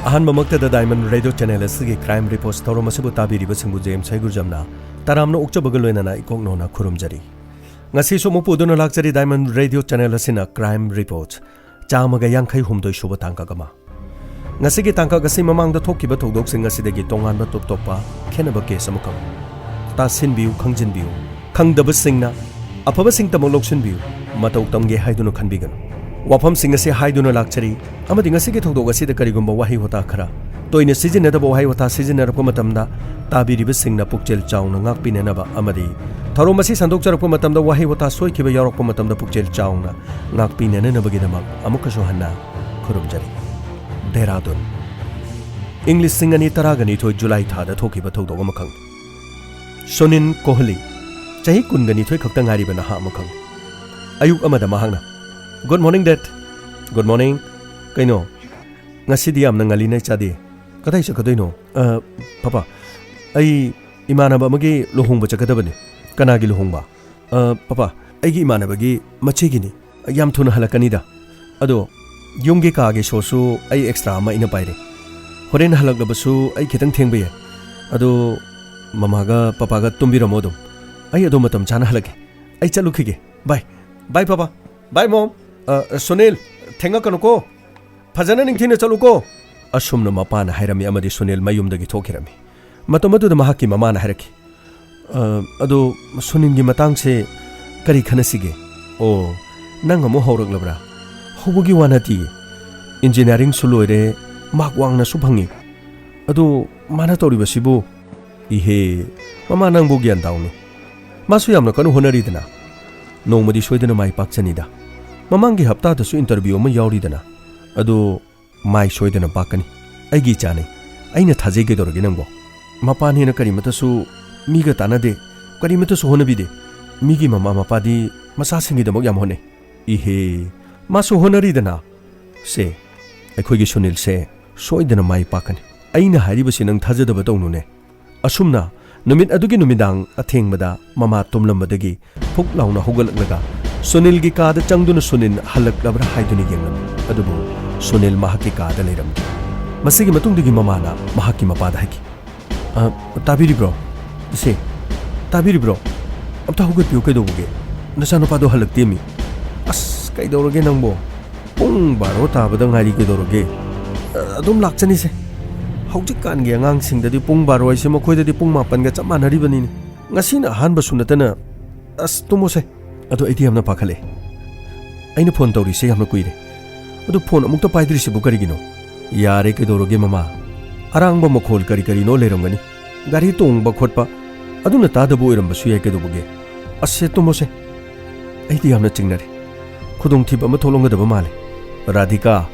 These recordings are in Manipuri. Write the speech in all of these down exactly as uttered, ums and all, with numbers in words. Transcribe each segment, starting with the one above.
ꯑꯍꯥꯟꯕꯃꯛꯇꯗ Diamond Radio Channel ꯑꯁꯤꯒꯤ Crime Reports ꯊꯧꯔꯝ ꯑꯁꯤꯕꯨ ꯇꯥꯕꯤꯔꯤꯕꯁꯤꯡꯕꯨ ꯖꯦꯝꯁ ꯍꯩꯒꯨꯔꯖꯝꯅ ꯇꯔꯥꯝꯅ ꯑꯣꯛꯆꯕꯒ ꯂꯣꯏꯅꯅ ꯏꯀꯣꯛ ꯅꯧꯅ ꯈꯨꯔꯨꯝꯖꯔꯤ꯫ ꯉꯁꯤꯁꯨ ꯑꯃꯨꯛ ꯄꯨꯗꯨꯅ ꯂꯥꯛꯆꯔꯤ Diamond Radio Channel ꯑꯁꯤꯅ Crime Reports ꯆꯥꯝꯃꯒ ꯌꯥꯡꯈꯩ ꯍꯨꯝꯗꯣꯏ ꯁꯨꯕ ꯇꯥꯡꯀꯛ ꯑꯃ꯫ ꯉꯁꯤꯒꯤ ꯇꯥꯡꯀꯛ ꯑꯁꯤ ꯃꯃꯥꯡꯗ ꯊꯣꯛꯈꯤꯕ ꯊꯧꯗꯣꯛꯁꯤꯡ ꯑꯁꯤꯗꯒꯤ ꯇꯣꯉꯥꯟꯕ ꯇꯣꯞ ꯇꯣꯞꯄ ꯈꯦꯠꯅꯕ ꯀꯦꯁ ꯑꯃꯈꯛ꯫ ꯇꯥꯁꯤꯟꯕꯤꯌꯨ, ꯈꯪꯖꯤꯟꯕꯤꯌꯨ꯫ ꯈꯪꯗꯕꯁꯤꯡꯅ ꯑꯐꯕꯁꯤꯡꯇꯃꯛ ꯂꯧꯁꯤꯟꯕꯤꯌꯨ꯫ ꯃꯇꯧ ꯇꯝꯒꯦ ꯍꯥꯏꯗꯨꯅ ꯈꯟꯕꯤꯒꯅꯨ꯫ ꯋꯥꯐꯝꯁꯤꯡ ꯑꯁꯤ ꯍꯥꯏꯗꯨꯅ ꯂꯥꯛꯆꯔꯤ ꯑꯃꯗꯤ ꯉꯁꯤꯒꯤ ꯊꯧꯗꯣꯛ ꯑꯁꯤꯗ ꯀꯔꯤꯒꯨꯝꯕ ꯋꯥꯍꯩ ꯋꯥꯇꯥ ꯈꯔ ꯇꯣꯏꯅ ꯁꯤꯖꯤꯟꯅꯗꯕ ꯋꯥꯍꯩ ꯋꯥꯇꯥ ꯁꯤꯖꯤꯟꯅꯔꯛꯄ ꯃꯇꯝꯗ ꯇꯥꯕꯤꯔꯤꯕꯁꯤꯡꯅ ꯄꯨꯛꯆꯦꯜ ꯆꯥꯎꯅ ꯉꯥꯛꯄꯤꯅꯅꯕ ꯑꯃꯗꯤ ꯊꯧꯔꯝ ꯑꯁꯤ ꯁꯟꯗꯣꯛꯆꯔꯛꯄ ꯃꯇꯝꯗ ꯋꯥꯍꯩ ꯋꯥꯇꯥ ꯁꯣꯏꯈꯤꯕ ꯌꯥꯎꯔꯛꯄ ꯃꯇꯝꯗ ꯄꯨꯛꯆꯦꯜ ꯆꯥꯎꯅ ꯉꯥꯛꯄꯤꯅꯅꯕꯒꯤꯗꯃꯛ ꯑꯃꯨꯛꯀꯁꯨ ꯍꯟꯅ ꯈꯨꯔꯨꯝꯖꯔꯤ꯫ ꯗꯦꯍꯔꯥꯗꯨꯟ, ꯏꯪ ꯂꯤꯁꯤꯡ ꯑꯅꯤ ꯇꯔꯥꯒ ꯅꯤꯊꯣꯏ ꯖꯨꯂꯥꯏ ꯊꯥꯗ ꯊꯣꯛꯈꯤꯕ ꯊꯧꯗꯣꯛ ꯑꯃꯈꯛ꯫ ꯁꯨꯅꯤꯟ ꯀꯣꯍꯂꯤ, ꯆꯍꯤ ꯀꯨꯟꯒ ꯅꯤꯊꯣꯏ ꯈꯛꯇ ꯉꯥꯏꯔꯤꯕ ꯅꯍꯥ ꯑꯃꯈꯛ꯫ ꯑꯌꯨꯛ ꯑꯃꯗ ꯃꯍꯥꯛꯅ, "Good morning, Dad." "Good morning." "ꯀꯩꯅꯣ, ꯉꯁꯤꯗꯤ ꯌꯥꯝꯅ ꯉꯜꯂꯤꯅ ꯏꯆꯥꯗꯤ? ꯀꯗꯥꯏ ꯆꯠꯀꯗꯣꯏꯅꯣ?" "ꯑ, ꯄꯄꯥ, ꯑꯩ ꯏꯃꯥꯟꯅꯕ ꯑꯃꯒꯤ ꯂꯨꯍꯣꯡꯕ ꯆꯠꯀꯗꯕꯅꯤ꯫ ꯀꯅꯥꯒꯤ ꯂꯨꯍꯣꯡꯕ?" "ꯑ, ꯄꯄꯥ, ꯑꯩꯒꯤ ꯏꯃꯥꯟꯅꯕꯒꯤ ꯃꯆꯦꯒꯤꯅꯤ꯫ ꯌꯥꯝ ꯊꯨꯅ ꯍꯜꯂꯛꯀꯅꯤꯗ꯫ ꯑꯗꯣ ꯌꯨꯝꯒꯤ ꯀꯥꯒꯤ ꯁꯣꯁꯨ ꯑꯩ ꯑꯦꯛꯁꯇ꯭ꯔꯥ ꯑꯃ ꯑꯩꯅ ꯄꯥꯏꯔꯦ꯫ ꯍꯣꯔꯦꯟ ꯍꯜꯂꯛꯂꯕꯁꯨ ꯑꯩ ꯈꯤꯇꯪ ꯊꯦꯡꯕ ꯌꯥꯏ꯫ ꯑꯗꯣ ꯃꯃꯥꯒ ꯄꯄꯥꯒ ꯇꯨꯝꯕꯤꯔꯝꯃꯣ ꯑꯗꯨꯝ꯫ ꯑꯩ ꯑꯗꯨꯝ ꯃꯇꯝ ꯆꯥꯅ ꯍꯜꯂꯛꯀꯦ꯫ ꯑꯩ ꯆꯠꯂꯨꯈꯤꯒꯦ꯫ Bye꯫ Bye, papa. Bye, Mom꯫ ꯑ, ꯁꯨꯅꯤꯜ, ꯊꯦꯡꯉꯛꯀꯅꯨꯀꯣ꯫ ꯐꯖꯅ ꯅꯤꯡꯊꯤꯅ ꯆꯠꯂꯨꯀꯣ꯫ ꯑꯁꯨꯝꯅ ꯃꯄꯥꯅ ꯍꯥꯏꯔꯝꯃꯤ ꯑꯃꯗꯤ ꯁꯨꯅꯤꯜ ꯃꯌꯨꯝꯗꯒꯤ ꯊꯣꯛꯈꯤꯔꯝꯃꯤ꯫ ꯃꯇꯝ ꯑꯗꯨꯗ ꯃꯍꯥꯛꯀꯤ ꯃꯃꯥꯅ ꯍꯥꯏꯔꯛꯈꯤ, "ꯑ, ꯑꯗꯣ ꯁꯨꯅꯤꯜꯒꯤ ꯃꯇꯥꯡꯁꯦ ꯀꯔꯤ ꯈꯟꯅꯁꯤꯒꯦ?" "ꯑꯣ, ꯅꯪ ꯑꯃꯨꯛ ꯍꯧꯔꯛꯂꯕ꯭ꯔꯥ? ꯍꯧꯕꯒꯤ ꯋꯥ ꯅꯠꯇꯤꯌꯦ꯫ ꯏꯟꯖꯤꯅꯤꯌꯥꯔꯤꯡꯁꯨ ꯂꯣꯏꯔꯦ, ꯃꯥꯔꯛ ꯋꯥꯡꯅꯁꯨ ꯐꯪꯉꯤ꯫ ꯑꯗꯣ ꯃꯥꯅ ꯇꯧꯔꯤꯕꯁꯤꯕꯨ?" "ꯏꯍꯦ, ꯃꯃꯥ ꯅꯪꯕꯨ ꯒ꯭ꯌꯥꯟ ꯇꯥꯎꯅꯦ꯫ ꯃꯥꯁꯨ ꯌꯥꯝꯅ ꯀꯟꯅ ꯍꯣꯠꯅꯔꯤꯗꯅ꯫ ꯅꯣꯡꯃꯗꯤ ꯁꯣꯏꯗꯅ ꯃꯥꯏ ꯄꯥꯛꯆꯅꯤꯗ꯫ ꯃꯃꯥꯡꯒꯤ ꯍꯞꯇꯥꯗꯁꯨ ꯏꯟꯇꯔꯚ꯭ꯌꯨ ꯑꯃ ꯌꯥꯎꯔꯤꯗꯅ꯫ ꯑꯗꯣ ꯃꯥꯏ ꯁꯣꯏꯗꯅ ꯄꯥꯛꯀꯅꯤ꯫ ꯑꯩꯒꯤ ꯏꯆꯥꯅꯤ꯫ ꯑꯩꯅ ꯊꯥꯖꯩ ꯀꯩꯗꯧꯔꯒꯦ ꯅꯪꯕꯣ? ꯃꯄꯥꯅꯦꯅ ꯀꯔꯤꯃꯠꯇꯁꯨ ꯃꯤꯒ ꯇꯥꯟꯅꯗꯦ, ꯀꯔꯤꯃꯠꯇꯁꯨ ꯍꯣꯠꯅꯕꯤꯗꯦ꯫ ꯃꯤꯒꯤ ꯃꯃꯥ ꯃꯄꯥꯗꯤ ꯃꯆꯥꯁꯤꯡꯒꯤꯗꯃꯛ ꯌꯥꯝ ꯍꯣꯠꯅꯩ꯫" "ꯏꯍꯦ, ꯃꯥꯁꯨ ꯍꯣꯠꯅꯔꯤꯗꯅ꯫" "ꯁꯦ, ꯑꯩꯈꯣꯏꯒꯤ ꯁꯨꯅꯤꯜꯁꯦ ꯁꯣꯏꯗꯅ ꯃꯥꯏ ꯄꯥꯛꯀꯅꯤ꯫ ꯑꯩꯅ ꯍꯥꯏꯔꯤꯕꯁꯤ ꯅꯪ ꯊꯥꯖꯗꯕ ꯇꯧꯅꯨꯅꯦ꯫" ꯑꯁꯨꯝꯅ ꯅꯨꯃꯤꯠ ꯑꯗꯨꯒꯤ ꯅꯨꯃꯤꯗꯥꯡ ꯑꯊꯦꯡꯕꯗ ꯃꯃꯥ ꯇꯨꯝꯂꯝꯕꯗꯒꯤ ꯐꯨꯛ ꯂꯥꯎꯅ ꯍꯧꯒꯠꯂꯛꯂꯒ ꯁꯨꯅꯤꯜꯒꯤ ꯀꯥꯗ ꯆꯪꯗꯨꯅ ꯁꯨꯅꯤꯜ ꯍꯜꯂꯛꯂꯕ꯭ꯔꯥ ꯍꯥꯏꯗꯨꯅ ꯌꯦꯡꯂꯝꯃꯤ꯫ ꯑꯗꯨꯕꯨ ꯁꯨꯅꯤꯜ ꯃꯍꯥꯛꯀꯤ ꯀꯥꯗ ꯂꯩꯔꯝꯗꯦ꯫ ꯃꯁꯤꯒꯤ ꯃꯇꯨꯡꯗꯒꯤ ꯃꯃꯥꯅ ꯃꯍꯥꯛꯀꯤ ꯃꯄꯥꯗ ꯍꯥꯏꯈꯤ, "ꯑ, ꯇꯥꯕꯤꯔꯤꯕ꯭ꯔꯣ? ꯏꯆꯦ, ꯇꯥꯕꯤꯔꯤꯕ꯭ꯔꯣ? ꯑꯝꯇ ꯍꯧꯒꯠꯄꯤꯌꯨ, ꯀꯩꯗꯧꯕꯒꯦ? ꯅꯆꯥꯅꯨꯄꯥꯗꯣ ꯍꯜꯂꯛꯇꯦꯃꯤ꯫ ꯑꯁ, ꯀꯩꯗꯧꯔꯒꯦ ꯅꯪꯕꯣ? ꯄꯨꯡ ꯕꯥꯔꯣ ꯇꯥꯕꯗ ꯉꯥꯏꯔꯤ, ꯀꯩꯗꯧꯔꯒꯦ? ꯑ, ꯑꯗꯨꯝ ꯂꯥꯛꯆꯅꯤꯁꯦ꯫ ꯍꯧꯖꯤꯛꯀꯥꯟꯒꯤ ꯑꯉꯥꯡꯁꯤꯡꯗꯗꯤ ꯄꯨꯡ ꯕꯥꯔꯣ ꯍꯥꯏꯁꯦ ꯃꯈꯣꯏꯗꯗꯤ ꯄꯨꯡ ꯃꯥꯄꯟꯒ ꯆꯞ ꯃꯥꯟꯅꯔꯤꯕꯅꯤꯅꯦ꯫ ꯉꯁꯤꯅ ꯑꯍꯥꯟꯕꯁꯨ ꯅꯠꯇꯅ꯫ ꯑꯁ, ꯇꯨꯝꯃꯣꯁꯦ꯫ ꯑꯗꯣ ꯑꯩꯗꯤ ꯌꯥꯝꯅ ꯄꯥꯈꯠꯂꯦ꯫ ꯑꯩꯅ ꯐꯣꯟ ꯇꯧꯔꯤꯁꯦ ꯌꯥꯝꯅ ꯀꯨꯏꯔꯦ꯫ ꯑꯗꯨ ꯐꯣꯟ ꯑꯃꯨꯛꯇ ꯄꯥꯏꯗ꯭ꯔꯤꯁꯤꯕꯨ ꯀꯔꯤꯒꯤꯅꯣ? ꯌꯥꯔꯦ, ꯀꯩꯗꯧꯔꯒꯦ ꯃꯃꯥ? ꯑꯔꯥꯡꯕ ꯃꯈꯣꯜ ꯀꯔꯤ ꯀꯔꯤꯅꯣ ꯂꯩꯔꯝꯒꯅꯤ꯫ ꯒꯥꯔꯤ ꯇꯣꯡꯕ ꯈꯣꯠꯄ ꯑꯗꯨꯅ ꯇꯥꯗꯕ ꯑꯣꯏꯔꯝꯕꯁꯨ ꯌꯥꯏ, ꯀꯩꯗꯧꯕꯒꯦ? ꯑꯁꯦ, ꯇꯨꯝꯃꯣꯁꯦ꯫ ꯑꯩꯗꯤ ꯌꯥꯝꯅ ꯆꯤꯡꯅꯔꯦ꯫ ꯈꯨꯗꯣꯡꯊꯤꯕ ꯑꯃ ꯊꯣꯛꯂꯝꯒꯗꯕ ꯃꯥꯜꯂꯦ꯫ ꯔꯥꯙꯤꯀꯥ,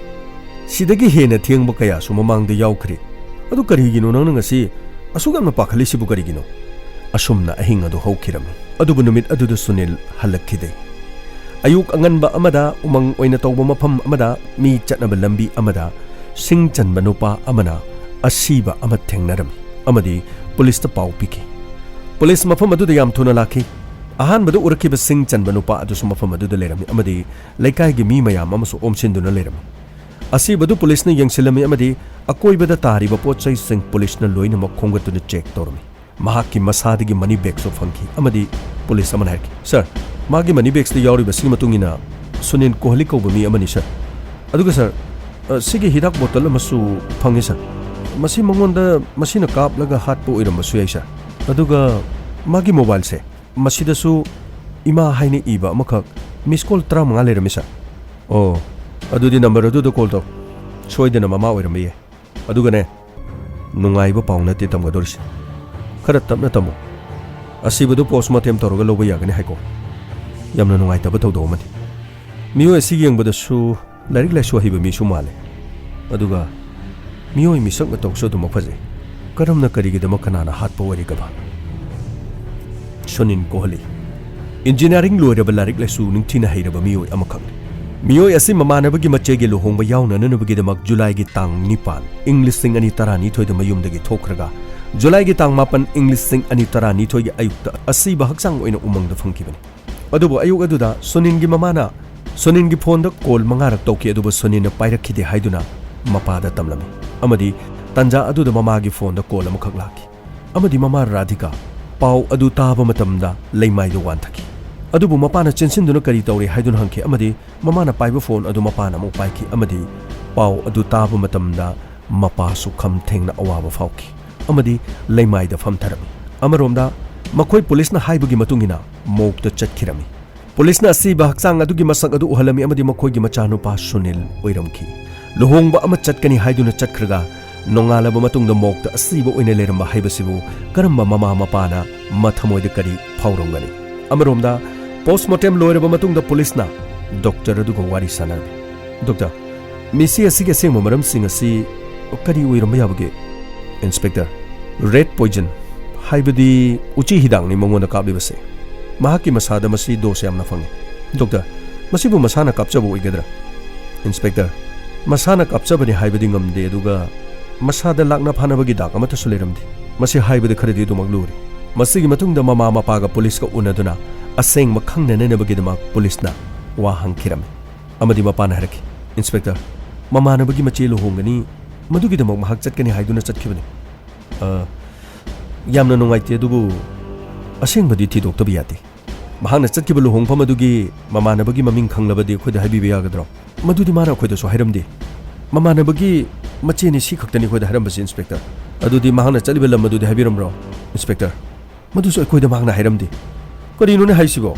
ꯁꯤꯗꯒꯤ ꯍꯦꯟꯅ ꯊꯦꯡꯕ ꯀꯌꯥꯁꯨ ꯃꯃꯥꯡꯗ ꯌꯥꯎꯈ꯭ꯔꯦ꯫ ꯑꯗꯨ ꯀꯔꯤꯒꯤꯅꯣ ꯅꯪꯅ ꯉꯁꯤ ꯑꯁꯨꯛ ꯌꯥꯝꯅ ꯄꯥꯈꯠꯂꯤꯁꯤꯕꯨ ꯀꯔꯤꯒꯤꯅꯣ? ꯑꯁꯨꯝꯅ ꯑꯍꯤꯡ ꯑꯗꯨ ꯍꯧꯈꯤꯔꯝꯃꯤ꯫ ꯑꯗꯨꯕꯨ ꯅꯨꯃꯤꯠ ꯑꯗꯨꯗ ꯁꯨꯅꯤꯜ ꯍꯜꯂꯛꯈꯤꯗꯦ꯫ ꯑꯌꯨꯛ ꯑꯉꯟꯕ ꯑꯃꯗ ꯎꯃꯪ ꯑꯣꯏꯅ ꯇꯧꯕ ꯃꯐꯝ ꯑꯃꯗ ꯃꯤ ꯆꯠꯅꯕ ꯂꯝꯕꯤ ꯑꯃꯗ ꯁꯤꯡ ꯆꯟꯕ ꯅꯨꯄꯥ ꯑꯃꯅ ꯑꯁꯤꯕ ꯑꯃ ꯊꯦꯡꯅꯔꯝꯃꯤ ꯑꯃꯗꯤ ꯄꯨꯂꯤꯁꯇ ꯄꯥꯎ ꯄꯤꯈꯤ꯫ ꯄꯨꯂꯤꯁ ꯃꯐꯝ ꯑꯗꯨꯗ ꯌꯥꯝ ꯊꯨꯅ ꯂꯥꯛꯈꯤ꯫ ꯑꯍꯥꯟꯕꯗ ꯎꯔꯛꯈꯤꯕ ꯁꯤꯡ ꯆꯟꯕ ꯅꯨꯄꯥ ꯑꯗꯨꯁꯨ ꯃꯐꯝ ꯑꯗꯨꯗ ꯂꯩꯔꯝꯃꯤ ꯑꯃꯗꯤ ꯂꯩꯀꯥꯏꯒꯤ ꯃꯤ ꯃꯌꯥꯝ ꯑꯃꯁꯨ ꯑꯣꯝꯁꯤꯟꯗꯨꯅ ꯂꯩꯔꯝꯃꯤ꯫ ꯑꯁꯤꯕꯗꯨ ꯄꯨꯂꯤꯁꯅ ꯌꯦꯡꯁꯤꯜꯂꯝꯃꯤ ꯑꯃꯗꯤ ꯑꯀꯣꯏꯕꯗ ꯇꯥꯔꯤꯕ ꯄꯣꯠ ꯆꯩꯁꯤꯡ ꯄꯨꯂꯤꯁꯅ ꯂꯣꯏꯅꯃꯛ ꯈꯣꯝꯒꯠꯇꯨꯅ ꯆꯦꯛ ꯇꯧꯔꯝꯃꯤ꯫ ꯃꯍꯥꯛꯀꯤ ꯃꯁꯥꯗꯒꯤ ꯃꯅꯤ ꯕꯦꯒꯁꯨ ꯐꯪꯈꯤ ꯑꯃꯗꯤ ꯄꯨꯂꯤꯁ ꯑꯃꯅ ꯍꯥꯏꯔꯛꯈꯤ, "ꯁꯔ, ꯃꯥꯒꯤ ꯃꯅꯤ ꯕꯦꯒꯁꯇ ꯌꯥꯎꯔꯤꯕꯁꯤꯒꯤ ꯃꯇꯨꯡ ꯏꯟꯅ ꯁꯨꯅꯤꯜ ꯀꯣꯍꯂꯤ ꯀꯧꯕ ꯃꯤ ꯑꯃꯅꯤ, ꯁꯔ꯫ ꯑꯗꯨꯒ ꯁꯔ, ꯑ, ꯁꯤꯒꯤ ꯍꯤꯗꯥꯛ ꯕꯣꯇꯜ ꯑꯃꯁꯨ ꯐꯪꯉꯤ, ꯁꯔ꯫ ꯃꯁꯤ ꯃꯉꯣꯟꯗ ꯃꯁꯤꯅ ꯀꯥꯞꯂꯒ ꯍꯥꯠꯄ ꯑꯣꯏꯔꯝꯕꯁꯨ ꯌꯥꯏ, ꯁꯔ꯫ ꯑꯗꯨꯒ ꯃꯥꯒꯤ ꯃꯣꯕꯥꯏꯜꯁꯦ, ꯃꯁꯤꯗꯁꯨ ꯏꯃꯥ ꯍꯥꯏꯅ ꯏꯕ ꯑꯃꯈꯛ, ꯃꯤꯁ ꯀꯣꯜ ꯇꯔꯥꯃꯉꯥ ꯂꯩꯔꯝꯃꯤ, ꯁꯔ꯫ ꯑꯣ, ꯑꯗꯨꯗꯤ ꯅꯝꯕꯔ ꯑꯗꯨꯗ ꯀꯣꯜ ꯇꯧ꯫ ꯁꯣꯏꯗꯅ ꯃꯃꯥ ꯑꯣꯏꯔꯝꯕ ꯌꯥꯏ꯫ ꯑꯗꯨꯒꯅꯦ, ꯅꯨꯡꯉꯥꯏꯕ ꯄꯥꯎ ꯅꯠꯇꯦ ꯇꯝꯒꯗꯧꯔꯤꯁꯦ꯫ ꯈꯔ ꯇꯞꯅ ꯇꯝꯃꯨ꯫ ꯑꯁꯤꯕꯗꯨ ꯄꯣꯁꯃꯣꯔꯇꯦꯝ ꯇꯧꯔꯒ ꯂꯧꯕ ꯌꯥꯒꯅꯤ ꯍꯥꯏꯀꯣ꯫ ꯌꯥꯝꯅ ꯅꯨꯡꯉꯥꯏꯇꯕ ꯊꯧꯗꯣꯛ ꯑꯃꯅꯤ꯫ ꯃꯤꯑꯣꯏ ꯑꯁꯤ ꯌꯦꯡꯕꯗꯁꯨ ꯂꯥꯏꯔꯤꯛ ꯂꯥꯏꯁꯨ ꯍꯩꯕ ꯃꯤꯁꯨ ꯃꯥꯜꯂꯦ꯫ ꯑꯗꯨꯒ ꯃꯤꯑꯣꯏ ꯃꯤꯁꯛ ꯃꯇꯧꯁꯨ ꯑꯗꯨꯃꯛ ꯐꯖꯩ꯫ ꯀꯔꯝꯅ, ꯀꯔꯤꯒꯤꯗꯃꯛ, ꯀꯅꯥꯅ ꯍꯥꯠꯄ ꯑꯣꯏꯔꯤꯒꯕ?" ꯁꯨꯅꯤꯜ ꯀꯣꯍꯂꯤ, ꯏꯟꯖꯤꯅꯤꯌꯥꯔꯤꯡ ꯂꯣꯏꯔꯕ, ꯂꯥꯏꯔꯤꯛ ꯂꯥꯏꯁꯨ ꯅꯤꯡꯊꯤꯅ ꯍꯩꯔꯕ ꯃꯤꯑꯣꯏ ꯑꯃꯈꯛꯅꯤ꯫ ꯃꯤꯑꯣꯏ ꯑꯁꯤ ꯃꯃꯥꯟꯅꯕꯒꯤ ꯃꯆꯦꯒꯤ ꯂꯨꯍꯣꯡꯕ ꯌꯥꯎꯅꯅꯕꯒꯤꯗꯃꯛ ꯖꯨꯂꯥꯏꯒꯤ ꯇꯥꯡ ꯅꯤꯄꯥꯟ, ꯏꯪ ꯂꯤꯁꯤꯡ ꯑꯅꯤ ꯇꯔꯥꯅꯤꯊꯣꯏꯗ ꯃꯌꯨꯝꯗꯒꯤ ꯊꯣꯛꯈ꯭ꯔꯒ, ꯖꯨꯂꯥꯏꯒꯤ ꯇꯥꯡ ꯃꯥꯄꯟ, ꯏꯪ ꯂꯤꯁꯤꯡ ꯑꯅꯤ ꯇꯔꯥꯅꯤꯊꯣꯏꯒꯤ ꯑꯌꯨꯛꯇ ꯑꯁꯤꯕ ꯍꯛꯆꯥꯡ ꯑꯣꯏꯅ ꯎꯃꯪꯗ ꯐꯪꯈꯤꯕꯅꯤ꯫ ꯑꯗꯨꯕꯨ ꯑꯌꯨꯛ ꯑꯗꯨꯗ ꯁꯨꯅꯤꯜꯒꯤ ꯃꯃꯥꯅ ꯁꯨꯅꯤꯜꯒꯤ ꯐꯣꯟꯗ ꯀꯣꯜ ꯃꯉꯥꯔꯛ ꯇꯧꯈꯤ, ꯑꯗꯨꯕꯨ ꯁꯨꯅꯤꯜꯅ ꯄꯥꯏꯔꯛꯈꯤꯗꯦ ꯍꯥꯏꯗꯨꯅ ꯃꯄꯥꯗ ꯇꯝꯂꯝꯃꯤ꯫ ꯑꯃꯗꯤ ꯇꯥꯟꯖꯥ ꯑꯗꯨꯗ ꯃꯃꯥꯒꯤ ꯐꯣꯟꯗ ꯀꯣꯜ ꯑꯃꯈꯛ ꯂꯥꯛꯈꯤ꯫ ꯑꯃꯗꯤ ꯃꯃꯥ ꯔꯥꯙꯤꯀꯥ ꯄꯥꯎ ꯑꯗꯨ ꯇꯥꯕ ꯃꯇꯝꯗ ꯂꯩꯃꯥꯏꯗ ꯋꯥꯟꯊꯈꯤ꯫ ꯑꯗꯨꯕꯨ ꯃꯄꯥꯅ ꯆꯦꯟꯁꯤꯟꯗꯨꯅ "ꯀꯔꯤ ꯇꯧꯔꯤ?" ꯍꯥꯏꯗꯨꯅ ꯍꯪꯈꯤ꯫ ꯑꯃꯗꯤ ꯃꯃꯥꯅ ꯄꯥꯏꯕ ꯐꯣꯟ ꯑꯗꯨ ꯃꯄꯥꯅ ꯑꯃꯨꯛ ꯄꯥꯏꯈꯤ꯫ ꯑꯃꯗꯤ ꯄꯥꯎ ꯑꯗꯨ ꯇꯥꯕ ꯃꯇꯝꯗ ꯃꯄꯥꯁꯨ ꯈꯝ ꯊꯦꯡꯅ ꯑꯋꯥꯕ ꯐꯥꯎꯈꯤ꯫ ꯑꯃꯗꯤ ꯂꯩꯃꯥꯏꯗ ꯐꯝꯊꯔꯝꯃꯤ꯫ ꯑꯃꯔꯣꯝꯗ ꯃꯈꯣꯏ ꯄꯨꯂꯤꯁꯅ ꯍꯥꯏꯕꯒꯤ ꯃꯇꯨꯡ ꯏꯟꯅ ꯃꯣꯛꯇ ꯆꯠꯈꯤꯔꯝꯃꯤ꯫ ꯄꯨꯂꯤꯁꯅ ꯑꯁꯤꯕ ꯍꯛꯆꯥꯡ ꯑꯗꯨꯒꯤ ꯃꯁꯛ ꯑꯗꯨ ꯎꯍꯜꯂꯝꯃꯤ ꯑꯃꯗꯤ ꯃꯈꯣꯏꯒꯤ ꯃꯆꯥꯅꯨꯄꯥ ꯁꯨꯅꯤꯜ ꯑꯣꯏꯔꯝꯈꯤ꯫ ꯂꯨꯍꯣꯡꯕ ꯑꯃ ꯆꯠꯀꯅꯤ ꯍꯥꯏꯗꯨꯅ ꯆꯠꯈ꯭ꯔꯒ ꯅꯣꯡꯉꯥꯜꯂꯕ ꯃꯇꯨꯡꯗ ꯃꯣꯛꯇ ꯑꯁꯤꯕ ꯑꯣꯏꯅ ꯂꯩꯔꯝꯕ ꯍꯥꯏꯕꯁꯤꯕꯨ ꯀꯔꯝꯕ ꯃꯃꯥ ꯃꯄꯥꯅ ꯃꯊꯃꯣꯏꯗ ꯀꯔꯤ ꯐꯥꯎꯔꯝꯒꯅꯤ? ꯑꯃꯔꯣꯝꯗ, ꯄꯣꯁ꯭ꯠꯃꯣꯔꯇꯦꯝ ꯂꯣꯏꯔꯕ ꯃꯇꯨꯡꯗ ꯄꯨꯂꯤꯁꯅ ꯗꯣꯛꯇꯔ ꯑꯗꯨꯒ ꯋꯥꯔꯤ ꯁꯥꯟꯅꯔꯝꯃꯤ꯫ "ꯗꯣꯛꯇꯔ, ꯃꯤꯁꯤ ꯑꯁꯤꯒꯤ ꯑꯁꯦꯡꯕ ꯃꯔꯝꯁꯤꯡ ꯑꯁꯤ ꯀꯔꯤ ꯑꯣꯏꯔꯝꯕ ꯌꯥꯕꯒꯦ?" "ꯏꯟꯁꯄꯦꯛꯇꯔ, ꯔꯦꯠ ꯄꯣꯏꯖꯟ, ꯍꯥꯏꯕꯗꯤ ꯎꯆꯤ ꯍꯤꯗꯥꯛꯅꯤ ꯃꯉꯣꯟꯗ ꯀꯥꯞꯂꯤꯕꯁꯦ꯫ ꯃꯍꯥꯛꯀꯤ ꯃꯁꯥꯗ ꯃꯁꯤ ꯗꯣꯁ ꯌꯥꯝꯅ ꯐꯪꯉꯤ꯫ ꯗꯣꯛꯇꯔ, ꯃꯁꯤꯕꯨ ꯃꯁꯥꯅ ꯀꯥꯞꯆꯕ ꯑꯣꯏꯒꯗ꯭ꯔꯥ?" "ꯏꯟꯁꯄꯦꯛꯇꯔ, ꯃꯁꯥꯅ ꯀꯥꯞꯆꯕꯅꯤ ꯍꯥꯏꯕꯗꯤ ꯉꯝꯗꯦ, ꯑꯗꯨꯒ ꯃꯁꯥꯗ ꯂꯥꯛꯅ ꯐꯥꯅꯕꯒꯤ ꯗꯥꯛ ꯑꯃꯠꯇꯁꯨ ꯂꯩꯔꯝꯗꯦ꯫ ꯃꯁꯤ ꯍꯥꯏꯕꯗ ꯈꯔꯗꯤ ꯑꯗꯨꯃꯛ ꯂꯨꯔꯤ꯫" ꯃꯁꯤꯒꯤ ꯃꯇꯨꯡꯗ ꯃꯃꯥ ꯃꯄꯥꯒ ꯄꯨꯂꯤꯁꯀ ꯎꯅꯗꯨꯅ ꯑꯁꯦꯡꯕ ꯈꯪꯅꯅꯅꯕꯒꯤꯗꯃꯛ ꯄꯨꯂꯤꯁꯅ ꯋꯥ ꯍꯪꯈꯤꯔꯝꯃꯤ꯫ ꯑꯃꯗꯤ ꯃꯄꯥꯅ ꯍꯥꯏꯔꯛꯈꯤ, "ꯏꯟꯁꯄꯦꯛꯇꯔ, ꯃꯃꯥꯟꯅꯕꯒꯤ ꯃꯆꯦ ꯂꯨꯍꯣꯡꯒꯅꯤ, ꯃꯗꯨꯒꯤꯗꯃꯛ ꯃꯍꯥꯛ ꯆꯠꯀꯅꯤ ꯍꯥꯏꯗꯨꯅ ꯆꯠꯈꯤꯕꯅꯤ꯫" "ꯑ, ꯌꯥꯝꯅ ꯅꯨꯡꯉꯥꯏꯇꯦ, ꯑꯗꯨꯕꯨ ꯑꯁꯦꯡꯕꯗꯤ ꯊꯤꯗꯣꯛꯇꯕ ꯌꯥꯗꯦ꯫ ꯃꯍꯥꯛꯅ ꯆꯠꯈꯤꯕ ꯂꯨꯍꯣꯡꯐꯝ ꯑꯗꯨꯒꯤ ꯃꯃꯥꯟꯅꯕꯒꯤ ꯃꯃꯤꯡ ꯈꯪꯂꯕꯗꯤ ꯑꯩꯈꯣꯏꯗ ꯍꯥꯏꯕꯤꯕ ꯌꯥꯒꯗ꯭ꯔꯣ?" "ꯃꯗꯨꯗꯤ ꯃꯥꯅ ꯑꯩꯈꯣꯏꯗꯁꯨ ꯍꯥꯏꯔꯝꯗꯦ꯫ ꯃꯃꯥꯟꯅꯕꯒꯤ ꯃꯆꯦꯅꯤ ꯁꯤ ꯈꯛꯇꯅꯤ ꯑꯩꯈꯣꯏꯗ ꯍꯥꯏꯔꯝꯕꯁꯤ, ꯏꯟꯁꯄꯦꯛꯇꯔ꯫" "ꯑꯗꯨꯗꯤ ꯃꯍꯥꯛꯅ ꯆꯠꯂꯤꯕ ꯂꯝ ꯑꯗꯨꯗꯤ ꯍꯥꯏꯕꯤꯔꯝꯕ꯭ꯔꯣ, ꯏꯟꯁꯄꯦꯛꯇꯔ?" "ꯃꯗꯨꯁꯨ ꯑꯩꯈꯣꯏꯗ ꯃꯍꯥꯛꯅ ꯍꯥꯏꯔꯝꯗꯦ꯫" "ꯀꯔꯤꯅꯣꯅꯦ ꯍꯥꯏꯁꯤꯕꯣ?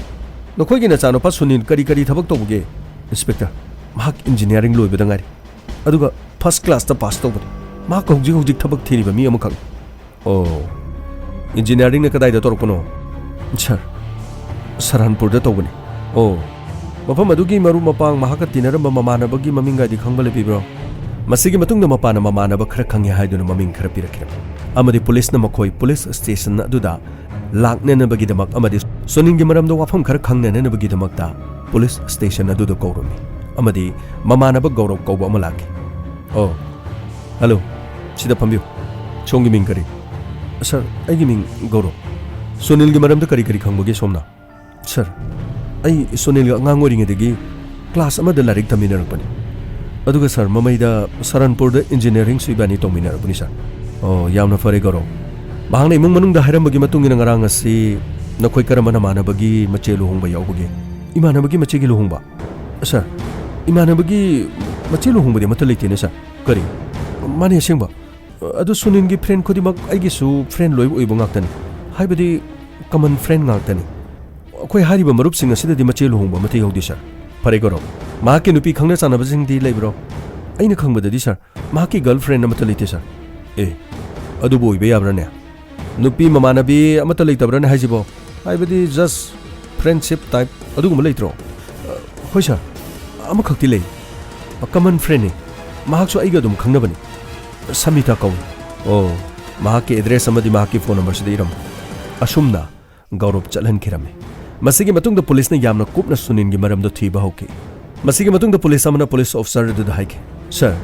ꯅꯈꯣꯏꯒꯤ ꯅꯆꯥꯅꯨꯄꯥ ꯁꯨꯅꯤꯜ ꯀꯔꯤ ꯀꯔꯤ ꯊꯕꯛ ꯇꯧꯕꯒꯦ?" "ꯏꯟꯁꯄꯦꯛꯇꯔ, ꯃꯍꯥꯛ ꯏꯟꯖꯤꯅꯤꯌꯥꯔꯤꯡ ꯂꯣꯏꯕꯗ ꯉꯥꯏꯔꯤ, ꯑꯗꯨꯒ ꯐꯥꯔꯁ ꯀ꯭ꯂꯥꯁꯇ ꯄꯥꯁ ꯇꯧꯕꯅꯤ꯫ ꯃꯍꯥꯛ ꯍꯧꯖꯤꯛ ꯍꯧꯖꯤꯛ ꯊꯕꯛ ꯊꯤꯔꯤꯕ ꯃꯤ ꯑꯃꯈꯛꯅꯤ꯫" "ꯑꯣ, ꯏꯟꯖꯤꯅꯤꯌꯥꯔꯤꯡꯅ ꯀꯗꯥꯏꯗ ꯇꯧꯔꯛꯄꯅꯣ?" "ꯁꯥꯔ, ꯁꯍꯥꯔꯟꯄꯨꯔꯗ ꯇꯧꯕꯅꯤ꯫" "ꯑꯣ, ꯃꯐꯝ ꯑꯗꯨꯒꯤ ꯃꯔꯨꯞ ꯃꯄꯥꯡ, ꯃꯍꯥꯛꯀ ꯇꯤꯟꯅꯔꯝꯕ ꯃꯃꯥꯟꯅꯕꯒꯤ ꯃꯃꯤꯡꯒꯥꯏꯗꯤ ꯈꯪꯕ ꯂꯩꯕꯤꯕ꯭ꯔꯣ?" ꯃꯁꯤꯒꯤ ꯃꯇꯨꯡꯗ ꯃꯄꯥꯅ ꯃꯃꯥꯟꯅꯕ ꯈꯔ ꯈꯪꯉꯤ ꯍꯥꯏꯗꯨꯅ ꯃꯃꯤꯡ ꯈꯔ ꯄꯤꯔꯛꯈꯤꯔꯝꯃꯤ꯫ ꯑꯃꯗꯤ ꯄꯨꯂꯤꯁꯅ ꯃꯈꯣꯏ ꯄꯨꯂꯤꯁ ꯁ꯭ꯇꯦꯁꯟ ꯑꯗꯨꯗ ꯂꯥꯛꯅꯅꯕꯒꯤꯗꯃꯛ ꯑꯃꯗꯤ ꯁꯨꯅꯤꯜꯒꯤ ꯃꯔꯝꯗ ꯋꯥꯐꯝ ꯈꯔ ꯈꯪꯅꯅꯅꯕꯒꯤꯗꯃꯛꯇ ꯄꯨꯂꯤꯁ ꯁ꯭ꯇꯦꯁꯟ ꯑꯗꯨꯗ ꯀꯧꯔꯝꯃꯤ꯫ ꯑꯃꯗꯤ ꯃꯃꯥꯟꯅꯕ ꯒꯧꯔꯕ ꯀꯧꯕ ꯑꯃ ꯂꯥꯛꯈꯤ꯫ "ꯑꯣ, ꯍꯜꯂꯣ, ꯁꯤꯗ ꯐꯝꯕꯤꯌꯨ꯫ ꯁꯣꯝꯒꯤ ꯃꯤꯡ ꯀꯔꯤ?" "ꯁꯥꯔ, ꯑꯩꯒꯤ ꯃꯤꯡ ꯒꯧꯔꯕ꯫" "ꯁꯨꯅꯤꯜꯒꯤ ꯃꯔꯝꯗ ꯀꯔꯤ ꯀꯔꯤ ꯈꯪꯕꯒꯦ ꯁꯣꯝꯅ?" "ꯁꯥꯔ, ꯑꯩ ꯁꯨꯅꯤꯜꯒ ꯑꯉꯥꯡ ꯑꯣꯏꯔꯤꯉꯩꯗꯒꯤ ꯀ꯭ꯂꯥꯁ ꯑꯃꯗ ꯂꯥꯏꯔꯤꯛ ꯇꯝꯃꯤꯟꯅꯔꯛꯄꯅꯤ꯫ ꯑꯗꯨꯒ ꯁꯥꯔ, ꯃꯃꯩꯗ ꯁꯔꯟꯄꯨꯔꯗ ꯏꯟꯖꯤꯅꯤꯌꯥꯔꯤꯡꯁꯨ ꯏꯕꯥꯅꯤ ꯇꯧꯃꯤꯟꯅꯔꯕꯅꯤ, ꯁꯥꯔ꯫ ꯑꯣ, ꯌꯥꯝꯅ ꯐꯔꯦ, ꯒꯧꯔꯕ꯫ ꯃꯍꯥꯛꯅ ꯏꯃꯨꯡ ꯃꯅꯨꯡꯗ ꯍꯥꯏꯔꯝꯕꯒꯤ ꯃꯇꯨꯡ ꯏꯟꯅ ꯉꯔꯥꯡ ꯑꯁꯤ ꯅꯈꯣꯏ ꯀꯔꯝꯕ ꯅꯃꯥꯟꯅꯕꯒꯤ ꯃꯆꯦ ꯂꯨꯍꯣꯡꯕ ꯌꯥꯎꯕꯒꯦ? ꯏꯃꯥꯟꯅꯕꯒꯤ ꯃꯆꯦꯒꯤ ꯂꯨꯍꯣꯡꯕ? ꯁꯥꯔ, ꯏꯃꯥꯟꯅꯕꯒꯤ ꯃꯆꯦ ꯂꯨꯍꯣꯡꯕꯗꯤ ꯑꯃꯠꯇ ꯂꯩꯇꯦꯅꯦ, ꯁꯥꯔ꯫ ꯀꯔꯤ? ꯃꯥꯅꯦ, ꯑꯁꯦꯡꯕ꯫ ꯑꯗꯨ ꯁꯨꯅꯤꯟꯒꯤ ꯐ꯭ꯔꯦꯟ ꯈꯨꯗꯤꯡꯃꯛ ꯑꯩꯒꯤꯁꯨ ꯐ꯭ꯔꯦꯟ ꯂꯣꯏ ꯑꯣꯏꯕ ꯉꯥꯛꯇꯅꯤ, ꯍꯥꯏꯕꯗꯤ ꯀꯃꯟ ꯐ꯭ꯔꯦꯟ ꯉꯥꯛꯇꯅꯤ꯫ ꯑꯩꯈꯣꯏ ꯍꯥꯏꯔꯤꯕ ꯃꯔꯨꯞꯁꯤꯡ ꯑꯁꯤꯗꯗꯤ ꯃꯆꯦ ꯂꯨꯍꯣꯡꯕ ꯑꯃꯠꯇ ꯌꯥꯎꯗꯦ, ꯁꯥꯔ꯫ ꯐꯔꯦ, ꯒꯧꯔꯕ, ꯃꯍꯥꯛꯀꯤ ꯅꯨꯄꯤ ꯈꯪꯅ ꯆꯥꯟꯅꯕꯁꯤꯡꯗꯤ ꯂꯩꯕ꯭ꯔꯣ? ꯑꯩꯅ ꯈꯪꯕꯗꯗꯤ, ꯁꯥꯔ, ꯃꯍꯥꯛꯀꯤ ꯒꯔꯜ ꯐ꯭ꯔꯦꯟ ꯑꯃꯠꯇ ꯂꯩꯇꯦ, ꯁꯥꯔ꯫ ꯑꯦ, ꯑꯗꯨꯕꯨ ꯑꯣꯏꯕ ꯌꯥꯕ꯭ꯔꯥꯅꯦ? ꯅꯨꯄꯤ ꯃꯃꯥꯟꯅꯕꯤ ꯑꯃꯠꯇ ꯂꯩꯇꯕ꯭ꯔꯥꯅꯦ ꯍꯥꯏꯁꯤꯕꯣ? ꯍꯥꯏꯕꯗꯤ just friendship type ꯑꯗꯨꯒꯨꯝꯕ ꯂꯩꯇ꯭ꯔꯣ? ꯑ, ꯍꯣꯏ, ꯁꯥꯔ, ꯑꯃꯈꯛꯇꯤ ꯂꯩ꯫ ꯀꯃꯟ ꯐ꯭ꯔꯦꯟꯅꯤ꯫ ꯃꯍꯥꯛꯁꯨ ꯑꯩꯒ ꯑꯗꯨꯝ ꯈꯪꯅꯕꯅꯤ꯫ ꯁꯃꯤꯇꯥ ꯀꯧꯏ꯫ ꯑꯣ, ꯃꯍꯥꯛꯀꯤ ꯑꯦꯗ꯭ꯔꯦꯁ ꯑꯃꯗꯤ ꯃꯍꯥꯛꯀꯤ ꯐꯣꯟ ꯅꯝꯕꯔꯁꯤꯗ ꯏꯔꯝꯃꯨ꯫ ꯑꯁꯨꯝꯅ ꯒꯧꯔꯕ ꯆꯠꯍꯟꯈꯤꯔꯝꯃꯤ꯫ ꯃꯁꯤꯒꯤ ꯃꯇꯨꯡꯗ ꯄꯨꯂꯤꯁꯅ ꯌꯥꯝꯅ ꯀꯨꯞꯅ ꯁꯨꯅꯤꯟꯒꯤ ꯃꯔꯝꯗ ꯊꯤꯕ ꯍꯧꯈꯤ꯫ ꯃꯁꯤꯒꯤ ꯃꯇꯨꯡꯗ ꯄꯨꯂꯤꯁ ꯑꯃꯅ ꯄꯨꯂꯤꯁ ꯑꯣꯐꯤꯁꯔ ꯑꯗꯨꯗ ꯍꯥꯏꯈꯤ, "ꯁꯥꯔ,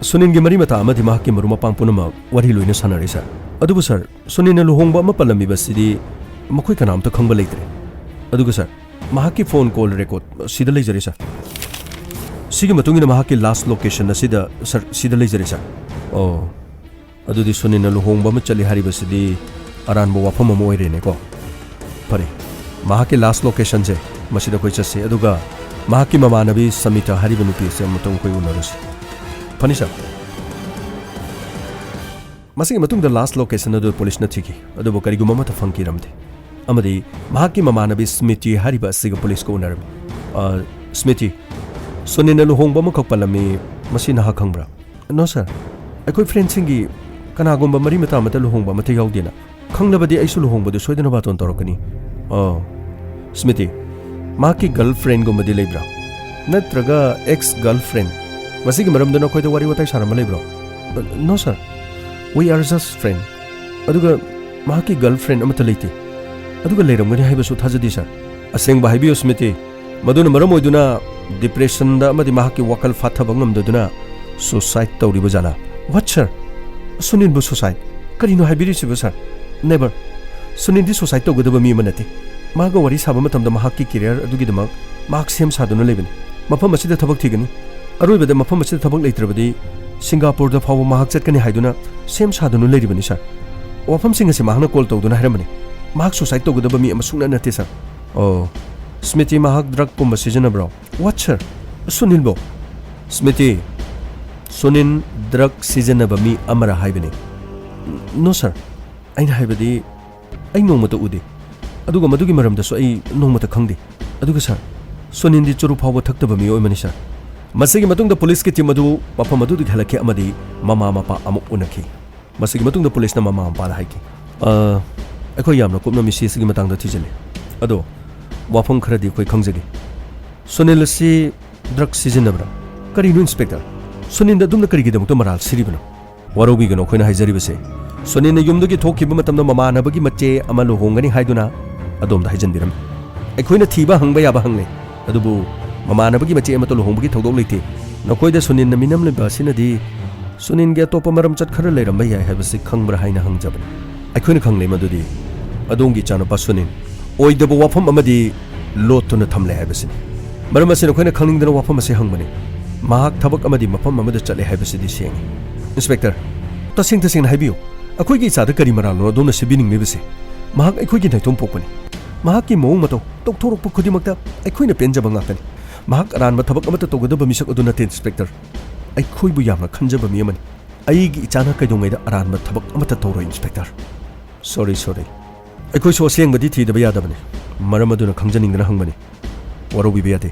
ꯁꯨꯅꯤꯟꯒꯤ ꯃꯔꯤ ꯃꯇꯥ ꯑꯃꯗꯤ ꯃꯍꯥꯛꯀꯤ ꯃꯔꯨꯞ ꯃꯄꯥꯡ ꯄꯨꯝꯅꯃꯛ ꯋꯥꯔꯤ ꯂꯣꯏꯅ ꯁꯥꯟꯅꯔꯦ, ꯁꯥꯔ꯫ ꯑꯗꯨꯕꯨ, ꯁꯥꯔ, ꯁꯨꯅꯤꯟꯅ ꯂꯨꯍꯣꯡꯕ ꯑꯃ ꯄꯜꯂꯝꯃꯤꯕꯁꯤꯗꯤ ꯃꯈꯣꯏ ꯀꯅꯥꯝꯇ ꯈꯪꯕ ꯂꯩꯇ꯭ꯔꯦ꯫ ꯑꯗꯨꯒ, ꯁꯥꯔ, ꯃꯍꯥꯛꯀꯤ ꯐꯣꯟ ꯀꯣꯜ ꯔꯦꯀꯣꯔꯗ ꯁꯤꯗ ꯂꯩꯖꯔꯦ, ꯁꯥꯔ꯫ ꯁꯤꯒꯤ ꯃꯇꯨꯡ ꯏꯟꯅ ꯃꯍꯥꯛꯀꯤ ꯂꯥꯁ ꯂꯣꯀꯦꯁꯟ ꯑꯁꯤꯗ, ꯁꯥꯔ, ꯁꯤꯗ ꯂꯩꯖꯔꯦ, ꯁꯥꯔ"꯫ ꯑꯣ, ꯑꯗꯨꯗꯤ ꯁꯨꯅꯤꯟꯅ ꯂꯨꯍꯣꯡꯕ ꯑꯃ ꯆꯠꯂꯤ ꯍꯥꯏꯔꯤꯕꯁꯤꯗꯤ ꯑꯔꯥꯟꯕ ꯋꯥꯐꯝ ꯑꯃ ꯑꯣꯏꯔꯦꯅꯦꯀꯣ꯫ ꯐꯔꯦ, ꯃꯍꯥꯛꯀꯤ ꯂꯥꯁ ꯂꯣꯀꯦꯁꯟꯁꯦ ꯃꯁꯤꯗ ꯑꯩꯈꯣꯏ ꯆꯠꯁꯤ, ꯑꯗꯨꯒ ꯃꯍꯥꯛꯀꯤ ꯃꯃꯥꯟꯅꯕꯤ ꯁꯃꯤꯇꯥ ꯍꯥꯏꯔꯤꯕ ꯅꯨꯄꯤ ꯑꯁꯤ ꯑꯃꯨꯛꯇꯪ ꯑꯩꯈꯣꯏ ꯎꯅꯔꯨꯁꯤ꯫ ꯐꯅꯤ, ꯁꯥꯔ꯫ ꯃꯁꯤꯒꯤ ꯃꯇꯨꯡꯗ ꯂꯥꯁ ꯂꯣꯀꯦꯁꯟ ꯑꯗꯨ ꯄꯨꯂꯤꯁꯅ ꯊꯤꯈꯤ, ꯑꯗꯨꯕꯨ ꯀꯔꯤꯒꯨꯝꯕ ꯑꯃꯠꯇ ꯐꯪꯈꯤꯔꯝꯗꯦ꯫ ꯑꯃꯗꯤ ꯃꯍꯥꯛꯀꯤ ꯃꯃꯥꯟꯅꯕꯤ ꯁ꯭ꯃꯤꯇꯤ ꯍꯥꯏꯔꯤꯕ ꯑꯁꯤꯒ ꯄꯨꯂꯤꯁꯀ ꯎꯅꯔꯝꯃꯤ꯫ "ꯑ, ꯁ꯭ꯃꯤꯇꯤ, ꯁꯨꯅꯤꯟꯅ ꯂꯨꯍꯣꯡꯕ ꯑꯃꯈꯛ ꯄꯜꯂꯝꯃꯤ, ꯃꯁꯤ ꯅꯍꯥꯛ ꯈꯪꯕ꯭ꯔꯥ?" "No, sir꯫ ꯑꯩꯈꯣꯏ ꯐ꯭ꯔꯦꯟꯁꯤꯡꯒꯤ ꯀꯅꯥꯒꯨꯝꯕ ꯃꯔꯤ ꯃꯇꯥ ꯑꯃꯠꯇ ꯂꯨꯍꯣꯡꯕ ꯑꯃꯠꯇ ꯌꯥꯎꯗꯦꯅ꯫ ꯈꯪꯂꯕꯗꯤ ꯑꯩꯁꯨ ꯂꯨꯍꯣꯡꯕꯗꯨ ꯁꯣꯏꯗꯅ ꯕꯥꯇꯣꯟ ꯇꯧꯔꯛꯀꯅꯤ"꯫ "ꯑꯣ, ꯁ꯭ꯃꯤꯇꯤ, ꯃꯍꯥꯛꯀꯤ ꯒꯔꯜ ꯐ꯭ꯔꯦꯟꯒꯨꯝꯕꯗꯤ ꯂꯩꯕ꯭ꯔꯥ? ꯅꯠꯇ꯭ꯔꯒ ꯑꯦꯛꯁ ꯒꯔꯜ ꯐ꯭ꯔꯦꯟ? ꯃꯁꯤꯒꯤ ꯃꯔꯝꯗ ꯅꯈꯣꯏꯗ ꯋꯥꯔꯤ ꯋꯥꯇꯥꯏ ꯁꯥꯔꯝꯕ ꯂꯩꯕ꯭ꯔꯣ?" "No, sir꯫ We are just friend꯫ ꯑꯗꯨꯒ ꯃꯍꯥꯛꯀꯤ ꯒꯔꯜ ꯐ꯭ꯔꯦꯟ ꯑꯃꯠꯇ ꯂꯩꯇꯦ꯫ ꯑꯗꯨꯒ ꯂꯩꯔꯝꯒꯅꯤ ꯍꯥꯏꯕꯁꯨ ꯊꯥꯖꯗꯦ, ꯁꯥꯔ꯫ ꯑꯁꯦꯡꯕ ꯍꯥꯏꯕꯤꯌꯨ, ꯁ꯭ꯃꯤꯇꯤ, ꯃꯗꯨꯅ ꯃꯔꯝ ꯑꯣꯏꯗꯨꯅ ꯗꯤꯄ꯭ꯔꯦꯁꯟꯗ ꯑꯃꯗꯤ ꯃꯍꯥꯛꯀꯤ ꯋꯥꯈꯜ ꯐꯥꯊꯕ ꯉꯝꯗꯗꯨꯅ ꯁꯨꯁꯥꯏꯗ ꯇꯧꯔꯤꯕ ꯖꯥꯠꯂꯥ?" "What, sir? ꯁꯨꯅꯤꯜꯕꯨ ꯁꯨꯁꯥꯏꯗ? ꯀꯔꯤꯅꯣ ꯍꯥꯏꯕꯤꯔꯤꯁꯤꯕꯨ, ꯁꯥꯔ? Never꯫ ꯁꯨꯅꯤꯜꯗꯤ ꯁꯨꯁꯥꯏꯗ ꯇꯧꯒꯗꯕ ꯃꯤ ꯑꯃ ꯅꯠꯇꯦ꯫ ꯃꯥꯒ ꯋꯥꯔꯤ ꯁꯥꯕ ꯃꯇꯝꯗ ꯃꯍꯥꯛꯀꯤ ꯀꯦꯔꯤꯌꯔ ꯑꯗꯨꯒꯤꯗꯃꯛ ꯃꯍꯥꯛ ꯁꯦꯝ ꯁꯥꯗꯨꯅ ꯂꯩꯕꯅꯤ꯫ ꯃꯐꯝ ꯑꯁꯤꯗ ꯊꯕꯛ ꯊꯤꯒꯅꯤ꯫ ꯑꯔꯣꯏꯕꯗ ꯃꯐꯝ ꯑꯁꯤꯗ ꯊꯕꯛ ꯂꯩꯇ꯭ꯔꯕꯗꯤ ꯁꯤꯡꯒꯥꯄꯨꯔꯗ ꯐꯥꯎꯕ ꯃꯍꯥꯛ ꯆꯠꯀꯅꯤ ꯍꯥꯏꯗꯨꯅ ꯁꯦꯝ ꯁꯥꯗꯨꯅ ꯂꯩꯔꯤꯕꯅꯤ, ꯁꯥꯔ꯫ ꯋꯥꯐꯝꯁꯤꯡ ꯑꯁꯤ ꯃꯍꯥꯛꯅ ꯀꯣꯜ ꯇꯧꯗꯨꯅ ꯍꯥꯏꯔꯝꯕꯅꯤ꯫ ꯃꯍꯥꯛ ꯁꯨꯁꯥꯏꯗ ꯇꯧꯒꯗꯕ ꯃꯤ ꯑꯃ ꯁꯨꯡꯅ ꯅꯠꯇꯦ, ꯁꯥꯔ꯫ ꯑꯣ, ꯁ꯭ꯃꯤꯇꯤ ꯃꯍꯥꯛ ꯗ꯭ꯔꯒꯀꯨꯝꯕ ꯁꯤꯖꯤꯟꯅꯕ꯭ꯔꯣ? ꯋꯥꯠ, ꯁꯥꯔ? ꯁꯨꯅꯤꯜꯕꯣ? ꯁ꯭ꯃꯤꯇꯤ, ꯁꯨꯅꯤꯜ ꯗ꯭ꯔꯒ ꯁꯤꯖꯤꯟꯅꯕ ꯃꯤ ꯑꯃꯔ ꯍꯥꯏꯕꯅꯤ꯫ ꯅꯣ, ꯁꯥꯔ꯫ ꯑꯩꯅ ꯍꯥꯏꯕꯗꯤ, ꯑꯩ ꯅꯣꯡꯃꯇ ꯎꯗꯦ꯫ ꯑꯗꯨꯒ ꯃꯗꯨꯒꯤ ꯃꯔꯝꯗꯁꯨ ꯑꯩ ꯅꯣꯡꯃꯇ ꯈꯪꯗꯦ꯫ ꯑꯗꯨꯒ ꯁꯥꯔ, ꯁꯨꯅꯤꯜꯗꯤ ꯆꯨꯔꯨꯞ ꯐꯥꯎꯕ ꯊꯛꯇꯕ ꯃꯤꯑꯣꯏ ꯑꯃꯅꯤ, ꯁꯥꯔ꯫ ꯃꯁꯤꯒꯤ ꯃꯇꯨꯡꯗ ꯄꯨꯂꯤꯁꯀꯤ ꯇꯤꯝ ꯑꯗꯨ ꯃꯐꯝ ꯑꯗꯨꯗꯒꯤ ꯍꯜꯂꯛꯈꯤ ꯑꯃꯗꯤ ꯃꯃꯥ ꯃꯄꯥ ꯑꯃꯨꯛ ꯎꯅꯈꯤ꯫ ꯃꯁꯤꯒꯤ ꯃꯇꯨꯡꯗ ꯄꯨꯂꯤꯁꯅ ꯃꯃꯥ ꯃꯄꯥꯗ ꯍꯥꯏꯈꯤ, "ꯑ, ꯑꯩꯈꯣꯏ ꯌꯥꯝꯅ ꯀꯨꯞꯅ ꯃꯤꯁꯤ ꯑꯁꯤꯒꯤ ꯃꯇꯥꯡꯗ ꯊꯤꯖꯤꯜꯂꯤ꯫ ꯑꯗꯣ ꯋꯥꯐꯝ ꯈꯔꯗꯤ ꯑꯩꯈꯣꯏ ꯈꯪꯖꯒꯦ꯫ ꯁꯨꯅꯤꯜ ꯑꯁꯤ ꯗ꯭ꯔꯒ ꯁꯤꯖꯤꯟꯅꯕ꯭ꯔꯥ? ꯀꯔꯤꯅꯣ, ꯏꯟꯁꯄꯦꯛꯇꯔ? ꯁꯨꯅꯤꯜꯗ ꯑꯗꯨꯝꯅ ꯀꯔꯤꯒꯤꯗꯃꯛꯇ ꯃꯔꯥꯜ ꯁꯤꯔꯤꯕꯅꯣ?" ꯋꯥꯔꯧꯕꯤꯒꯅꯨ ꯑꯩꯈꯣꯏꯅ ꯍꯥꯏꯖꯔꯤꯕꯁꯦ꯫ ꯁꯨꯅꯤꯜꯅ ꯌꯨꯝꯗꯒꯤ ꯊꯣꯛꯈꯤꯕ ꯃꯇꯝꯗ ꯃꯃꯥꯟꯅꯕꯒꯤ ꯃꯆꯦ ꯑꯃ ꯂꯨꯍꯣꯡꯒꯅꯤ ꯍꯥꯏꯗꯨꯅ ꯑꯗꯣꯝꯗ ꯍꯥꯏꯖꯟꯕꯤꯔꯝꯃꯤ꯫ ꯑꯩꯈꯣꯏꯅ ꯊꯤꯕ ꯍꯪꯕ ꯌꯥꯕ ꯍꯪꯂꯦ, ꯑꯗꯨꯕꯨ ꯃꯃꯥꯟꯅꯕꯒꯤ ꯃꯆꯦ ꯑꯃꯠꯇ ꯂꯨꯍꯣꯡꯕꯒꯤ ꯊꯧꯗꯣꯛ ꯂꯩꯇꯦ꯫ ꯅꯈꯣꯏꯗ ꯁꯨꯅꯤꯜꯅ ꯃꯤꯅꯝꯂꯤꯕ ꯑꯁꯤꯅꯗꯤ ꯁꯨꯅꯤꯜꯒꯤ ꯑꯇꯣꯞꯄ ꯃꯔꯝꯆꯠ ꯈꯔ ꯂꯩꯔꯝꯕ ꯌꯥꯏ ꯍꯥꯏꯕꯁꯤ ꯈꯪꯕ꯭ꯔꯥ ꯍꯥꯏꯅ ꯍꯪꯖꯕꯅꯤ꯫ ꯑꯩꯈꯣꯏꯅ ꯈꯪꯂꯦ ꯃꯗꯨꯗꯤ ꯑꯗꯣꯝꯒꯤ ꯏꯆꯥꯅꯨꯄꯥ ꯁꯨꯅꯤꯜ ꯑꯣꯏꯗꯕ ꯋꯥꯐꯝ ꯑꯃꯗꯤ ꯂꯣꯠꯇꯨꯅ ꯊꯝꯂꯦ ꯍꯥꯏꯕꯁꯤꯅꯤ꯫ ꯃꯔꯝ ꯑꯁꯤꯅ ꯑꯩꯈꯣꯏꯅ ꯈꯪꯅꯤꯡꯗꯅ ꯋꯥꯐꯝ ꯑꯁꯤ ꯍꯪꯕꯅꯤ꯫ ꯃꯍꯥꯛ ꯊꯕꯛ ꯑꯃꯗꯤ ꯃꯐꯝ ꯑꯃꯗ ꯆꯠꯂꯦ ꯍꯥꯏꯕꯁꯤꯗꯤ ꯁꯦꯡꯉꯤ꯫ ꯏꯟꯁꯄꯦꯛꯇꯔ, ꯇꯁꯦꯡ ꯇꯁꯦꯡꯅ ꯍꯥꯏꯕꯤꯌꯨ, ꯑꯩꯈꯣꯏꯒꯤ ꯏꯆꯥꯗ ꯀꯔꯤ ꯃꯔꯥꯜꯅꯣ ꯑꯗꯣꯝꯅ ꯁꯤꯕꯤꯅꯤꯡꯂꯤꯕꯁꯦ? ꯃꯍꯥꯛ ꯑꯩꯈꯣꯏꯒꯤ ꯅꯥꯏꯇꯣꯝ ꯄꯣꯛꯄꯅꯤ꯫ ꯃꯍꯥꯛꯀꯤ ꯃꯑꯣꯡ ꯃꯇꯧ, ꯇꯧꯊꯣꯔꯛꯄ ꯈꯨꯗꯤꯡꯃꯛꯇ ꯑꯩꯈꯣꯏꯅ ꯄꯦꯟꯖꯕ ꯉꯥꯛꯇꯅꯤ꯫ ꯃꯍꯥꯛ ꯑꯔꯥꯟꯕ ꯊꯕꯛ ꯑꯃꯠꯇ ꯇꯧꯒꯗꯕ ꯃꯤꯁꯛ ꯑꯗꯨ ꯅꯠꯇꯦ, ꯏꯟꯁꯄꯦꯛꯇꯔ꯫ ꯑꯩꯈꯣꯏꯕꯨ ꯌꯥꯝꯅ ꯈꯟꯖꯕ ꯃꯤ ꯑꯃꯅꯤ꯫ ꯑꯩꯒꯤ ꯏꯆꯥꯅ ꯀꯩꯗꯧꯉꯩꯗ ꯑꯔꯥꯟꯕ ꯊꯕꯛ ꯑꯃꯠꯇ ꯇꯧꯔꯣꯏ, ꯏꯟꯁꯄꯦꯛꯇꯔ꯫ ꯁꯣꯔꯤ, ꯁꯣꯔꯤ꯫ ꯑꯩꯈꯣꯏꯁꯨ ꯑꯁꯦꯡꯕꯗꯤ ꯊꯤꯗꯕ ꯌꯥꯗꯕꯅꯤ꯫ ꯃꯔꯝ ꯑꯗꯨꯅ ꯈꯪꯖꯅꯤꯡꯗꯅ ꯍꯪꯕꯅꯤ꯫ ꯋꯥꯔꯧꯕꯤꯕ ꯌꯥꯗꯦ꯫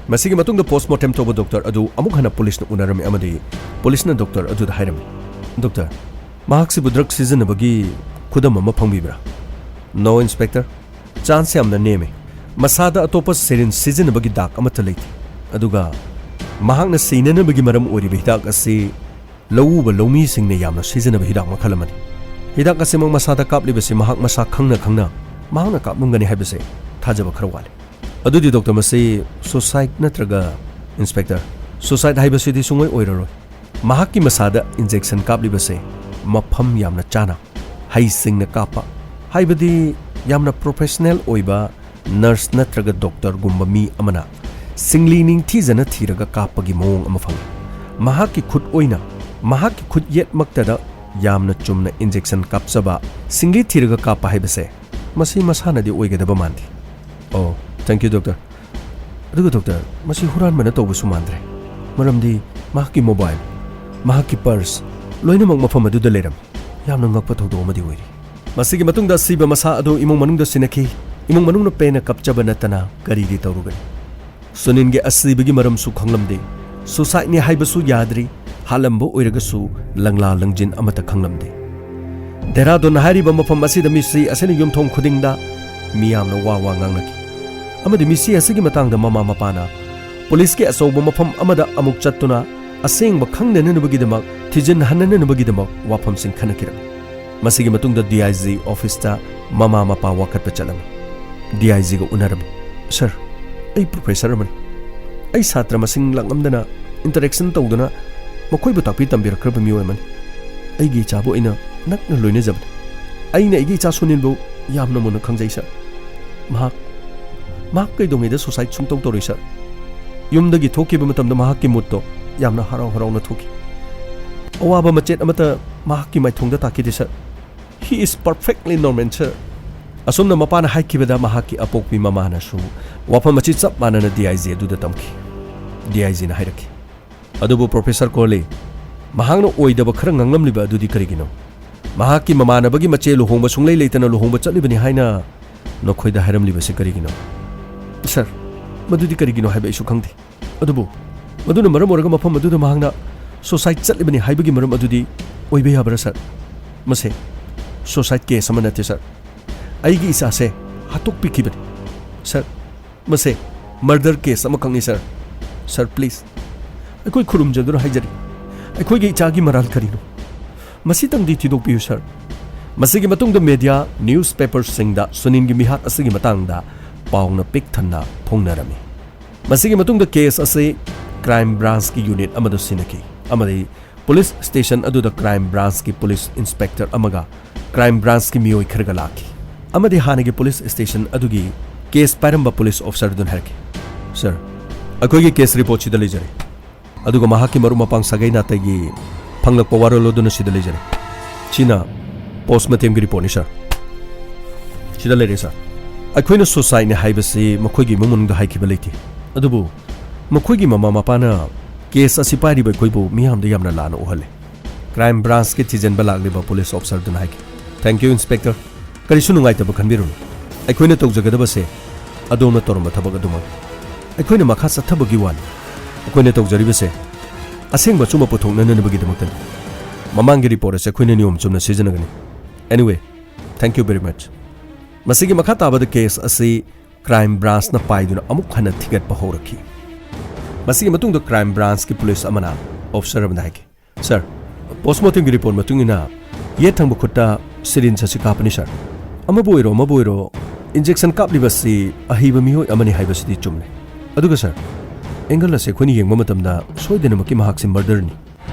ꯃꯁꯤꯒꯤ ꯃꯇꯨꯡꯗ ꯄꯣꯁꯃꯣꯔꯇꯦꯝ ꯇꯧꯕ ꯗꯣꯛꯇꯔ ꯑꯗꯨ ꯑꯃꯨꯛ ꯍꯟꯅ ꯄꯨꯂꯤꯁꯅ ꯎꯅꯔꯝꯃꯤ ꯑꯃꯗꯤ ꯄꯨꯂꯤꯁꯅ ꯗꯣꯛꯇꯔ ꯑꯗꯨꯗ ꯍꯥꯏꯔꯝꯃꯤ, "ꯗꯣꯛꯇꯔ, ꯃꯍꯥꯛꯁꯤꯕꯨ ꯗ꯭ꯔꯒ ꯁꯤꯖꯤꯟꯅꯕꯒꯤ ꯈꯨꯗꯝ ꯑꯃ ꯐꯪꯕꯤꯕ꯭ꯔꯥ?" "ꯅꯣ, ꯏꯟꯁꯄꯦꯛꯇꯔ꯫ ꯆꯥꯟꯁ ꯌꯥꯝꯅ ꯅꯦꯝꯃꯤ꯫ ꯃꯁꯥꯗ ꯑꯇꯣꯞꯄ ꯁꯤꯔꯤꯟ ꯁꯤꯖꯤꯟꯅꯕꯒꯤ ꯗꯥꯛ ꯑꯃꯠꯇ ꯂꯩꯇꯦ꯫ ꯑꯗꯨꯒ ꯃꯍꯥꯛꯅ ꯁꯤꯅꯅꯕꯒꯤ ꯃꯔꯝ ꯑꯣꯏꯔꯤꯕ ꯍꯤꯗꯥꯛ ꯑꯁꯤ ꯂꯧꯎꯕ ꯂꯧꯃꯤꯁꯤꯡꯅ ꯌꯥꯝꯅ ꯁꯤꯖꯤꯟꯅꯕ ꯍꯤꯗꯥꯛ ꯃꯈꯜ ꯑꯃꯅꯤ꯫ ꯍꯤꯗꯥꯛ ꯑꯁꯤꯃꯛ ꯃꯁꯥꯗ ꯀꯥꯞꯂꯤꯕꯁꯤ ꯃꯍꯥꯛ ꯃꯁꯥ ꯈꯪꯅ ꯈꯪꯅ ꯃꯍꯥꯛꯅ ꯀꯥꯞꯂꯝꯒꯅꯤ ꯍꯥꯏꯕꯁꯦ ꯊꯥꯖꯕ ꯈꯔ ꯋꯥꯠꯂꯤ꯫" "ꯑꯗꯨꯗꯤ ꯗꯣꯛꯇꯔ, ꯃꯁꯤ ꯁꯨꯁꯥꯏꯗ ꯅꯠꯇ꯭ꯔꯒ?" "ꯏꯟꯁꯄꯦꯛꯇꯔ, ꯁꯨꯁꯥꯏꯗ ꯍꯥꯏꯕꯁꯤꯗꯤ ꯁꯨꯡꯑꯣꯏ ꯑꯣꯏꯔꯔꯣꯏ꯫ ꯃꯍꯥꯛꯀꯤ ꯃꯁꯥꯗ ꯏꯟꯖꯦꯛꯁꯟ ꯀꯥꯞꯂꯤꯕꯁꯦ ꯃꯐꯝ ꯌꯥꯝꯅ ꯆꯥꯅ, ꯍꯩꯁꯤꯡꯅ ꯀꯥꯞꯄ, ꯍꯥꯏꯕꯗꯤ ꯌꯥꯝꯅ ꯄ꯭ꯔꯣꯐꯦꯁꯅꯦꯜ ꯑꯣꯏꯕ ꯅꯔꯁ ꯅꯠꯇ꯭ꯔꯒ ꯗꯣꯛꯇꯔꯒꯨꯝꯕ ꯃꯤ ꯑꯃꯅ ꯁꯤꯡꯂꯤ ꯅꯤꯡꯊꯤꯖꯅ ꯊꯤꯔꯒ ꯀꯥꯞꯄꯒꯤ ꯃꯑꯣꯡ ꯑꯃ ꯐꯪꯏ꯫ ꯃꯍꯥꯛꯀꯤ ꯈꯨꯠ ꯑꯣꯏꯅ, ꯃꯍꯥꯛꯀꯤ ꯈꯨꯠ ꯌꯦꯠꯃꯛꯇꯗ ꯌꯥꯝꯅ ꯆꯨꯝꯅ injection ꯀꯥꯞꯆꯕ, ꯁꯤꯡꯂꯤ ꯊꯤꯔꯒ ꯀꯥꯞꯄ ꯍꯥꯏꯕꯁꯦ, ꯃꯁꯤ ꯃꯁꯥꯅꯗꯤ ꯑꯣꯏꯒꯗꯕ ꯃꯥꯟꯗꯦ꯫ ꯑꯣ, thank you, doctor꯫ ꯑꯗꯨꯒ doctor, ꯃꯁꯤ ꯍꯨꯔꯥꯟꯕꯅ ꯇꯧꯕꯁꯨ ꯃꯥꯟꯗ꯭ꯔꯦ, ꯃꯔꯝꯗꯤ ꯃꯍꯥꯛꯀꯤ mobile, ꯃꯍꯥꯛꯀꯤ purse ꯂꯣꯏꯅꯃꯛ ꯃꯐꯝ ꯑꯗꯨꯗ ꯂꯩꯔꯝꯃꯤ꯫ ꯌꯥꯝꯅ ꯉꯛꯄ ꯊꯧꯗꯣꯛ ꯑꯃꯗꯤ ꯑꯣꯏꯔꯤ꯫ ꯃꯁꯤꯒꯤ ꯃꯇꯨꯡꯗ ꯑꯁꯤꯕ ꯃꯁꯥ ꯑꯗꯨ ꯏꯃꯨꯡ ꯃꯅꯨꯡꯗ ꯁꯤꯟꯅꯈꯤ꯫ ꯏꯃꯨꯡ ꯃꯅꯨꯡꯅ ꯄꯦꯟꯅ ꯀꯞꯆꯕ ꯅꯠꯇꯅ ꯀꯔꯤꯗꯤ ꯇꯧꯔꯨꯒꯅꯤ? ꯁꯨꯅꯤꯟꯒꯤ ꯑꯁꯤꯕꯒꯤ ꯃꯔꯝꯁꯨ ꯈꯪꯂꯝꯗꯦ꯫ Suicideꯅꯤ ꯍꯥꯏꯕꯁꯨ ꯌꯥꯗ꯭ꯔꯤ꯫ ꯍꯥꯠꯂꯝꯕ ꯑꯣꯏꯔꯒꯁꯨ ꯂꯪꯂꯥ ꯂꯪꯖꯤꯟ ꯑꯃꯠꯇ ꯈꯪꯂꯝꯗꯦ꯫ ꯗꯦꯍꯔꯥꯗꯨꯟ ꯍꯥꯏꯔꯤꯕ ꯃꯐꯝ ꯑꯁꯤꯗ ꯃꯤꯁꯤ ꯑꯁꯤꯅ ꯌꯨꯝꯊꯣꯡ ꯈꯨꯗꯤꯡꯗ ꯃꯤꯌꯥꯝꯅ ꯋꯥ ꯋꯥ ꯉꯥꯡꯅꯈꯤ꯫ ꯑꯃꯗꯤ ꯃꯤꯁꯤ ꯑꯁꯤꯒꯤ ꯃꯇꯥꯡꯗ ꯃꯃꯥ ꯃꯄꯥꯅ ꯄꯨꯂꯤꯁꯀꯤ ꯑꯆꯧꯕ ꯃꯐꯝ ꯑꯃꯗ ꯑꯃꯨꯛ ꯆꯠꯇꯨꯅ ꯑꯁꯦꯡꯕ ꯈꯪꯅꯅꯕꯒꯤꯗꯃꯛ, ꯊꯤꯖꯤꯟ ꯍꯟꯅꯅꯕꯒꯤꯗꯃꯛ ꯋꯥꯐꯝꯁꯤꯡ ꯈꯟꯅꯈꯤꯔꯝꯃꯤ꯫ ꯃꯁꯤꯒꯤ ꯃꯇꯨꯡꯗ DIG officeꯇ ꯃꯃꯥ ꯃꯄꯥ ꯋꯥꯀꯠꯄ ꯆꯠꯂꯝꯃꯤ꯫ DIGꯒ ꯎꯅꯔꯝꯃꯤ꯫ "Sir, ꯑꯩ professor ꯑꯃꯅꯤ꯫ ꯑꯩ ꯁꯥꯇ꯭ꯔ ꯃꯁꯤꯡ ꯂꯥꯛꯂꯝꯗꯅ interaction ꯇꯧꯗꯨꯅ ꯃꯈꯣꯏꯕꯨ ꯇꯥꯛꯄꯤ ꯇꯝꯕꯤꯔꯛꯈ꯭ꯔꯕ ꯃꯤꯑꯣꯏ ꯑꯃꯅꯤ꯫ ꯑꯩꯒꯤ ꯏꯆꯥꯕꯨ ꯑꯩꯅ ꯅꯛꯅ ꯂꯣꯏꯅꯖꯕꯅꯤ꯫ ꯑꯩꯅ ꯑꯩꯒꯤ ꯏꯆꯥ ꯁꯨꯅꯤꯜꯕꯨ ꯌꯥꯝꯅ ꯃꯨꯟꯅ ꯈꯪꯖꯩ, sir꯫ ꯃꯍꯥꯛ, ꯃꯍꯥꯛ ꯀꯩꯗꯧꯉꯩꯗ suicide ꯁꯨꯡꯇꯧ ꯇꯧꯔꯣꯏ, sir꯫ ꯌꯨꯝꯗꯒꯤ ꯊꯣꯛꯈꯤꯕ ꯃꯇꯝꯗ ꯃꯍꯥꯛꯀꯤ moodꯇꯣ ꯌꯥꯝꯅ ꯍꯔꯥꯎ ꯍꯔꯥꯎꯅ ꯊꯣꯛꯈꯤ꯫ ꯑꯋꯥꯕ ꯃꯆꯦꯠ ꯑꯃꯠꯇ ꯃꯍꯥꯛꯀꯤ ꯃꯥꯏꯊꯣꯡꯗ ꯇꯥꯈꯤꯗꯦ, sir꯫ He is perfectly normal, sir." ꯑꯁꯨꯝꯅ ꯃꯄꯥꯅ ꯍꯥꯏꯈꯤꯕꯗ ꯃꯍꯥꯛꯀꯤ ꯑꯄꯣꯛꯄꯤ ꯃꯃꯥꯅꯁꯨ ꯋꯥꯐꯝ ꯑꯁꯤ ꯆꯞ ꯃꯥꯟꯅꯅ DIG ꯑꯗꯨꯗ ꯇꯝꯈꯤ꯫ DIGꯅ ꯍꯥꯏꯔꯛꯈꯤ, "ꯑꯗꯨꯕꯨ professor Corley, ꯃꯍꯥꯛꯅ ꯑꯣꯏꯗꯕ ꯈꯔ ꯉꯥꯡꯂꯝꯂꯤꯕ ꯑꯗꯨꯗꯤ ꯀꯔꯤꯒꯤꯅꯣ? ꯃꯍꯥꯛꯀꯤ ꯃꯃꯥꯟꯅꯕꯒꯤ ꯃꯆꯦ ꯂꯨꯍꯣꯡꯕ ꯁꯨꯡꯂꯩ ꯂꯩꯇꯅ ꯂꯨꯍꯣꯡꯕ ꯆꯠꯂꯤꯕꯅꯤ ꯍꯥꯏꯅ ꯅꯈꯣꯏꯗ ꯍꯥꯏꯔꯝꯂꯤꯕꯁꯤ ꯀꯔꯤꯒꯤꯅꯣ?" "Sir, ꯃꯗꯨꯗꯤ ꯀꯔꯤꯒꯤꯅꯣ ꯍꯥꯏꯕ ꯑꯩꯁꯨ ꯈꯪꯗꯦ꯫ ꯑꯗꯨꯕꯨ ꯃꯗꯨꯅ ꯃꯔꯝ ꯑꯣꯏꯔꯒ ꯃꯐꯝ ꯑꯗꯨꯗ ꯃꯍꯥꯛꯅ suicide ꯆꯠꯂꯤꯕꯅꯤ ꯍꯥꯏꯕꯒꯤ ꯃꯔꯝ ꯑꯗꯨꯗꯤ ꯑꯣꯏꯕ ꯌꯥꯕ꯭ꯔꯥ, sir? ꯃꯁꯦ suicide case ꯑꯃ ꯅꯠꯇꯦ, sir꯫ ꯑꯩꯒꯤ ꯏꯆꯥꯁꯦ ꯍꯥꯠꯇꯣꯛꯄꯤꯈꯤꯕꯅꯤ, sir꯫ ꯃꯁꯦ murder case ꯑꯃꯈꯛꯅꯤ, sir꯫ Sir, please, ꯑꯩꯈꯣꯏ ꯈꯨꯔꯨꯝꯖꯗꯨꯅ ꯍꯥꯏꯖꯔꯤ, ꯑꯩꯈꯣꯏꯒꯤ ꯏꯆꯥꯒꯤ ꯃꯔꯥꯜ ꯀꯔꯤꯅꯣ? ꯃꯁꯤꯇꯪꯗꯤ ꯊꯤꯗꯣꯛꯄꯤꯌꯨ, sir꯫" ꯃꯁꯤꯒꯤ ꯃꯇꯨꯡꯗ media, newspaperꯁꯤꯡꯗ ꯁꯨꯅꯤꯟꯒꯤ ꯃꯤꯍꯥꯠ ꯑꯁꯤꯒꯤ ꯃꯇꯥꯡꯗ ꯄꯥꯎꯅ ꯄꯤꯛ ꯊꯟꯅ ꯐꯣꯡꯅꯔꯝꯃꯤ꯫ ꯃꯁꯤꯒꯤ ꯃꯇꯨꯡꯗ case ꯑꯁꯤ crime branchꯀꯤ unit ꯑꯃꯗ ꯁꯤꯟꯅꯈꯤ ꯑꯃꯗꯤ police station ꯑꯗꯨꯗ crime branchꯀꯤ police inspector ꯑꯃꯒ crime branchꯀꯤ ꯃꯤꯑꯣꯏ ꯈꯔꯒ ꯂꯥꯛꯈꯤ꯫ ꯑꯃꯗꯤ ꯍꯥꯟꯅꯒꯤ police station ꯑꯗꯨꯒꯤ case ꯄꯥꯏꯔꯝꯕ police officer ꯑꯗꯨꯅ ꯍꯥꯏꯔꯛꯈꯤ, "Sir, ꯑꯩꯈꯣꯏꯒꯤ ꯀꯦꯁ ꯔꯤꯄꯣꯔꯠꯁꯤꯗ ꯂꯩꯖꯔꯦ, ꯑꯗꯨꯒ ꯃꯍꯥꯛꯀꯤ ꯃꯔꯨꯞ ꯃꯄꯥꯡ ꯁꯥꯒꯩ ꯅꯥꯇꯩꯒꯤ ꯐꯪꯂꯛꯄ ꯋꯥꯔꯣꯜ ꯑꯗꯨꯅ ꯁꯤꯗ ꯂꯩꯖꯔꯦ꯫ ꯁꯤꯅ ꯄꯣꯁꯃꯣꯔꯇꯦꯝꯒꯤ ꯔꯤꯄꯣꯔꯠꯅꯤ, ꯁꯥꯔ꯫ ꯁꯤꯗ ꯂꯩꯔꯦ, ꯁꯥꯔ꯫ ꯑꯩꯈꯣꯏꯅ ꯁꯨꯁꯥꯏꯗꯅꯤ ꯍꯥꯏꯕꯁꯤ ꯃꯈꯣꯏꯒꯤ ꯏꯃꯨꯡ ꯃꯅꯨꯡꯗ ꯍꯥꯏꯈꯤꯕ ꯂꯩꯇꯦ, ꯑꯗꯨꯕꯨ ꯃꯈꯣꯏꯒꯤ ꯃꯃꯥ ꯃꯄꯥꯅ ꯀꯦꯁ ꯑꯁꯤ ꯄꯥꯏꯔꯤꯕ ꯑꯩꯈꯣꯏꯕꯨ ꯃꯤꯌꯥꯝꯗ ꯌꯥꯝꯅ ꯂꯥꯟꯅ ꯎꯍꯜꯂꯦ꯫ ꯀ꯭ꯔꯥꯏꯝ ꯕ꯭ꯔꯥꯟꯁꯀꯤ ꯊꯤꯖꯤꯟꯕ ꯂꯥꯛꯂꯤꯕ ꯄꯨꯂꯤꯁ ꯑꯣꯐꯤꯁꯥꯔꯗꯨꯅ ꯍꯥꯏꯈꯤ꯫ "Thank you, Inspector꯫ ꯀꯔꯤꯁꯨ ꯅꯨꯡꯉꯥꯏꯇꯕ ꯈꯟꯕꯤꯔꯨꯅꯨ꯫ ꯑꯩꯈꯣꯏꯅ ꯇꯧꯖꯒꯗꯕꯁꯦ ꯑꯗꯣꯝꯅ ꯇꯧꯔꯝꯕ ꯊꯕꯛ ꯑꯗꯨꯃꯛ꯫ ꯑꯩꯈꯣꯏꯅ ꯃꯈꯥ ꯆꯠꯊꯕꯒꯤ ꯋꯥꯅꯤ꯫ ꯑꯩꯈꯣꯏꯅ ꯇꯧꯖꯔꯤꯕꯁꯦ ꯑꯁꯦꯡꯕ ꯑꯆꯨꯝꯕ ꯄꯨꯊꯣꯛꯅꯅꯕꯒꯤꯗꯃꯛꯇꯅꯤ꯫ ꯃꯃꯥꯡꯒꯤ ꯔꯤꯄꯣꯔꯠ ꯑꯁꯦ ꯑꯩꯈꯣꯏꯅ ꯅꯤꯌꯣꯝ ꯆꯨꯝꯅ ꯁꯤꯖꯤꯟꯅꯒꯅꯤ꯫ Anyway, thank you very much꯫ ꯃꯁꯤꯒꯤ ꯃꯈꯥ ꯇꯥꯕꯗ ꯀꯦꯁ ꯑꯁꯤ ꯀ꯭ꯔꯥꯏꯝ ꯕ꯭ꯔꯥꯟꯁꯅ ꯄꯥꯏꯗꯨꯅ ꯑꯃꯨꯛ ꯍꯟꯅ ꯊꯤꯒꯠꯄ ꯍꯧꯔꯛꯈꯤ꯫ ꯃꯁꯤꯒꯤ ꯃꯇꯨꯡꯗ ꯀ꯭ꯔꯥꯏꯝ ꯕ꯭ꯔꯥꯟꯁꯀꯤ ꯄꯨꯂꯤꯁ ꯑꯃꯅ ꯑꯣꯐꯤꯁꯥꯔ ꯑꯃꯗ ꯍꯥꯏꯈꯤ, "ꯁꯥꯔ, ꯄꯣꯁꯃꯣꯔꯇꯦꯝꯒꯤ ꯔꯤꯄꯣꯔꯠ ꯃꯇꯨꯡ ꯏꯟꯅ ꯌꯦꯠ ꯊꯪꯕ ꯈꯨꯠꯇ ꯁꯤꯔꯤꯟꯖ ꯑꯁꯤ ꯀꯥꯞꯄꯅꯤ, ꯁꯥꯔ꯫ ꯑꯃꯕꯨ ꯑꯣꯏꯔꯣ, ꯑꯃꯕꯨ ꯑꯣꯏꯔꯣ, ꯏꯟꯖꯦꯛꯁꯟ ꯀꯥꯞꯂꯤꯕ ꯑꯁꯤ ꯑꯍꯩꯕ ꯃꯤꯑꯣꯏ ꯑꯃꯅꯤ ꯍꯥꯏꯕꯁꯤꯗꯤ ꯆꯨꯝꯂꯦ꯫ ꯑꯗꯨꯒ ꯁꯥꯔ, ꯑꯦꯡꯒꯜ ꯑꯁꯤ ꯑꯩꯈꯣꯏꯅ ꯌꯦꯡꯕ ꯃꯇꯝꯗ ꯁꯣꯏꯗꯅꯃꯛꯀꯤ ꯃꯍꯥꯛꯁꯤ ꯃꯔꯗꯔꯅꯤ꯫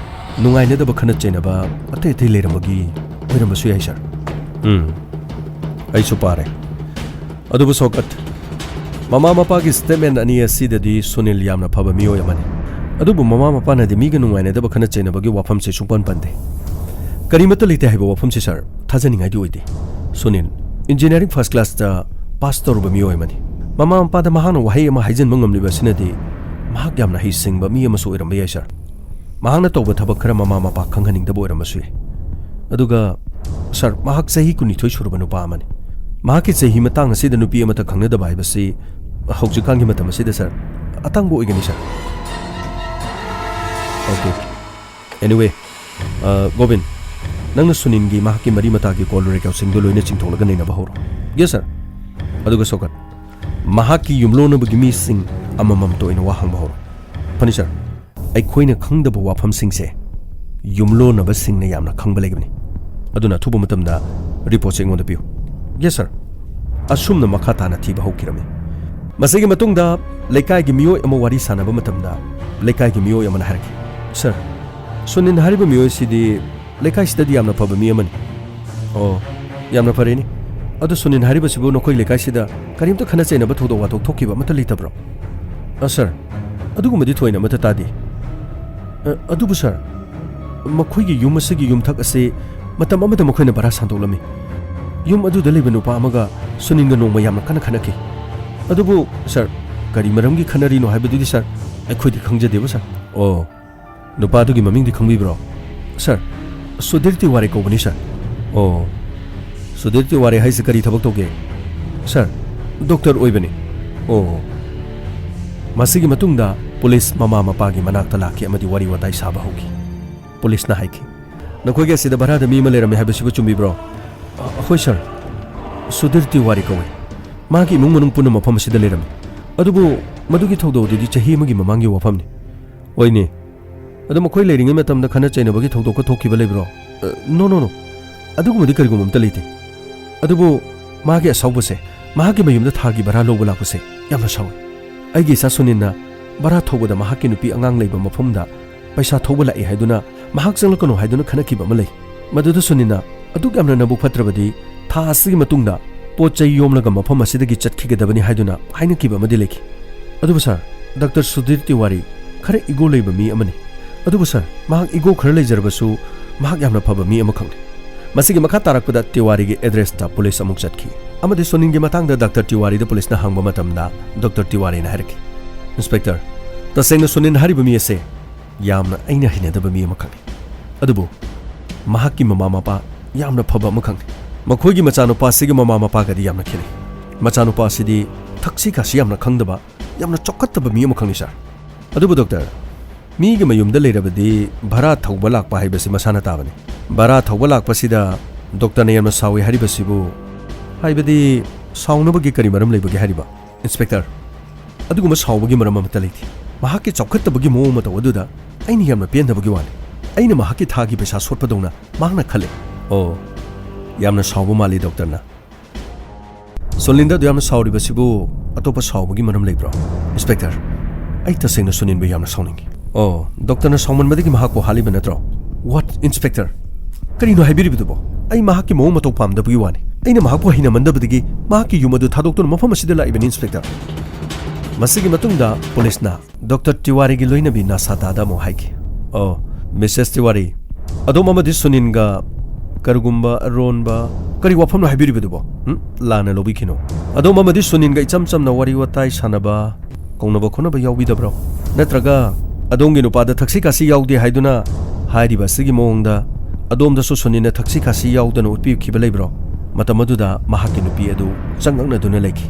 ꯅꯨꯡꯉꯥꯏꯅꯗꯕ ꯈꯠꯅ ꯆꯩꯅꯕ ꯑꯇꯩ ꯑꯇꯩ ꯂꯩꯔꯝꯕꯒꯤ ꯑꯣꯏꯔꯝꯕꯁꯨ ꯌꯥꯏ, ꯁꯥꯔ"꯫ ꯎꯝ, ꯑꯩꯁꯨ ꯄꯥꯔꯦ꯫ ꯑꯗꯨꯕꯨ ꯁꯣꯀꯠ, ꯃꯃꯥ ꯃꯄꯥꯒꯤ ꯁ꯭ꯇꯦꯠꯃꯦꯟ ꯑꯅꯤ ꯑꯁꯤꯗꯗꯤ ꯁꯨꯅꯤꯜ ꯌꯥꯝꯅ ꯐꯕ ꯃꯤꯑꯣꯏ ꯑꯃꯅꯤ꯫ ꯑꯗꯨꯕꯨ ꯃꯃꯥ ꯃꯄꯥꯅꯗꯤ ꯃꯤꯒ ꯅꯨꯡꯉꯥꯏꯅꯗꯕ ꯈꯠꯅ ꯆꯩꯅꯕꯒꯤ ꯋꯥꯐꯝꯁꯦ ꯁꯨꯡꯄꯟ ꯄꯟꯗꯦ꯫ ꯀꯔꯤꯃꯠꯇ ꯂꯩꯇꯦ ꯍꯥꯏꯕ ꯋꯥꯐꯝꯁꯦ, ꯁꯥꯔ, ꯊꯥꯖꯅꯤꯡꯉꯥꯏꯗꯤ ꯑꯣꯏꯗꯦ꯫ ꯁꯨꯅꯤꯜ, ꯏꯟꯖꯤꯅꯤꯌꯥꯔꯤꯡ ꯐꯥꯔꯁ ꯀ꯭ꯂꯥꯁꯇ ꯄꯥꯁ ꯇꯧꯔꯨꯕ ꯃꯤꯑꯣꯏ ꯑꯃꯅꯤ꯫ ꯃꯃꯥ ꯃꯄꯥꯗ ꯃꯍꯥꯛꯅ ꯋꯥꯍꯩ ꯑꯃ ꯍꯥꯏꯖꯤꯟꯕ ꯉꯝꯂꯤꯕ ꯑꯁꯤꯅꯗꯤ ꯃꯍꯥꯛ ꯌꯥꯝꯅ ꯍꯩꯁꯤꯡꯕ ꯃꯤ ꯑꯃꯁꯨ ꯑꯣꯏꯔꯝꯕ ꯌꯥꯏ, ꯁꯥꯔ꯫ ꯃꯍꯥꯛꯅ ꯇꯧꯕ ꯊꯕꯛ ꯈꯔ ꯃꯃꯥ ꯃꯄꯥ ꯈꯪꯍꯟꯅꯤꯡꯗꯕ ꯑꯣꯏꯔꯝꯕꯁꯨ ꯌꯥꯏ꯫ ꯑꯗꯨꯒ, ꯁꯥꯔ, ꯃꯍꯥꯛ ꯆꯍꯤ ꯀꯨꯟꯅꯤꯊꯣꯏ ꯁꯨꯔꯕ ꯅꯨꯄꯥ ꯑꯃꯅꯤ꯫ ꯃꯍꯥꯛꯀꯤ ꯆꯍꯤ ꯃꯇꯥꯡ ꯑꯁꯤꯗ ꯅꯨꯄꯤ ꯑꯃꯠꯇ ꯈꯪꯅꯗꯕ ꯍꯥꯏꯕꯁꯤ ꯍꯧꯖꯤꯛꯀꯥꯟꯒꯤ ꯃꯇꯝ ꯑꯁꯤꯗ, ꯁꯥꯔ, ꯑꯇꯥꯡꯕ ꯑꯣꯏꯒꯅꯤ, ꯁꯥꯔ꯫ ꯑꯣꯀꯦ꯫ Anyway, ꯑ, ꯒꯣꯕꯤꯟ, ꯅꯪꯅ ꯁꯨꯅꯤꯟꯒꯤ ꯃꯍꯥꯛꯀꯤ ꯃꯔꯤ ꯃꯇꯥꯒꯤ ꯀꯣꯜ ꯔꯦꯀꯣꯔꯗꯁꯤꯡꯗꯨ ꯂꯣꯏꯅ ꯆꯤꯡꯊꯣꯛꯂꯒ ꯅꯩꯅꯕ ꯍꯧꯔꯣ꯫ ꯌꯦꯁ, ꯁꯥꯔ꯫ ꯑꯗꯨꯒ ꯁꯣꯀꯠ, ꯃꯍꯥꯛꯀꯤ ꯌꯨꯝꯂꯣꯟꯅꯕꯒꯤ ꯃꯤꯁꯤꯡ ꯑꯃꯃꯝꯇ ꯑꯣꯏꯅ ꯋꯥ ꯍꯪꯕ ꯍꯧꯔꯣ꯫ ꯐꯅꯤ, ꯁꯥꯔ꯫ ꯑꯩꯈꯣꯏꯅ ꯈꯪꯗꯕ ꯋꯥꯐꯝꯁꯤꯡꯁꯦ ꯌꯨꯝꯂꯣꯟꯅꯕꯁꯤꯡꯅ ꯌꯥꯝꯅ ꯈꯪꯕ ꯂꯩꯕꯅꯤ꯫ ꯑꯗꯨꯅ ꯑꯊꯨꯕ ꯃꯇꯝꯗ ꯔꯤꯄꯣꯔꯠꯁꯦ ꯑꯩꯉꯣꯟꯗ ꯄꯤꯌꯨ꯫ ꯌꯦꯁ, ꯁꯥꯔ꯫ ꯑꯁꯨꯝꯅ ꯃꯈꯥ ꯇꯥꯅ ꯊꯤꯕ ꯍꯧꯈꯤꯔꯝꯃꯤ꯫ ꯃꯁꯤꯒꯤ ꯃꯇꯨꯡꯗ ꯂꯩꯀꯥꯏꯒꯤ ꯃꯤꯑꯣꯏ ꯑꯃ ꯋꯥꯔꯤ ꯁꯥꯟꯅꯕ ꯃꯇꯝꯗ ꯂꯩꯀꯥꯏꯒꯤ ꯃꯤꯑꯣꯏ ꯑꯃꯅ ꯍꯥꯏꯔꯛꯈꯤ, "ꯁꯥꯔ, ꯁꯨꯅꯤꯟ ꯍꯥꯏꯔꯤꯕ ꯃꯤꯑꯣꯏꯁꯤꯗꯤ ꯂꯩꯀꯥꯏꯁꯤꯗꯗꯤ ꯌꯥꯝꯅ ꯐꯕ ꯃꯤ ꯑꯃꯅꯤ"꯫ "ꯑꯣ, ꯌꯥꯝꯅ ꯐꯔꯦꯅꯦ꯫ ꯑꯗꯨ ꯁꯨꯅꯤꯟ ꯍꯥꯏꯔꯤꯕꯁꯤꯕꯨ ꯅꯈꯣꯏ ꯂꯩꯀꯥꯏꯁꯤꯗ ꯀꯔꯤꯝꯇ ꯈꯠꯅ ꯆꯩꯅꯕ ꯊꯧꯗꯣꯛ ꯋꯥꯊꯣꯛ ꯊꯣꯛꯈꯤꯕ ꯑꯃꯠꯇ ꯂꯩꯇꯕ꯭ꯔꯣ?" "ꯑ, ꯁꯥꯔ, ꯑꯗꯨꯒꯨꯝꯕꯗꯤ ꯊꯣꯏꯅ ꯑꯃꯠꯇ ꯇꯥꯗꯦ꯫ ꯑ, ꯑꯗꯨꯕꯨ ꯁꯥꯔ, ꯃꯈꯣꯏꯒꯤ ꯌꯨꯝ ꯑꯁꯤꯒꯤ ꯌꯨꯝꯊꯛ ꯑꯁꯤ ꯃꯇꯝ ꯑꯃꯗ ꯃꯈꯣꯏꯅ ꯚꯔꯥ ꯁꯥꯟꯗꯣꯛꯂꯝꯃꯤ꯫ ꯌꯨꯝ ꯑꯗꯨꯗ ꯂꯩꯕ ꯅꯨꯄꯥ ꯑꯃꯒ ꯁꯨꯅꯤꯜꯒ ꯅꯣꯡꯃ ꯌꯥꯝꯅ ꯀꯟꯅ ꯈꯠꯅꯈꯤ꯫ ꯑꯗꯨꯕꯨ ꯁꯥꯔ, ꯀꯔꯤ ꯃꯔꯝꯒꯤ ꯈꯠꯅꯔꯤꯅꯣ ꯍꯥꯏꯕꯗꯨꯗꯤ ꯁꯥꯔ, ꯑꯩꯈꯣꯏꯗꯤ ꯈꯪꯖꯗꯦꯕ ꯁꯥꯔ꯫ ꯑꯣ, ꯅꯨꯄꯥꯗꯨꯒꯤ ꯃꯃꯤꯡꯗꯤ ꯈꯪꯕꯤꯕ꯭ꯔꯣ? ꯁꯥꯔ, ꯁꯨꯙꯤꯔ ꯇꯤꯋꯥꯔꯤ ꯀꯧꯕꯅꯤ ꯁꯥꯔ꯫ ꯑꯣ, ꯁꯨꯙꯤꯔ ꯇꯤꯋꯥꯔꯤ ꯍꯥꯏꯁꯦ ꯀꯔꯤ ꯊꯕꯛ ꯇꯧꯒꯦ? ꯁꯥꯔ, ꯗꯣꯛꯇꯔ ꯑꯣꯏꯕꯅꯤ꯫ ꯑꯣ, ꯃꯁꯤꯒꯤ ꯃꯇꯨꯡꯗ ꯄꯨꯂꯤꯁ ꯃꯃꯥ ꯃꯄꯥꯒꯤ ꯃꯅꯥꯛꯇ ꯂꯥꯛꯈꯤ ꯑꯃꯗꯤ ꯋꯥꯔꯤ ꯋꯥꯇꯥꯏ ꯁꯥꯕ ꯍꯧꯈꯤ꯫ ꯄꯨꯂꯤꯁꯅ ꯍꯥꯏꯈꯤ, "ꯅꯈꯣꯏꯒꯤ ꯑꯁꯤꯗ ꯚꯔꯥꯗ ꯃꯤ ꯑꯃ ꯂꯩꯔꯝꯃꯤ ꯍꯥꯏꯕꯁꯤꯕꯨ ꯆꯨꯝꯕꯤꯕ꯭ꯔꯣ?" "ꯑ, ꯍꯣꯏ ꯁꯥꯔ, ꯁꯨꯙꯤꯔ ꯇꯤꯋꯥꯔꯤ ꯀꯧꯏ꯫ ꯃꯥꯒꯤ ꯏꯃꯨꯡ ꯃꯅꯨꯡ ꯄꯨꯟꯅ ꯃꯐꯝ ꯑꯁꯤꯗ ꯂꯩꯔꯝꯃꯤ꯫ ꯑꯗꯨꯕꯨ ꯃꯗꯨꯒꯤ ꯊꯧꯗꯣꯛ ꯑꯗꯨꯗꯤ ꯆꯍꯤ ꯑꯃꯒꯤ ꯃꯃꯥꯡꯒꯤ ꯋꯥꯐꯝꯅꯤ꯫" "ꯍꯣꯏꯅꯦ, ꯑꯗꯣ ꯃꯈꯣꯏ ꯂꯩꯔꯤꯉꯩ ꯃꯇꯝꯗ ꯈꯠꯅ ꯆꯩꯅꯕꯒꯤ ꯊꯧꯗꯣꯛꯀ ꯊꯣꯛꯈꯤꯕ ꯂꯩꯕ꯭ꯔꯣ?" "ꯑ, ꯅꯣ, ꯅꯣ, ꯅꯣ, ꯑꯗꯨꯒꯨꯝꯕꯗꯤ ꯀꯔꯤꯒꯨꯝꯕ ꯑꯝꯇ ꯂꯩꯇꯦ꯫ ꯑꯗꯨꯕꯨ ꯃꯥꯒꯤ ꯑꯁꯥꯎꯕꯁꯦ, ꯃꯍꯥꯛꯀꯤ ꯃꯌꯨꯝꯗ ꯊꯥꯒꯤ ꯚꯔꯥ ꯂꯧꯕ ꯂꯥꯛꯄꯁꯦ ꯌꯥꯝꯅ ꯁꯥꯎꯏ꯫ ꯑꯩꯒꯤ ꯏꯆꯥ ꯁꯨꯅꯤꯜꯅ ꯚꯔꯥ ꯊꯧꯕꯗ ꯃꯍꯥꯛꯀꯤ ꯅꯨꯄꯤ ꯑꯉꯥꯡ ꯂꯩꯕ ꯃꯐꯝꯗ ꯄꯩꯁꯥ ꯊꯧꯕ ꯂꯥꯛꯏ ꯍꯥꯏꯗꯨꯅ ꯃꯍꯥꯛ ꯆꯪꯂꯛꯀꯅꯨ ꯍꯥꯏꯗꯨꯅ ꯈꯠꯅꯈꯤꯕ ꯑꯃ ꯂꯩ꯫ ꯃꯗꯨꯗ ꯁꯨꯅꯤꯜꯅ ꯑꯗꯨꯛ ꯌꯥꯝꯅ ꯅꯕꯨꯛ ꯐꯠꯇ꯭ꯔꯕꯗꯤ ꯊꯥ ꯑꯁꯤꯒꯤ ꯃꯇꯨꯡꯗ ꯄꯣꯠ ꯆꯩ ꯌꯣꯝꯂꯒ ꯃꯐꯝ ꯑꯁꯤꯗꯒꯤ ꯆꯠꯈꯤꯒꯗꯕꯅꯤ ꯍꯥꯏꯗꯨꯅ ꯍꯥꯏꯅꯈꯤꯕ ꯑꯃꯗꯤ ꯂꯩꯈꯤ꯫ ꯑꯗꯨꯕꯨ ꯁꯥꯔ, ꯗꯥꯛꯇꯔ ꯁꯨꯙꯤꯔ ꯇꯤꯋꯥꯔꯤ ꯈꯔ ꯏꯒꯣ ꯂꯩꯕ ꯃꯤ ꯑꯃꯅꯤ꯫ ꯑꯗꯨꯕꯨ ꯁꯥꯔ, ꯃꯍꯥꯛ ꯏꯒꯣ ꯈꯔ ꯂꯩꯖꯔꯕꯁꯨ ꯃꯍꯥꯛ ꯌꯥꯝꯅ ꯐꯕ ꯃꯤ ꯑꯃꯈꯛꯅꯤ꯫" ꯃꯁꯤꯒꯤ ꯃꯈꯥ ꯇꯥꯔꯛꯄꯗ ꯇꯤꯋꯥꯔꯤꯒꯤ ꯑꯦꯗ꯭ꯔꯦꯁꯇ ꯄꯨꯂꯤꯁ ꯑꯃꯨꯛ ꯆꯠꯈꯤ ꯑꯃꯗꯤ ꯁꯨꯅꯤꯜꯒꯤ ꯃꯇꯥꯡꯗ ꯗꯥꯛꯇꯔ ꯇꯤꯋꯥꯔꯤꯗ ꯄꯨꯂꯤꯁꯅ ꯍꯪꯕ ꯃꯇꯝꯗ ꯗꯥꯛꯇꯔ ꯇꯤꯋꯥꯔꯤꯅ ꯍꯥꯏꯔꯛꯈꯤ, "ꯏꯟꯁꯄꯦꯛꯇꯔ, ꯇꯁꯦꯡꯅ ꯁꯨꯅꯤꯜ ꯍꯥꯏꯔꯤꯕ ꯃꯤ ꯑꯁꯦ ꯌꯥꯝꯅ ꯑꯩꯅ ꯍꯩꯅꯗꯕ ꯃꯤ ꯑꯃꯈꯛꯅꯤ꯫ ꯑꯗꯨꯕꯨ ꯃꯍꯥꯛꯀꯤ ꯃꯃꯥ ꯃꯄꯥ ꯌꯥꯝꯅ ꯐꯕ ꯑꯃꯈꯛꯅꯤ꯫ ꯃꯈꯣꯏꯒꯤ ꯃꯆꯥꯅꯨꯄꯥ ꯑꯁꯤꯒꯤ ꯃꯃꯥ ꯃꯄꯥꯒꯗꯤ ꯌꯥꯝꯅ ꯈꯦꯠꯅꯩ꯫ ꯃꯆꯥꯅꯨꯄꯥ ꯑꯁꯤꯗꯤ ꯊꯛꯁꯤ ꯈꯥꯁꯤ ꯌꯥꯝꯅ ꯈꯪꯗꯕ, ꯌꯥꯝꯅ ꯆꯥꯎꯈꯠꯇꯕ ꯃꯤ ꯑꯃꯈꯛꯅꯤ ꯁꯥꯔ꯫ ꯑꯗꯨꯕꯨ ꯗꯣꯛꯇꯔ, ꯃꯤꯒꯤ ꯃꯌꯨꯝꯗ ꯂꯩꯔꯕꯗꯤ ꯚꯔꯥ ꯊꯧꯕ ꯂꯥꯛꯄ ꯍꯥꯏꯕꯁꯤ ꯃꯁꯥꯅ ꯇꯥꯕꯅꯤ꯫ ꯚꯔꯥ ꯊꯧꯕ ꯂꯥꯛꯄꯁꯤꯗ ꯗꯣꯛꯇꯔꯅ ꯌꯥꯝꯅ ꯁꯥꯎꯏ ꯍꯥꯏꯔꯤꯕꯁꯤꯕꯨ?" "ꯍꯥꯏꯕꯗꯤ ꯁꯥꯎꯅꯕꯒꯤ ꯀꯔꯤ ꯃꯔꯝ ꯂꯩꯕꯒꯦ ꯍꯥꯏꯔꯤꯕ?" "ꯏꯟꯁꯄꯦꯛꯇꯔ, ꯑꯗꯨꯒꯨꯝꯕ ꯁꯥꯎꯕꯒꯤ ꯃꯔꯝ ꯑꯃꯠꯇ ꯂꯩꯇꯦ꯫ ꯃꯍꯥꯛꯀꯤ ꯆꯥꯎꯈꯠꯇꯕꯒꯤ ꯃꯑꯣꯡ ꯃꯇꯧ ꯑꯗꯨꯗ ꯑꯩꯅ ꯌꯥꯝꯅ ꯄꯦꯟꯗꯕꯒꯤ ꯋꯥꯅꯤ꯫ ꯑꯩꯅ ꯃꯍꯥꯛꯀꯤ ꯊꯥꯒꯤ ꯄꯩꯁꯥ ꯁꯣꯠꯄꯗꯧꯅ ꯃꯍꯥꯛꯅ ꯈꯜꯂꯦ꯫" "ꯑꯣ, ꯌꯥꯝꯅ ꯁꯥꯎꯕ ꯃꯥꯜꯂꯤ ꯗꯣꯛꯇꯔꯅ꯫ ꯁꯨꯅꯤꯜꯗ ꯑꯗꯨ ꯌꯥꯝꯅ ꯁꯥꯎꯔꯤꯕꯁꯤꯕꯨ ꯑꯇꯣꯞꯄ ꯁꯥꯎꯕꯒꯤ ꯃꯔꯝ ꯂꯩꯕ꯭ꯔꯣ?" "ꯏꯟꯁꯄꯦꯛꯇꯔ, ꯑꯩ ꯇꯁꯦꯡꯅ ꯁꯨꯅꯤꯜꯕꯨ ꯌꯥꯝꯅ ꯁꯥꯎꯅꯤꯡꯉꯤ꯫" "ꯑꯣ, ꯗꯣꯛꯇꯔꯅ ꯁꯥꯎꯃꯟꯕꯗꯒꯤ ꯃꯍꯥꯛꯄꯨ ꯍꯥꯠꯂꯤꯕ ꯅꯠꯇ꯭ꯔꯣ?" "ꯋꯥꯠ, ꯏꯟꯁꯄꯦꯛꯇꯔ? ꯀꯔꯤꯅꯣ ꯍꯥꯏꯕꯤꯔꯤꯕꯗꯨꯕꯣ? ꯑꯩ ꯃꯍꯥꯛꯀꯤ ꯃꯑꯣꯡ ꯃꯇꯧ ꯄꯥꯝꯗꯕꯒꯤ ꯋꯥꯅꯤ꯫ ꯑꯩꯅ ꯃꯍꯥꯛꯄꯨ ꯍꯩꯅꯃꯟꯗꯕꯗꯒꯤ ꯃꯍꯥꯛꯀꯤ ꯌꯨꯝ ꯑꯗꯨ ꯊꯥꯗꯣꯛꯇꯨꯅ ꯃꯐꯝ ꯑꯁꯤꯗ ꯂꯥꯛꯏꯕꯅꯤ, ꯏꯟꯁꯄꯦꯛꯇꯔ꯫" ꯃꯁꯤꯒꯤ ꯃꯇꯨꯡꯗ ꯄꯨꯂꯤꯁꯅ ꯗꯣꯛꯇꯔ ꯇꯤꯋꯥꯔꯤꯒꯤ ꯂꯣꯏꯅꯕꯤ ꯅꯥꯁꯥꯇꯥꯗ ꯑꯃꯨꯛ ꯍꯥꯏꯈꯤ, "ꯑꯣ, ꯃꯤꯁꯦꯁ ꯇꯤꯋꯥꯔꯤ, ꯑꯗꯣꯝ ꯑꯃꯗꯤ ꯁꯨꯅꯤꯟꯒ ꯀꯔꯤꯒꯨꯝꯕ ꯑꯔꯣꯟꯕ ꯀꯔꯤ ꯋꯥꯐꯝꯅꯣ ꯍꯥꯏꯕꯤꯔꯤꯕꯗꯨꯕꯣ? ꯎꯝ? ꯂꯥꯟꯅ ꯂꯧꯕꯤꯈꯤꯅꯣ꯫ ꯑꯗꯣꯝ ꯑꯃꯗꯤ ꯁꯨꯅꯤꯟꯒ ꯏꯆꯝ ꯆꯝꯅ ꯋꯥꯔꯤ ꯋꯥꯇꯥꯏ ꯁꯥꯟꯅꯕ, ꯀꯧꯅꯕ ꯈꯣꯠꯅꯕ ꯌꯥꯎꯕꯤꯗꯕ꯭ꯔꯣ? ꯅꯠꯇ꯭ꯔꯒ ꯑꯗꯣꯝꯒꯤ ꯅꯨꯄꯥꯗ ꯊꯛꯁꯤ ꯈꯥꯁꯤ ꯌꯥꯎꯗꯦ ꯍꯥꯏꯗꯨꯅ ꯍꯥꯏꯔꯤꯕ ꯑꯁꯤꯒꯤ ꯃꯑꯣꯡꯗ ꯑꯗꯣꯝꯗꯁꯨ ꯁꯨꯅꯤꯟꯅ ꯊꯛꯁꯤ ꯈꯥꯁꯤ ꯌꯥꯎꯗꯅ ꯎꯠꯄꯤꯈꯤꯕ ꯂꯩꯕ꯭ꯔꯣ?" ꯃꯇꯝ ꯑꯗꯨꯗ ꯃꯍꯥꯛꯀꯤ ꯅꯨꯄꯤ ꯑꯗꯨ ꯆꯪꯉꯛꯅꯗꯨꯅ ꯂꯩꯈꯤ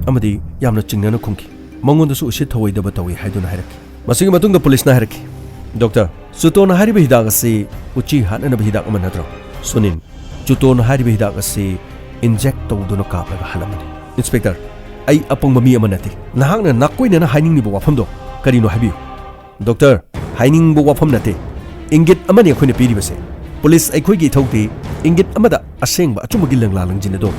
ꯑꯃꯗꯤ ꯌꯥꯝꯅ ꯆꯤꯡꯅꯅ ꯈꯨꯝꯈꯤ꯫ "ꯃꯉꯣꯟꯗꯁꯨ ꯎꯁꯤꯠ ꯊꯑꯣꯏꯗꯕ ꯇꯧꯏ" ꯍꯥꯏꯗꯨꯅ ꯍꯥꯏꯔꯛꯈꯤ꯫ ꯃꯁꯤꯒꯤ ꯃꯇꯨꯡꯗ ꯄꯨꯂꯤꯁꯅ ꯍꯥꯏꯔꯛꯈꯤ, "ꯗꯣꯛꯇꯔ, ꯆꯨꯇꯣꯟ ꯍꯥꯏꯔꯤꯕ ꯍꯤꯗꯥꯛ ꯑꯁꯤ ꯎꯆꯤ ꯍꯥꯠꯅꯅꯕ ꯍꯤꯗꯥꯛ ꯑꯃ ꯅꯠꯇ꯭ꯔꯣ?" ꯁꯨꯅꯤꯟ, "ꯆꯨꯇꯣꯟ ꯍꯥꯏꯔꯤꯕ ꯍꯤꯗꯥꯛ ꯑꯁꯤ ꯏꯟꯖꯦꯛ ꯇꯧꯗꯨꯅ ꯀꯥꯞꯂꯒ ꯍꯥꯠꯂꯝꯕꯅꯤ꯫" "ꯏꯟꯁꯄꯦꯛꯇꯔ, ꯑꯩ ꯑꯄꯪꯕ ꯃꯤ ꯑꯃ ꯅꯠꯇꯦ꯫ ꯅꯍꯥꯛꯅ ꯅꯥꯀꯣꯏꯅꯅ ꯍꯥꯏꯅꯤꯡꯂꯤꯕ ꯋꯥꯐꯝꯗꯣ ꯀꯔꯤꯅꯣ ꯍꯥꯏꯕꯤꯌꯨ꯫" "ꯗꯣꯛꯇꯔ, ꯍꯥꯏꯅꯤꯡꯕ ꯋꯥꯐꯝ ꯅꯠꯇꯦ, ꯏꯪꯒꯤꯠ ꯑꯃꯅꯤ ꯑꯩꯈꯣꯏꯅ ꯄꯤꯔꯤꯕꯁꯦ꯫ ꯄꯨꯂꯤꯁ ꯑꯩꯈꯣꯏꯒꯤ ꯏꯊꯧꯗꯤ ꯏꯪꯒꯤꯠ ꯑꯃꯗ ꯑꯁꯦꯡꯕ ꯑꯆꯨꯝꯕꯒꯤ ꯂꯪꯂꯥ ꯂꯪꯖꯤꯟ ꯑꯗꯣ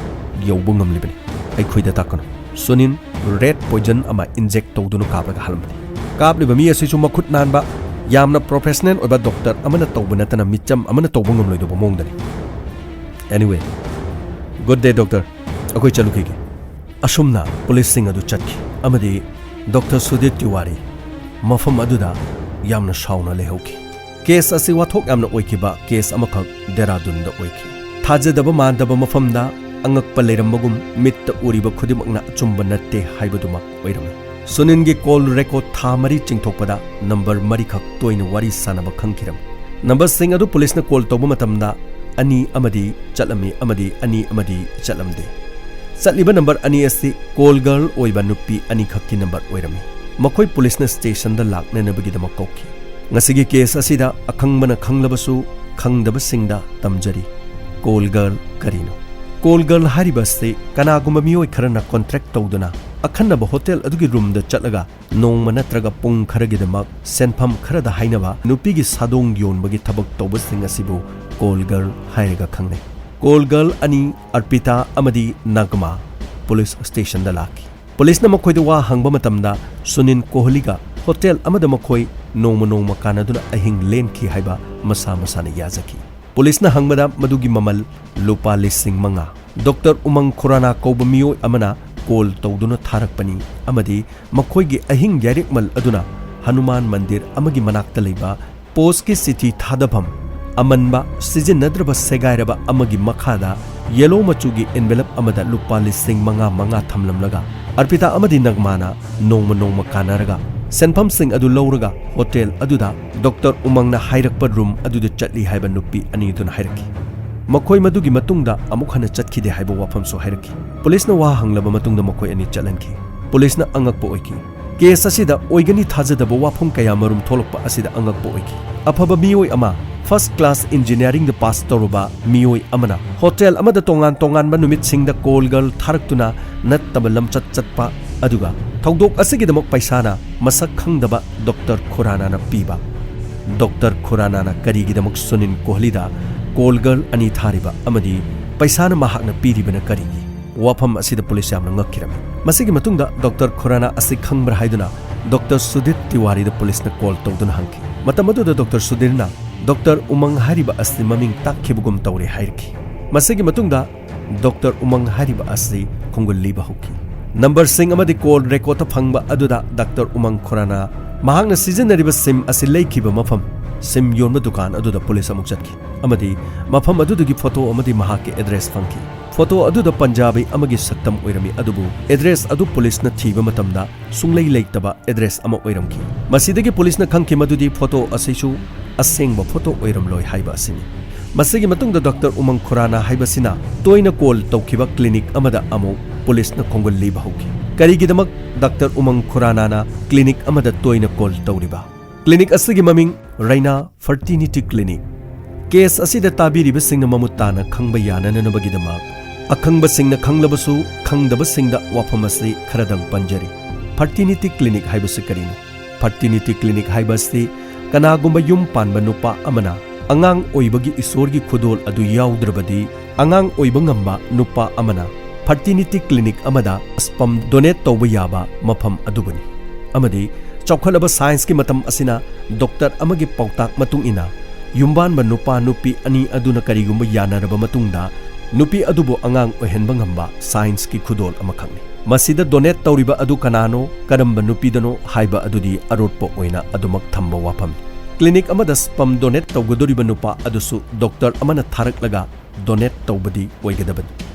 ꯌꯧꯕ ꯉꯝꯂꯤꯕꯅꯤ꯫ ꯑꯩꯈꯣꯏꯗ ꯇꯥꯛꯀꯅꯨ꯫" ꯁꯨꯅꯤꯟ ꯔꯦꯠ ꯄꯣꯏꯖꯟ ꯑꯃ ꯏꯟꯖꯦꯛ ꯇꯧꯗꯨꯅ ꯀꯥꯞꯂꯒ ꯍꯥꯠꯂꯝꯕꯅꯤ꯫ ꯀꯥꯞꯂꯤꯕ ꯃꯤ ꯑꯁꯤꯁꯨ ꯃꯈꯨꯠ ꯅꯥꯟꯕ, ꯌꯥꯝꯅ ꯄ꯭ꯔꯣꯐꯦꯁꯅꯦꯜ ꯑꯣꯏꯕ ꯗꯣꯛꯇꯔ ꯑꯃꯅ ꯇꯧꯕ ꯅꯠꯇꯅ ꯃꯤꯆꯝ ꯑꯃꯅ ꯇꯧꯕ ꯉꯝꯂꯣꯏꯗꯧꯕ ꯃꯑꯣꯡꯗꯅꯤ꯫ Anyway, good day, doctor. ꯑꯩꯈꯣꯏ ꯆꯠꯂꯨꯈꯤꯒꯦ꯫ ꯑꯁꯨꯝꯅ ꯄꯨꯂꯤꯁꯁꯤꯡ ꯑꯗꯨ ꯆꯠꯈꯤ ꯑꯃꯗꯤ ꯗꯣꯛꯇꯔ ꯁꯨꯗꯤꯞ ꯇꯤꯋꯥꯔꯤ ꯃꯐꯝ ꯑꯗꯨꯗ ꯌꯥꯝꯅ ꯁꯥꯎꯅ ꯂꯩꯍꯧꯈꯤ꯫ ꯀꯦꯁ ꯑꯁꯤ ꯋꯥꯊꯣꯛ ꯌꯥꯝꯅ ꯑꯣꯏꯈꯤꯕ ꯀꯦꯁ ꯑꯃꯈꯛ ꯗꯦꯔꯥꯗꯨꯟꯗ ꯑꯣꯏꯈꯤ꯫ ꯊꯥꯖꯗꯕ ꯃꯥꯟꯗꯕ ꯃꯐꯝꯗ ꯑꯉꯛꯄ ꯂꯩꯔꯝꯕꯒꯨꯝ ꯃꯤꯠꯇ ꯎꯔꯤꯕ ꯈꯨꯗꯤꯡꯃꯛꯅ ꯑꯆꯨꯝꯕ ꯅꯠꯇꯦ ꯍꯥꯏꯕꯗꯨꯃꯛ ꯑꯣꯏꯔꯝꯃꯤ꯫ ꯁꯨꯅꯤꯟꯒꯤ ꯀꯣꯜ ꯔꯦꯀꯣꯔꯗ ꯊꯥ ꯃꯔꯤ ꯆꯤꯡꯊꯣꯛꯄꯗ ꯅꯝꯕꯔ ꯃꯔꯤꯈꯛ ꯇꯣꯏꯅ ꯋꯥꯔꯤ ꯁꯥꯟꯅꯕ ꯈꯪꯈꯤꯔꯝꯃꯤ꯫ ꯅꯝꯕꯔꯁꯤꯡ ꯑꯗꯨ ꯄꯨꯂꯤꯁꯅ ꯀꯣꯜ ꯇꯧꯕ ꯃꯇꯝꯗ ꯑꯅꯤ ꯑꯃꯗꯤ ꯆꯠꯂꯝꯃꯤ ꯑꯃꯗꯤ ꯑꯅꯤ ꯑꯃꯗꯤ ꯆꯠꯂꯝꯗꯦ꯫ ꯆꯠꯂꯤꯕ ꯅꯝꯕꯔ ꯑꯅꯤ ꯑꯁꯤ ꯀꯣꯜ ꯒꯔꯜ ꯑꯣꯏꯕ ꯅꯨꯄꯤ ꯑꯅꯤꯈꯛꯀꯤ ꯅꯝꯕꯔ ꯑꯣꯏꯔꯝꯃꯤ꯫ ꯃꯈꯣꯏ ꯄꯨꯂꯤꯁꯅ ꯁ꯭ꯇꯦꯁꯟꯗ ꯂꯥꯛꯅꯅꯕꯒꯤꯗꯃꯛ ꯀꯧꯈꯤ꯫ ꯉꯁꯤꯒꯤ ꯀꯦꯁ ꯑꯁꯤꯗ ꯑꯈꯪꯕꯅ ꯈꯪꯂꯕꯁꯨ ꯈꯪꯗꯕꯁꯤꯡꯗ ꯇꯝꯖꯔꯤ꯫ ꯀꯣꯜ ꯒꯔꯜ ꯀꯔꯤꯅꯣ? ꯀꯣꯜ ꯒꯔꯜ ꯍꯥꯏꯔꯤꯕ ꯑꯁꯤ ꯀꯅꯥꯒꯨꯝꯕ ꯃꯤꯑꯣꯏ ꯈꯔꯅ ꯀꯣꯟꯇ꯭ꯔꯦꯛ ꯇꯧꯗꯨꯅ ꯑꯈꯟꯅꯕ ꯍꯣꯇꯦꯜ ꯑꯗꯨꯒꯤ ꯔꯨꯝꯗ ꯆꯠꯂꯒ ꯅꯣꯡꯃ ꯅꯠꯇ꯭ꯔꯒ ꯄꯨꯡ ꯈꯔꯒꯤꯗꯃꯛ ꯁꯦꯟꯐꯝ ꯈꯔꯗ ꯍꯥꯏꯅꯕ ꯅꯨꯄꯤꯒꯤ ꯁꯥꯗꯣꯡ ꯌꯣꯟꯕꯒꯤ ꯊꯕꯛ ꯇꯧꯕꯁꯤꯡ ꯑꯁꯤꯕꯨ ꯀꯣꯜ ꯒꯔꯜ ꯍꯥꯏꯔꯒ ꯈꯪꯅꯩ꯫ ꯀꯣꯜ ꯒꯔꯜ ꯑꯅꯤ, ꯑꯔꯄꯤꯇꯥ ꯑꯃꯗꯤ ꯅꯒꯃꯥ, ꯄꯨꯂꯤꯁ ꯁ꯭ꯇꯦꯁꯟꯗ ꯂꯥꯛꯈꯤ꯫ ꯄꯨꯂꯤꯁꯅ ꯃꯈꯣꯏꯗ ꯋꯥ ꯍꯪꯕ ꯃꯇꯝꯗ ꯁꯨꯅꯤꯟ ꯀꯣꯍꯂꯤꯒ ꯍꯣꯇꯦꯜ ꯑꯃꯗ ꯃꯈꯣꯏ ꯅꯣꯡꯃ ꯅꯣꯡꯃ ꯀꯥꯟꯅꯗꯨꯅ ꯑꯍꯤꯡ ꯂꯦꯟꯈꯤ ꯍꯥꯏꯕ ꯃꯁꯥ ꯃꯁꯥꯅ ꯌꯥꯖꯈꯤ꯫ ꯄꯨꯂꯤꯁꯅ ꯍꯪꯕꯗ ꯃꯗꯨꯒꯤ ꯃꯃꯜ ꯂꯨꯄꯥ ꯂꯤꯁꯤꯡ ꯃꯉꯥ꯫ ꯗꯣꯛꯇꯔ ꯎꯃꯪ ꯈꯨꯔꯥꯅꯥ ꯀꯧꯕ ꯃꯤꯑꯣꯏ ꯑꯃꯅ ꯀꯣꯜ ꯇꯧꯗꯨꯅ ꯊꯥꯔꯛꯄꯅꯤ ꯑꯃꯗꯤ ꯃꯈꯣꯏꯒꯤ ꯑꯍꯤꯡ ꯌꯥꯏꯔꯦꯛꯃꯜ ꯑꯗꯨꯅ ꯍꯅꯨꯃꯥꯟ ꯃꯟꯗꯤꯔ ꯑꯃꯒꯤ ꯃꯅꯥꯛꯇ ꯂꯩꯕ ꯄꯣꯁꯀꯤ ꯆꯤꯊꯤ ꯊꯥꯗꯐꯝ ꯑꯃꯟꯕ ꯁꯤꯖꯤꯟꯅꯗ꯭ꯔꯕ ꯁꯦꯒꯥꯏꯔꯕ ꯑꯃꯒꯤ ꯃꯈꯥꯗ ꯌꯦꯂꯣ ꯃꯆꯨꯒꯤ envelope ꯑꯃꯗ ꯂꯨꯄꯥ ꯂꯤꯁꯤꯡ ꯃꯉꯥ ꯃꯉꯥ ꯊꯝꯂꯝꯂꯒ, ꯑꯔꯄꯤꯇꯥ ꯑꯃꯗꯤ ꯅꯒꯃꯥꯅ ꯅꯣꯡꯃ ꯅꯣꯡꯃ ꯀꯥꯟꯅꯔꯒ ꯁꯦꯟꯐꯝꯁꯤꯡ ꯑꯗꯨ ꯂꯧꯔꯒ ꯍꯣꯇꯦꯜ ꯑꯗꯨꯗ ꯗꯣꯛꯇꯔ ꯎꯃꯪꯅ ꯍꯥꯏꯔꯛꯄ ꯔꯨꯝ ꯑꯗꯨꯗ ꯆꯠꯂꯤ ꯍꯥꯏꯕ ꯅꯨꯄꯤ ꯑꯅꯤꯗꯨꯅ ꯍꯥꯏꯔꯛꯈꯤ꯫ ꯃꯈꯣꯏ ꯃꯗꯨꯒꯤ ꯃꯇꯨꯡꯗ ꯑꯃꯨꯛ ꯍꯟꯅ ꯆꯠꯈꯤꯗꯦ ꯍꯥꯏꯕ ꯋꯥꯐꯝꯁꯨ ꯍꯥꯏꯔꯛꯈꯤ꯫ ꯄꯨꯂꯤꯁꯅ ꯋꯥ ꯍꯪꯂꯕ ꯃꯇꯨꯡꯗ ꯃꯈꯣꯏ ꯑꯅꯤ ꯆꯠꯍꯟꯈꯤ꯫ ꯄꯨꯂꯤꯁꯅ ꯑꯉꯛꯄ ꯑꯣꯏꯈꯤ꯫ ꯀꯦꯁ ꯑꯁꯤꯗ ꯑꯣꯏꯒꯅꯤ ꯊꯥꯖꯗꯕ ꯋꯥꯐꯝ ꯀꯌꯥ ꯃꯔꯨꯝ ꯊꯣꯛꯂꯛꯄ ꯑꯁꯤꯗ ꯑꯉꯛꯄ ꯑꯣꯏꯈꯤ꯫ ꯑꯐꯕ ꯃꯤꯑꯣꯏ ꯑꯃ, first class engineeringꯗ ꯄꯥꯁ ꯇꯧꯔꯕ ꯃꯤꯑꯣꯏ ꯑꯃꯅ ꯍꯣꯇꯦꯜ ꯑꯃꯗ ꯇꯣꯉꯥꯟ ꯇꯣꯉꯥꯟꯕ ꯅꯨꯃꯤꯠꯁꯤꯡꯗ ꯀꯣꯜ ꯒꯔꯜ ꯊꯥꯔꯛꯇꯨꯅ ꯅꯠꯇꯕ ꯂꯝꯆꯠ ꯆꯠꯄ, ꯑꯗꯨꯒ ꯊꯧꯗꯣꯛ ꯑꯁꯤꯒꯤꯗꯃꯛ ꯄꯩꯁꯥꯅ ꯃꯁꯛ ꯈꯪꯗꯕ ꯗꯣꯛꯇꯔ ꯈꯨꯔꯥꯅꯥꯅ ꯄꯤꯕ꯫ ꯗꯣꯛꯇꯔ ꯈꯨꯔꯥꯅꯥꯅ ꯀꯔꯤꯒꯤꯗꯃꯛ ꯁꯨꯅꯤꯜ ꯀꯣꯍꯂꯤꯗ ꯀꯣꯜ ꯒꯔꯜ ꯑꯅꯤ ꯊꯥꯔꯤꯕ ꯑꯃꯗꯤ ꯄꯩꯁꯥꯅ ꯃꯍꯥꯛꯅ ꯄꯤꯔꯤꯕꯅ ꯀꯔꯤꯒꯤ? ꯋꯥꯐꯝ ꯑꯁꯤꯗ ꯄꯨꯂꯤꯁ ꯌꯥꯝꯅ ꯉꯛꯈꯤꯔꯝꯃꯤ꯫ ꯃꯁꯤꯒꯤ ꯃꯇꯨꯡꯗ ꯗꯣꯛꯇꯔ ꯈꯨꯔꯥꯅꯥ ꯑꯁꯤ ꯈꯪꯕ꯭ꯔꯥ ꯍꯥꯏꯗꯨꯅ ꯗꯣꯛꯇꯔ ꯁꯨꯙꯤꯔ ꯇꯤꯋꯥꯔꯤꯗ ꯄꯨꯂꯤꯁꯅ ꯀꯣꯜ ꯇꯧꯗꯨꯅ ꯍꯪꯈꯤ꯫ ꯃꯇꯝ ꯑꯗꯨꯗ ꯗꯣꯛꯇꯔ ꯁꯨꯙꯤꯔꯅ ꯗꯣꯛꯇꯔ ꯎꯃꯪ ꯍꯥꯏꯔꯤꯕ ꯑꯁꯤ ꯃꯃꯤꯡ ꯇꯥꯛꯈꯤꯕꯒꯨꯝ ꯇꯧꯔꯦ ꯍꯥꯏꯔꯛꯈꯤ꯫ ꯃꯁꯤꯒꯤ ꯃꯇꯨꯡꯗ ꯗꯣꯛꯇꯔ ꯎꯃꯪ ꯍꯥꯏꯔꯤꯕ ꯑꯁꯤ ꯈꯣꯡꯒꯨꯜ ꯂꯤꯕ ꯍꯧꯈꯤ꯫ ꯅꯝꯕꯔꯁꯤꯡ ꯑꯃꯗꯤ ꯀꯣꯜ ꯔꯦꯀꯣꯔꯗꯇ ꯐꯪꯕ ꯑꯗꯨꯗ ꯗꯥꯛꯇꯔ ꯎꯃꯪ ꯈꯨꯔꯥꯅꯥ ꯃꯍꯥꯛꯅ ꯁꯤꯖꯤꯟꯅꯔꯤꯕ ꯁꯤꯝ ꯑꯁꯤ ꯂꯩꯈꯤꯕ ꯃꯐꯝ, ꯁꯤꯝ ꯌꯣꯟꯕ ꯗꯨꯀꯥꯟ ꯑꯗꯨꯗ ꯄꯨꯂꯤꯁ ꯑꯃꯨꯛ ꯆꯠꯈꯤ ꯑꯃꯗꯤ ꯃꯐꯝ ꯑꯗꯨꯗꯒꯤ ꯐꯣꯇꯣ ꯑꯃꯗꯤ ꯃꯍꯥꯛꯀꯤ ꯑꯦꯗ꯭ꯔꯦꯁ ꯐꯪꯈꯤ꯫ ꯐꯣꯇꯣ ꯑꯗꯨꯗ ꯄꯟꯖꯥꯕꯤ ꯑꯃꯒꯤ ꯁꯛꯇꯝ ꯑꯣꯏꯔꯝꯃꯤ, ꯑꯗꯨꯕꯨ ꯑꯦꯗ꯭ꯔꯦꯁ ꯑꯗꯨ ꯄꯨꯂꯤꯁꯅ ꯊꯤꯕ ꯃꯇꯝꯗ ꯁꯨꯡꯂꯩ ꯂꯩꯇꯕ ꯑꯦꯗ꯭ꯔꯦꯁ ꯑꯃ ꯑꯣꯏꯔꯝꯈꯤ꯫ ꯃꯁꯤꯗꯒꯤ ꯄꯨꯂꯤꯁꯅ ꯈꯪꯈꯤ ꯃꯗꯨꯗꯤ ꯐꯣꯇꯣ ꯑꯁꯤꯁꯨ ꯑꯁꯦꯡꯕ ꯐꯣꯇꯣ ꯑꯣꯏꯔꯝꯂꯣꯏ ꯍꯥꯏꯕ ꯑꯁꯤꯅꯤ꯫ ꯃꯁꯤꯒꯤ ꯃꯇꯨꯡꯗ ꯗꯥꯛꯇꯔ ꯎꯃꯪ ꯈꯨꯔꯥꯅꯥ ꯍꯥꯏꯕꯁꯤꯅ ꯇꯣꯏꯅ ꯀꯣꯜ ꯇꯧꯈꯤꯕ ꯀ꯭ꯂꯤꯅꯤꯛ ꯑꯃꯗ ꯑꯃꯨꯛ ꯄꯨꯂꯤꯁꯅ ꯈꯣꯡꯒꯨꯜ ꯂꯤꯕ ꯍꯧꯈꯤ꯫ ꯀꯔꯤꯒꯤꯗꯃꯛ ꯗꯥꯛꯇꯔ ꯎꯃꯪ ꯈꯨꯔꯥꯅꯥꯅ ꯀ꯭ꯂꯤꯅꯤꯛ ꯑꯃꯗ ꯇꯣꯏꯅ ꯀꯣꯜ ꯇꯧꯔꯤꯕ? ꯀ꯭ꯂꯤꯅꯤꯛ ꯑꯁꯤꯒꯤ ꯃꯃꯤꯡ ꯔꯩꯅꯥ ꯐꯔꯇꯤꯅꯤꯇꯤ ꯀ꯭ꯂꯤꯅꯤꯛ꯫ ꯀꯦꯁ ꯑꯁꯤꯗ ꯇꯥꯕꯤꯔꯤꯕꯁꯤꯡꯅ ꯃꯃꯨꯠ ꯇꯥꯅ ꯈꯪꯕ ꯌꯥꯅꯅꯕꯒꯤꯗꯃꯛ, ꯑꯈꯪꯕꯁꯤꯡꯅ ꯈꯪꯂꯕꯁꯨ ꯈꯪꯗꯕꯁꯤꯡꯗ ꯋꯥꯐꯝ ꯑꯁꯤ ꯈꯔꯗꯪ ꯄꯟꯖꯔꯤ꯫ ꯐꯔꯇꯤꯅꯤꯇꯤ ꯀ꯭ꯂꯤꯅꯤꯛ ꯍꯥꯏꯕꯁꯤ ꯀꯔꯤꯅꯣ? ꯐꯔꯇꯤꯅꯤꯇꯤ ꯀ꯭ꯂꯤꯅꯤꯛ ꯍꯥꯏꯕ ꯑꯁꯤ ꯀꯅꯥꯒꯨꯝꯕ ꯌꯨꯝ ꯄꯥꯟꯕ ꯅꯨꯄꯥ ꯑꯃꯅ ꯑꯉꯥꯡ ꯑꯣꯏꯕꯒꯤ ꯏꯁꯣꯔꯒꯤ ꯈꯨꯗꯣꯜ ꯑꯗꯨ ꯌꯥꯎꯗ꯭ꯔꯕꯗꯤ ꯑꯉꯥꯡ ꯑꯣꯏꯕ ꯉꯝꯕ ꯅꯨꯄꯥ ꯑꯃꯅ ꯐꯔꯇꯤꯅꯤꯇꯤ ꯀ꯭ꯂꯤꯅꯤꯛ ꯑꯃꯗ sperm donate ꯇꯧꯕ ꯌꯥꯕ ꯃꯐꯝ ꯑꯗꯨꯕꯨꯅꯤ꯫ ꯑꯃꯗꯤ ꯆꯥꯎꯈꯠꯂꯕ ꯁꯥꯏꯟꯁꯀꯤ ꯃꯇꯝ ꯑꯁꯤꯅ ꯗꯣꯛꯇꯔ ꯑꯃꯒꯤ ꯄꯥꯎꯇꯥꯛ ꯃꯇꯨꯡ ꯏꯟꯅ ꯌꯨꯝꯕꯥꯟꯕ ꯅꯨꯄꯥ ꯅꯨꯄꯤ ꯑꯅꯤ ꯑꯗꯨꯅ ꯀꯔꯤꯒꯨꯝꯕ ꯌꯥꯅꯔꯕ ꯃꯇꯨꯡꯗ ꯅꯨꯄꯤ ꯑꯗꯨꯕꯨ ꯑꯉꯥꯡ ꯑꯣꯏꯍꯟꯕ ꯉꯝꯕ ꯁꯥꯏꯟꯁꯀꯤ ꯈꯨꯗꯣꯜ ꯑꯃꯈꯛꯅꯤ꯫ ꯃꯁꯤꯗ ꯗꯣꯅꯦꯠ ꯇꯧꯔꯤꯕ ꯑꯗꯨ ꯀꯅꯥꯅꯣ, ꯀꯔꯝꯕ ꯅꯨꯄꯤꯗꯅꯣ ꯍꯥꯏꯕ ꯑꯗꯨꯗꯤ ꯑꯔꯣꯠꯄ ꯑꯣꯏꯅ ꯑꯗꯨꯃꯛ ꯊꯝꯕ ꯋꯥꯐꯝꯅꯤ꯫ ꯀ꯭ꯂꯤꯅꯤꯛ ꯑꯃꯗ ꯁ꯭ꯄꯝ ꯗꯣꯅꯦꯠ ꯇꯧꯒꯗꯧꯔꯤꯕ ꯅꯨꯄꯥ ꯑꯗꯨꯁꯨ ꯗꯣꯛꯇꯔ ꯑꯃꯅ ꯊꯥꯔꯛꯂꯒ ꯗꯣꯅꯦꯠ ꯇꯧꯕꯗꯤ ꯑꯣꯏꯒꯗꯕꯅꯤ꯫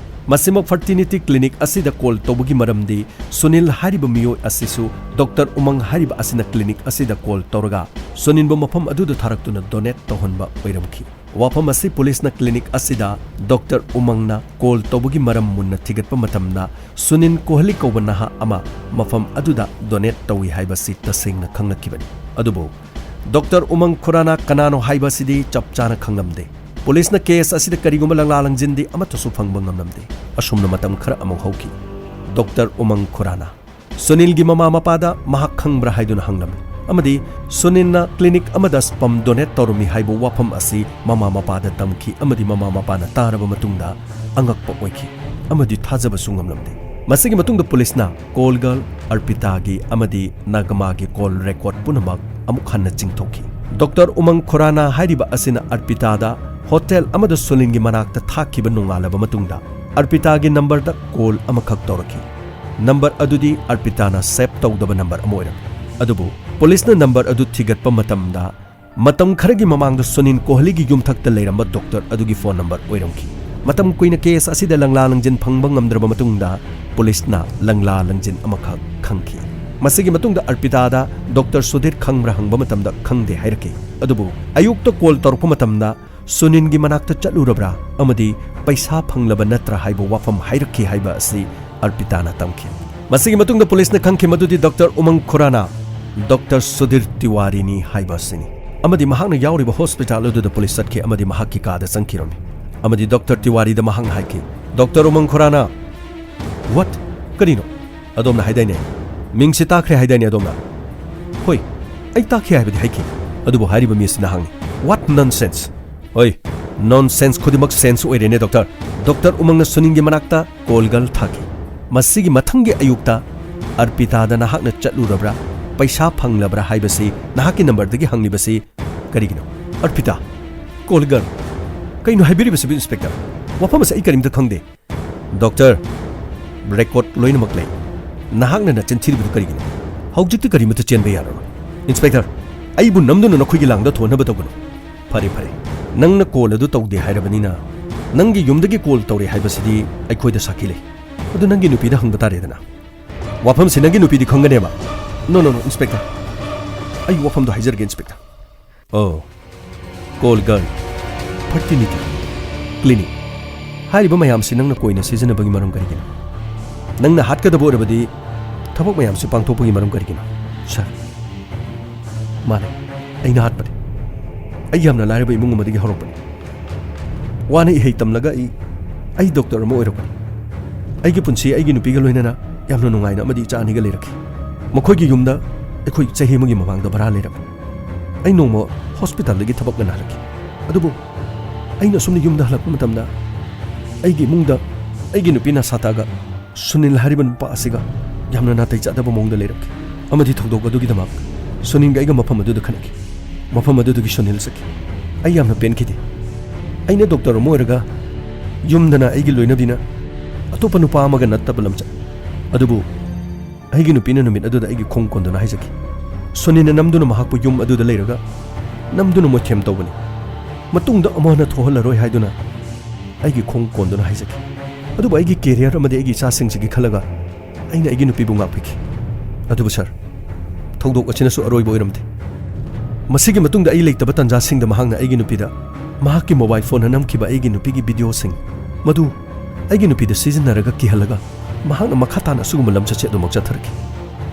ꯃꯁꯤꯃꯛ ꯐꯔꯇꯤꯅꯤꯇꯤ ꯀ꯭ꯂꯤꯅꯤꯛ ꯑꯁꯤꯗ ꯀꯣꯜ ꯇꯧꯕꯒꯤ ꯃꯔꯝꯗꯤ ꯁꯨꯅꯤꯜ ꯍꯥꯏꯔꯤꯕ ꯃꯤꯑꯣꯏ ꯑꯁꯤꯁꯨ ꯗꯣꯛꯇꯔ ꯎꯃꯪ ꯍꯥꯏꯔꯤꯕ ꯑꯁꯤꯅ ꯀ꯭ꯂꯤꯅꯤꯛ ꯑꯁꯤꯗ ꯀꯣꯜ ꯇꯧꯔꯒ ꯁꯨꯅꯤꯜꯕꯨ ꯃꯐꯝ ꯑꯗꯨꯗ ꯊꯥꯔꯛꯇꯨꯅ ꯗꯣꯅꯦꯠ ꯇꯧꯍꯟꯕ ꯑꯣꯏꯔꯝꯈꯤ꯫ ꯋꯥꯐꯝ ꯑꯁꯤ ꯄꯨꯂꯤꯁꯅ ꯀ꯭ꯂꯤꯅꯤꯛ ꯑꯁꯤꯗ ꯗꯣꯛꯇꯔ ꯎꯃꯪꯅ ꯀꯣꯜ ꯇꯧꯕꯒꯤ ꯃꯔꯝ ꯃꯨꯟꯅ ꯊꯤꯒꯠꯄ ꯃꯇꯝꯗ ꯁꯨꯅꯤꯜ ꯀꯣꯍꯂꯤ ꯀꯧꯕ ꯅꯍꯥ ꯑꯃ ꯃꯐꯝ ꯑꯗꯨꯗ ꯗꯣꯅꯦꯠ ꯇꯧꯏ ꯍꯥꯏꯕꯁꯤ ꯇꯁꯦꯡꯅ ꯈꯪꯂꯛꯈꯤꯕꯅꯤ꯫ ꯑꯗꯨꯕꯨ ꯗꯣꯛꯇꯔ ꯎꯃꯪ ꯈꯨꯔꯥꯅꯥ ꯀꯅꯥꯅꯣ ꯍꯥꯏꯕꯁꯤꯗꯤ ꯆꯞ ꯆꯥꯅ ꯈꯪꯂꯝꯗꯦ꯫ ꯄꯨꯂꯤꯁꯅ ꯀꯦꯁ ꯑꯁꯤꯗ ꯀꯔꯤꯒꯨꯝꯕ ꯂꯪꯂꯥ ꯂꯪꯖꯤꯟꯗꯤ ꯑꯃꯠꯇꯁꯨ ꯐꯪꯕ ꯉꯝꯂꯝꯗꯦ꯫ ꯑꯁꯨꯝꯅ ꯃꯇꯝ ꯈꯔ ꯑꯃꯨꯛ ꯍꯧꯈꯤ꯫ ꯗꯣꯛꯇꯔ ꯎꯃꯪ ꯈꯨꯔꯥꯅꯥ ꯁꯨꯅꯤꯜꯒꯤ ꯃꯃꯥ ꯃꯄꯥꯗ ꯃꯍꯥꯛ ꯈꯪꯕ꯭ꯔꯥ ꯍꯥꯏꯗꯨꯅ ꯍꯪꯂꯝꯃꯤ, ꯑꯃꯗꯤ ꯁꯨꯅꯤꯜꯅ ꯀ꯭ꯂꯤꯅꯤꯛ ꯑꯃꯗ ꯁ꯭ꯄꯝ ꯗꯣꯅꯦꯠ ꯇꯧꯔꯝꯃꯤ ꯍꯥꯏꯕ ꯋꯥꯐꯝ ꯑꯁꯤ ꯃꯃꯥ ꯃꯄꯥꯗ ꯇꯝꯈꯤ, ꯑꯃꯗꯤ ꯃꯃꯥ ꯃꯄꯥꯅ ꯇꯥꯔꯕ ꯃꯇꯨꯡꯗ ꯑꯉꯛꯄ ꯑꯣꯏꯈꯤ ꯑꯃꯗꯤ ꯊꯥꯖꯕꯁꯨ ꯉꯝꯂꯝꯗꯦ꯫ ꯃꯁꯤꯒꯤ ꯃꯇꯨꯡꯗ ꯄꯨꯂꯤꯁꯅ ꯀꯣꯜ ꯒꯔꯜ ꯑꯔꯄꯤꯇꯥꯒꯤ ꯑꯃꯗꯤ ꯅꯒꯃꯥꯒꯤ ꯀꯣꯜ ꯔꯦꯀꯣꯔꯗ ꯄꯨꯝꯅꯃꯛ ꯑꯃꯨꯛ ꯍꯟꯅ ꯆꯤꯡꯊꯣꯛꯈꯤ꯫ ꯗꯣꯛꯇꯔ ꯎꯃꯪ ꯈꯨꯔꯥꯅꯥ ꯍꯥꯏꯔꯤꯕ ꯑꯁꯤꯅ ꯑꯔꯄꯤꯇꯥꯗ ꯍꯣꯇꯦꯜ ꯑꯃꯗ ꯁꯨꯅꯤꯜꯒꯤ ꯃꯅꯥꯛꯇ ꯊꯥꯈꯤꯕ ꯅꯣꯡꯉꯥꯜꯂꯕ ꯃꯇꯨꯡꯗ ꯑꯔꯄꯤꯇꯥꯒꯤ ꯅꯝꯕꯔꯗ ꯀꯣꯜ ꯑꯃꯈꯛ ꯇꯧꯔꯛꯈꯤ꯫ ꯅꯝꯕꯔ ꯑꯗꯨꯗꯤ ꯑꯔꯄꯤꯇꯥꯅ ꯁꯦꯚ ꯇꯧꯗꯕ ꯅꯝꯕꯔ ꯑꯃ ꯑꯣꯏꯔꯝꯃꯤ꯫ ꯑꯗꯨꯕꯨ ꯄꯨꯂꯤꯁꯅ ꯅꯝꯕꯔ ꯑꯗꯨ ꯊꯤꯒꯠꯄ ꯃꯇꯝꯗ ꯃꯇꯝ ꯈꯔꯒꯤ ꯃꯃꯥꯡꯗ ꯁꯨꯅꯤꯜ ꯀꯣꯍꯂꯤꯒꯤ ꯌꯨꯝꯊꯛꯇ ꯂꯩꯔꯝꯕ ꯗꯣꯛꯇꯔ ꯑꯗꯨꯒꯤ ꯐꯣꯟ ꯅꯝꯕꯔ ꯑꯣꯏꯔꯝꯈꯤ꯫ ꯃꯇꯝ ꯀꯨꯏꯅ ꯀꯦꯁ ꯑꯁꯤꯗ ꯂꯪꯂꯥ ꯂꯪꯖꯤꯟ ꯐꯪꯕ ꯉꯝꯗ꯭ꯔꯕ ꯃꯇꯨꯡꯗ ꯄꯨꯂꯤꯁꯅ ꯂꯪꯂꯥ ꯂꯪꯖꯤꯟ ꯑꯃꯈꯛ ꯈꯪꯈꯤ꯫ ꯃꯁꯤꯒꯤ ꯃꯇꯨꯡꯗ ꯑꯔꯄꯤꯇꯥꯗ ꯗꯣꯛꯇꯔ ꯁꯨꯙꯤꯔ ꯈꯪꯕ꯭ꯔꯥ ꯍꯪꯕ ꯃꯇꯝꯗ ꯈꯪꯗꯦ ꯍꯥꯏꯔꯛꯈꯤ꯫ ꯑꯗꯨꯕꯨ ꯑꯌꯨꯛꯇ ꯀꯣꯜ ꯇꯧꯔꯛꯄ ꯃꯇꯝꯗ ꯁꯨꯅꯤꯜꯒꯤ ꯃꯅꯥꯛꯇ ꯆꯠꯂꯨꯔꯕ꯭ꯔꯥ ꯑꯃꯗꯤ ꯄꯩꯁꯥ ꯐꯪꯂꯕ ꯅꯠꯇ꯭ꯔꯥ ꯍꯥꯏꯕ ꯋꯥꯐꯝ ꯍꯥꯏꯔꯛꯈꯤ ꯍꯥꯏꯕ ꯑꯁꯤ ꯑꯔꯄꯤꯇꯥꯅ ꯇꯝꯈꯤ꯫ ꯃꯁꯤꯒꯤ ꯃꯇꯨꯡꯗ ꯄꯨꯂꯤꯁꯅ ꯈꯪꯈꯤ ꯃꯗꯨꯗꯤ ꯗꯣꯛꯇꯔ ꯎꯃꯪ ꯈꯨꯔꯥꯅꯥ ꯗꯣꯛꯇꯔ ꯁꯨꯙꯤꯔ ꯇꯤꯋꯥꯔꯤꯅꯤ ꯍꯥꯏꯕ ꯑꯁꯤꯅꯤ꯫ ꯑꯃꯗꯤ ꯃꯍꯥꯛꯅ ꯌꯥꯎꯔꯤꯕ ꯍꯣꯁꯄꯤꯇꯥꯜ ꯑꯗꯨꯗ ꯄꯨꯂꯤꯁ ꯆꯠꯈꯤ ꯑꯃꯗꯤ ꯃꯍꯥꯛꯀꯤ ꯀꯥꯗ ꯆꯪꯈꯤꯔꯝꯃꯤ꯫ ꯑꯃꯗꯤ ꯗꯣꯛꯇꯔ ꯇꯤꯋꯥꯔꯤꯗ ꯃꯍꯥꯛꯅ ꯍꯥꯏꯈꯤ, "ꯗꯣꯛꯇꯔ ꯎꯃꯪ ꯈꯨꯔꯥꯅꯥ!" "ꯋꯥꯠ? ꯀꯔꯤꯅꯣ? ꯑꯗꯣꯝꯅ ꯍꯥꯏꯗꯥꯏꯅꯦ? ꯃꯤꯡꯁꯤ ꯇꯥꯈ꯭ꯔꯦ ꯍꯥꯏꯗꯥꯏꯅꯦ ꯑꯗꯣꯝꯅ?" "ꯍꯣꯏ, ꯑꯩ ꯇꯥꯈꯤ ꯍꯥꯏꯕꯗꯤ ꯍꯥꯏꯈꯤ, ꯑꯗꯨꯕꯨ ꯍꯥꯏꯔꯤꯕ ꯃꯤ ꯑꯁꯤꯅ ꯍꯥꯡꯉꯤ꯫" "ꯋꯥꯠ ꯅꯟꯁꯦꯟꯁ?" "ꯍꯣꯏ, ꯅꯣꯟꯁꯦꯟꯁ ꯈꯨꯗꯤꯡꯃꯛ ꯁꯦꯟꯁ ꯑꯣꯏꯔꯦꯅꯦ ꯗꯣꯛꯇꯔ꯫ ꯗꯣꯛꯇꯔ ꯎꯃꯪꯅ ꯁꯨꯅꯤꯜꯒꯤ ꯃꯅꯥꯛꯇ ꯀꯣꯜ ꯒꯔꯜ ꯊꯥꯈꯤ꯫ ꯃꯁꯤꯒꯤ ꯃꯊꯪꯒꯤ ꯑꯌꯨꯛꯇ ꯑꯔꯄꯤꯇꯥꯗ ꯅꯍꯥꯛꯅ ꯆꯠꯂꯨꯔꯕ꯭ꯔꯥ, ꯄꯩꯁꯥ ꯐꯪꯂꯕ꯭ꯔꯥ ꯍꯥꯏꯕꯁꯤ ꯅꯍꯥꯛꯀꯤ ꯅꯝꯕꯔꯗꯒꯤ ꯍꯪꯂꯤꯕꯁꯤ ꯀꯔꯤꯒꯤꯅꯣ?" "ꯑꯔꯄꯤꯇꯥ? Call girl? ꯀꯩꯅꯣ ꯍꯥꯏꯕꯤꯔꯤꯕꯁꯤꯕꯨ, ꯏꯟꯁꯄꯦꯛꯇꯔ? ꯋꯥꯐꯝ ꯑꯁꯤ ꯑꯩ ꯀꯔꯤꯝꯇ ꯈꯪꯗꯦ꯫" "ꯗꯣꯛꯇꯔ, ꯔꯦꯀꯣꯔꯗ ꯂꯣꯏꯅꯃꯛ ꯂꯩ꯫ ꯅꯍꯥꯛꯅ ꯅꯆꯤꯟ ꯊꯤꯔꯤꯕꯗꯨ ꯀꯔꯤꯒꯤꯅꯣ? ꯍꯧꯖꯤꯛꯇꯤ ꯀꯔꯤꯃꯠꯇ ꯆꯦꯟꯕ ꯌꯥꯔꯔꯣꯏ꯫ ꯏꯟꯁꯄꯦꯛꯇꯔ, ꯑꯩꯕꯨ ꯅꯝꯗꯨꯅ ꯅꯈꯣꯏꯒꯤ ꯂꯥꯡꯗ ꯊꯣꯛꯍꯟꯅꯕ ꯇꯧꯒꯅꯨ꯫ ꯐꯔꯦ, ꯐꯔꯦ꯫ ꯅꯪꯅ ꯀꯣꯜ ꯑꯗꯨ ꯇꯧꯗꯦ ꯍꯥꯏꯔꯕꯅꯤꯅ, ꯅꯪꯒꯤ ꯌꯨꯝꯗꯒꯤ ꯀꯣꯜ ꯇꯧꯔꯦ ꯍꯥꯏꯕꯁꯤꯗꯤ ꯑꯩꯈꯣꯏꯗ ꯁꯥꯈꯤ ꯂꯩ꯫ ꯑꯗꯨ ꯅꯪꯒꯤ ꯅꯨꯄꯤꯗ ꯍꯪꯕ ꯇꯥꯔꯦꯗꯅ꯫ ꯋꯥꯐꯝꯁꯤ ꯅꯪꯒꯤ ꯅꯨꯄꯤꯗꯤ ꯈꯪꯒꯅꯦꯕ? ꯅꯣ, ꯅꯣ, ꯅꯣ, ꯏꯟꯁꯄꯦꯛꯇꯔ꯫ ꯑꯩ ꯋꯥꯐꯝꯗꯣ ꯍꯥꯏꯖꯔꯒꯦ, ꯏꯟꯁꯄꯦꯛꯇꯔ꯫ ꯑꯣ, ꯀꯣꯜ ꯒꯔꯜ, ꯐꯔꯇꯤꯅꯤꯇꯤ ꯀ꯭ꯂꯤꯅꯤꯛ ꯍꯥꯏꯔꯤꯕ ꯃꯌꯥꯝꯁꯤ ꯅꯪꯅ ꯀꯣꯏꯅ ꯁꯤꯖꯤꯟꯅꯕꯒꯤ ꯃꯔꯝ ꯀꯔꯤꯒꯤꯅꯣ? ꯅꯪꯅ ꯍꯥꯠꯀꯗꯕ ꯑꯣꯏꯔꯕꯗꯤ ꯊꯕꯛ ꯃꯌꯥꯝꯁꯤ ꯄꯥꯡꯊꯣꯛꯄꯒꯤ ꯃꯔꯝ ꯀꯔꯤꯒꯤꯅꯣ? ꯁꯥꯔ, ꯃꯥꯅꯦ, ꯑꯩꯅ ꯍꯥꯠꯄꯅꯤ꯫ ꯑꯩ ꯌꯥꯝꯅ ꯂꯥꯏꯔꯕ ꯏꯃꯨꯡ ꯑꯃꯗꯒꯤ ꯍꯧꯔꯛꯄꯅꯤ꯫ ꯋꯥꯅ ꯏꯍꯩ ꯇꯝꯂꯒ ꯑꯩ, ꯑꯩ ꯗꯣꯛꯇꯔ ꯑꯃ ꯑꯣꯏꯔꯛꯄꯅꯤ꯫ ꯑꯩꯒꯤ ꯄꯨꯟꯁꯤ ꯑꯩꯒꯤ ꯅꯨꯄꯤꯒ ꯂꯣꯏꯅꯅ ꯌꯥꯝꯅ ꯅꯨꯡꯉꯥꯏꯅ ꯑꯃꯗꯤ ꯏꯆꯥ ꯑꯅꯤꯒ ꯂꯩꯔꯛꯈꯤ꯫ ꯃꯈꯣꯏꯒꯤ ꯌꯨꯝꯗ ꯑꯩꯈꯣꯏ ꯆꯍꯤ ꯑꯃꯒꯤ ꯃꯃꯥꯡꯗ ꯚꯔꯥ ꯂꯩꯔꯝꯃꯤ꯫ ꯑꯩ ꯅꯣꯡꯃ ꯍꯣꯁꯄꯤꯇꯥꯜꯗꯒꯤ ꯊꯕꯛ ꯉꯟꯅ ꯍꯜꯂꯛꯈꯤ꯫ ꯑꯗꯨꯕꯨ ꯑꯩꯅ ꯑꯁꯨꯝꯅ ꯌꯨꯝꯗ ꯍꯜꯂꯛꯄ ꯃꯇꯝꯗ ꯑꯩꯒꯤ ꯏꯃꯨꯡꯗ ꯑꯩꯒꯤ ꯅꯨꯄꯤ ꯅꯁꯥꯇꯥꯒ ꯁꯨꯅꯤꯜ ꯍꯥꯏꯔꯤꯕ ꯅꯨꯄꯥ ꯑꯁꯤꯒ ꯌꯥꯝꯅ ꯅꯥꯇꯩ ꯆꯥꯗꯕ ꯃꯑꯣꯡꯗ ꯂꯩꯔꯝꯈꯤ꯫ ꯑꯃꯗꯤ ꯊꯧꯗꯣꯛ ꯑꯗꯨꯒꯤꯗꯃꯛ ꯁꯨꯅꯤꯜꯒ ꯑꯩꯒ ꯃꯐꯝ ꯑꯗꯨꯗ ꯈꯠꯅꯈꯤ꯫ ꯃꯐꯝ ꯑꯗꯨꯗꯒꯤ ꯁꯨꯅꯤꯜ ꯆꯠꯈꯤ꯫ ꯑꯩ ꯌꯥꯝꯅ ꯄꯦꯟꯈꯤꯗꯦ꯫ ꯑꯩꯅ ꯗꯣꯛꯇꯔ ꯑꯃ ꯑꯣꯏꯔꯒ ꯌꯨꯝꯗꯅ ꯑꯩꯒꯤ ꯂꯣꯏꯅꯕꯤꯅ ꯑꯇꯣꯞꯄ ꯅꯨꯄꯥ ꯑꯃꯒ ꯅꯠꯇꯕ ꯂꯝꯆꯠ ꯑꯗꯨꯕꯨ ꯑꯩꯒꯤ ꯅꯨꯄꯤꯅ ꯅꯨꯃꯤꯠ ꯑꯗꯨꯗ ꯑꯩꯒꯤ ꯈꯣꯡ ꯀꯣꯟꯗꯨꯅ ꯍꯥꯏꯖꯈꯤ꯫ ꯁꯨꯅꯤꯜꯅ ꯅꯝꯗꯨꯅ ꯃꯍꯥꯛꯄꯨ ꯌꯨꯝ ꯑꯗꯨꯗ ꯂꯩꯔꯒ ꯅꯝꯗꯨꯅ ꯃꯣꯏꯊꯦꯝ ꯇꯧꯕꯅꯤ꯫ ꯃꯇꯨꯡꯗ ꯑꯃꯨꯛ ꯍꯟꯅ ꯊꯣꯛꯍꯜꯂꯔꯣꯏ ꯍꯥꯏꯗꯨꯅ ꯑꯩꯒꯤ ꯈꯣꯡ ꯀꯣꯟꯗꯨꯅ ꯍꯥꯏꯖꯈꯤ꯫ ꯑꯗꯨꯕꯨ ꯑꯩꯒꯤ ꯀꯦꯔꯤꯌꯔ ꯑꯃꯗꯤ ꯑꯩꯒꯤ ꯏꯆꯥꯁꯤꯡꯁꯤꯒꯤ ꯈꯜꯂꯒ ꯑꯩꯅ ꯑꯩꯒꯤ ꯅꯨꯄꯤꯕꯨ ꯉꯥꯛꯄꯤꯈꯤ꯫ ꯑꯗꯨꯕꯨ ꯁꯥꯔ, ꯊꯧꯗꯣꯛ ꯑꯁꯤꯅꯁꯨ ꯑꯔꯣꯏꯕ ꯑꯣꯏꯔꯝꯗꯦ꯫ ꯃꯁꯤꯒꯤ ꯃꯇꯨꯡꯗ ꯑꯩ ꯂꯩꯇꯕ ꯇꯥꯟꯖꯥꯁꯤꯡꯗ ꯃꯍꯥꯛꯅ ꯑꯩꯒꯤ ꯅꯨꯄꯤꯗ ꯃꯍꯥꯛꯀꯤ ꯃꯣꯕꯥꯏꯜ ꯐꯣꯟꯅ ꯅꯝꯈꯤꯕ ꯑꯩꯒꯤ ꯅꯨꯄꯤꯒꯤ ꯚꯤꯗꯤꯑꯣꯁꯤꯡ ꯃꯗꯨ ꯑꯩꯒꯤ ꯅꯨꯄꯤꯗ ꯁꯤꯖꯤꯟꯅꯔꯒ ꯀꯤꯍꯜꯂꯒ ꯃꯍꯥꯛꯅ ꯃꯈꯥ ꯇꯥꯅ ꯑꯁꯤꯒꯨꯝꯕ ꯂꯝꯆꯠꯁꯦ ꯑꯗꯨꯃꯛ ꯆꯠꯊꯔꯛꯈꯤ꯫